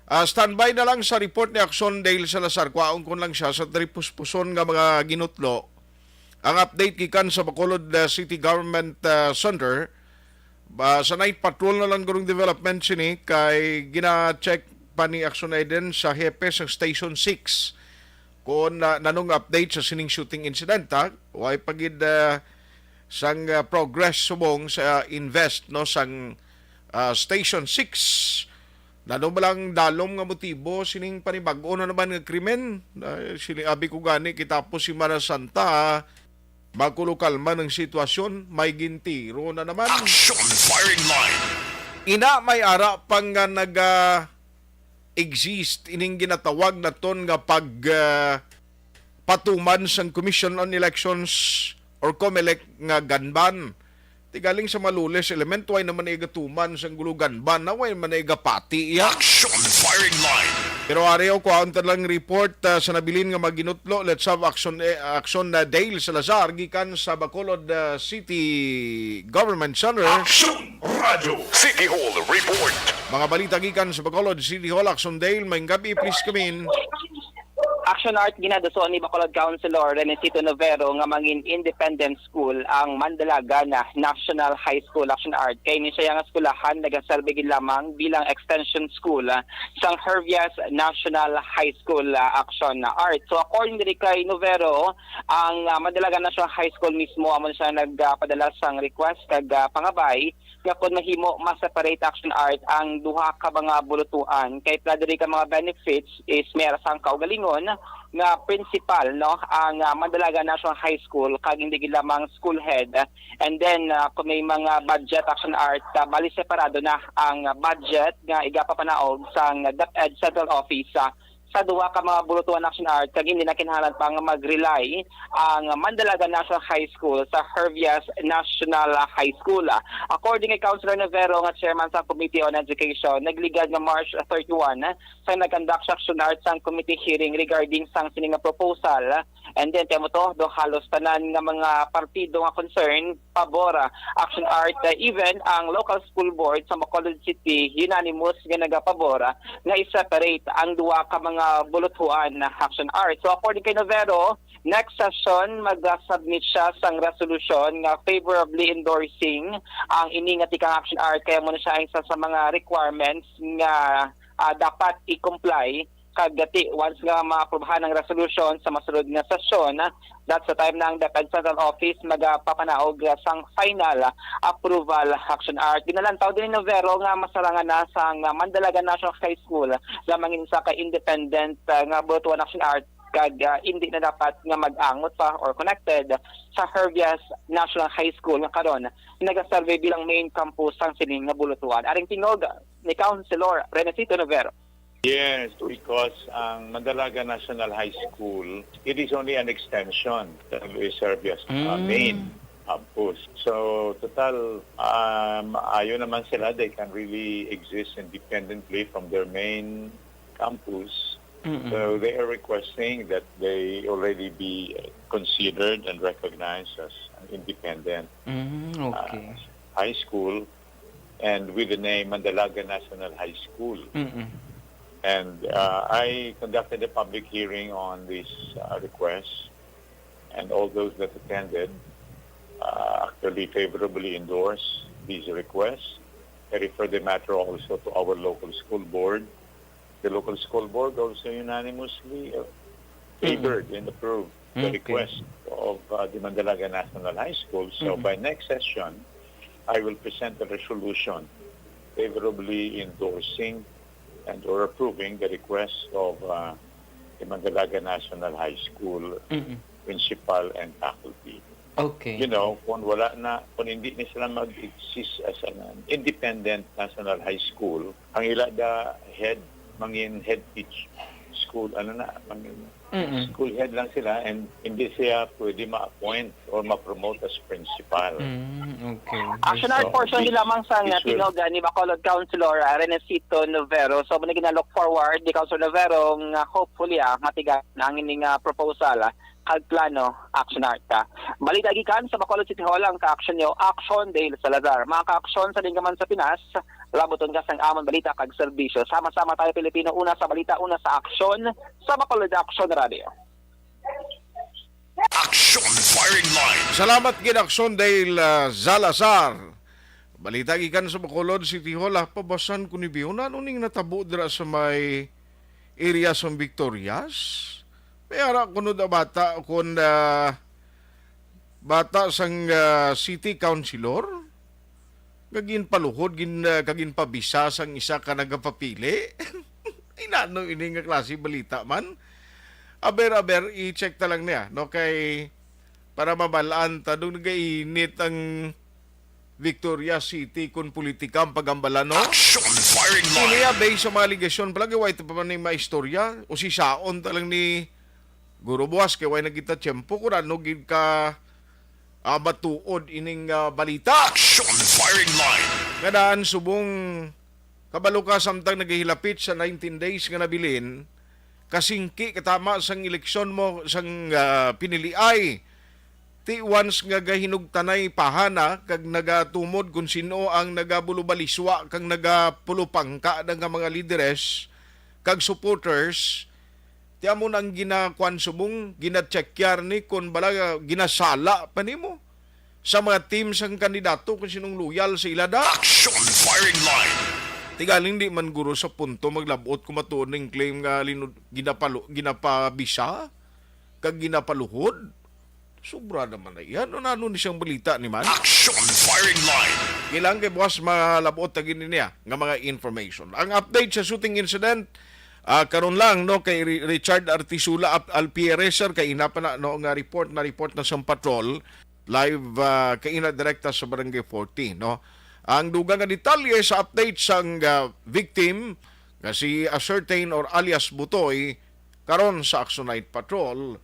Ah, standby na lang sa report ni Aksyon Dale Salazar. Kwaon ko lang siya sa tripuspuson nga mga ginutlo. Ang update gikan sa Bacolod, uh, City Government, uh, Center, ba, sa night patrol na lang gurong development sini kay gina-check pa ni Action Aid sa hepe sa Station six kung, uh, nanong update sa sining shooting incident, ha? Way pa gid, uh, sang, uh, progress subong sa invest, no, sang, uh, Station six. Nano ba lang dalom nga motibo sining panibag-o na naman nga krimen? Uh, sini abi ko gani kita po Semana Santa, makulokalma ng sitwasyon, may gintiro na naman. Action Firing Line. Ina, may ara pa nga naga-exist ining ginatawag naton nga pag, ah, patuman sang Commission on Elections or COMELEC nga gun ban. Tigaling sa malules element, way naman na igatuman sang gulo gun ban na, way naman na igapati iya. Action Firing Line. Pero ari, o, kuhaon ta lang report, ah, sa nabilin nga maginutlo. Let's have Action, eh, Action na Dale Salazar gikan sa Bacolod, ah, City Government Center. Action Radio City Hall Report. Mga balita gikan sa Bacolod City Hall, Action Dale, may gabi, please come in. Action Art, ginaduso ni Bacolod Councilor Renesito Novero nga mangin independent school ang Mandalagan National High School, Action Art. Kay ni siya nga eskwelahan nagaserbi gid lamang bilang extension school, ah, sang Hervias National High School, ah, Action Art. So according diri kay Novero, ang, ah, Mandalagan National High School mismo amo na siya nagpadala sang request kag, ah, pangabay nga kon mahimo ma-separate, Action Art, ang duha ka mga bulutuan kay pila diri ka mga benefits is may ara sang kaugalingon nga principal, no, ang, ah, Mandalagan National High School kag hindi gid lamang school head. And then, ah, kung may mga budget, Action Art, ah, bali separado na ang budget nga igapapanaog sang DepEd Central Office, ah, sa duha ka mga bulutuan, Action Art, kag hindi na kinahanglan pa nga mag-rely ang Mandalagan National High School sa Hervias National High School. According kay Councilor Novero nga chairman sa Committee on Education, nagligad nga March thirty-one, sa nag-conduct sa Action Art sang committee hearing regarding sang sini nga proposal. And then, temo to, do halos tanan nga mga partido nga concern, pabor, ah, Action Art, ah, even ang local school board sa Bacolod City, unanimous nga nagapabor, ah, nga i-separate ang duha ka mga bulutuan na Action Art. So, according kay Novero, next session, mag-submit siya sang resolution nga favorably endorsing ang ini nga tikang Action Art. Kaya mo na siya isa sa mga requirements nga, ah, dapat i-comply kag gati, once nga maaprubahan ang resolution sa masulod nga sesyon, that's the time na ang DepEd Central Office magapapanaog sang final approval, Action Art. Ginalantaw din ni Novero nga masarangan na sang Mandalagan National High School nga mangin usa ka independent, ah, nga bulutuan, Action Art, kag, ah, indi na dapat nga mag-angot pa or connected sa Hervias National High School nga karon nagaserve bilang main campus sang sining nga bulutuan. Aring tingog ni Councilor Renesito Novero. Yes, because ang Mandalaga National High School, it is only an extension of Luis Hervias, uh, Mm. main campus. So, total, um, ayo naman sila, they can really exist independently from their main campus. Mm-mm. So, they are requesting that they already be, uh, considered and recognized as an independent, Mm, uh, okay. high school and with the name Mandalaga National High School. Mm-mm. And, uh, I conducted a public hearing on this, uh, request, and all those that attended, uh, actually favorably endorsed these requests. I referred the matter also to our local school board. The local school board also unanimously, uh, Mm-mm. favored and approved the Okay. request of, uh, the Mandalaga National High School. So, Mm-mm. by next session, I will present a resolution favorably endorsing and or approving the request of, uh, the Mandalaga National High School Mm-mm. principal and faculty. Okay. You know, kung wala na, kung hindi na sila mag-exist as an independent national high school, ang ila da head, mangin head teach school, ano na, mangin Mm-mm. school head lang sila, and hindi siya pwede ma-appoint or ma-promote as principal. Mm, okay. Action Art, So, portion this, nila mang sang this will tinuga ni Bacolod Councilor, ah, Renesito Novero. So, muna gina-look forward ni Councilor Novero nga hopefully, ah, matiga na ang ining, ah, proposal, ah, kag plano, Action Art, ah. Balita gikan sa Bacolod City Hall, ang ka-action niyo, Action Dale Salazar. Mga ka-action sa linggaman sa Pinas, labuton ka sang amon balita kag serbisyo. Sama-sama tayo, Pilipino, una sa balita, una sa aksyon, sa Bacolod Action Radio. Action Firing line. Salamat gid, Aksyon Dale, ah, Salazar. Balita gikan sa Bacolod City Hall, ah, pabasan ko ni Bion. Ano ning natabo dira sa may area sa Victorias? May ara kuno da bata kun, ah, bata sang, ah, city councilor nga ginpaluhod, gin, ah, kag ginpabisa sang isa ka nagapapili. Ay, nano ini nga klase balita man? Aber, aber, i-check ta lang niya, no? Kay para mabalaan ta, nung nagainit ang Victoria City, kung politika ang pagambala, no? Action firing line. Kini, ah, based sa mga alegasyon, palagi, wa ito pa man yung mga istorya, o si Saon ta lang ni Guro Buwas, kay wa na kita tiyempo, kung ano gid ka, ah, matuod ining, ah, balita. Action firing line. Nga daan, subong kabalo ka, samtang nagahilapit sa nineteen days nga nabilin, kasingki katama sang eleksyon mo, sang, ah, piniliay. Ti once nga gahinugtanay pahana kag nagatumod kung sino ang nagabulubaliswa kag nagapulupangka na nga mga lideres kag supporters, ti amo nang ginakuan, subong ginachekyar ni kung bala ginasala pa nimo sa mga team sang kandidato kung sinong loyal sa ila da. Action firing line. Tigaling di man guro sa punto maglabot kung matuod ning claim nga linud-, ginapalo-, ginapabisa kag ginapaluhod. Sobra naman na yan. Ano, ano ni siyang balita ni man? Action firing line. Kailangan kay buwas malabot na gini niya nga mga information. Ang update sa shooting incident, ah, karon lang, no, kay Ri-, Richard Artisula Ap-, Alpiere, sir, kay ina pa na, no, nga report na report na sa patrol live, ah, kay ina direkta sa Barangay forty, no. Ang dugang nga detalye sa update sang, ah, victim nga si Ascertain or alias Butoy karon sa Action Night Patrol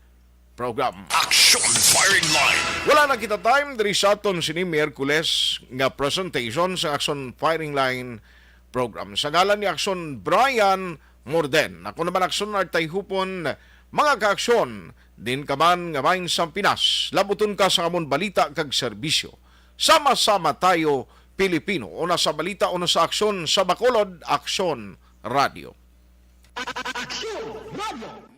program. Action firing line. Wala na kita time diri sa aton sini Miyerkules nga presentation sa Action Firing Line program. Sa ngalan ni Action Brian Morden, ako naman Action Artay Hupon, mga kaaksyon, din ka man nga main sa Pinas, labuton ka sa amon balita kag serbisyo. Sama-sama tayo, Pilipino, una sa balita, una sa aksyon, sa Bacolod, Aksyon Radio. Aksyon Radio.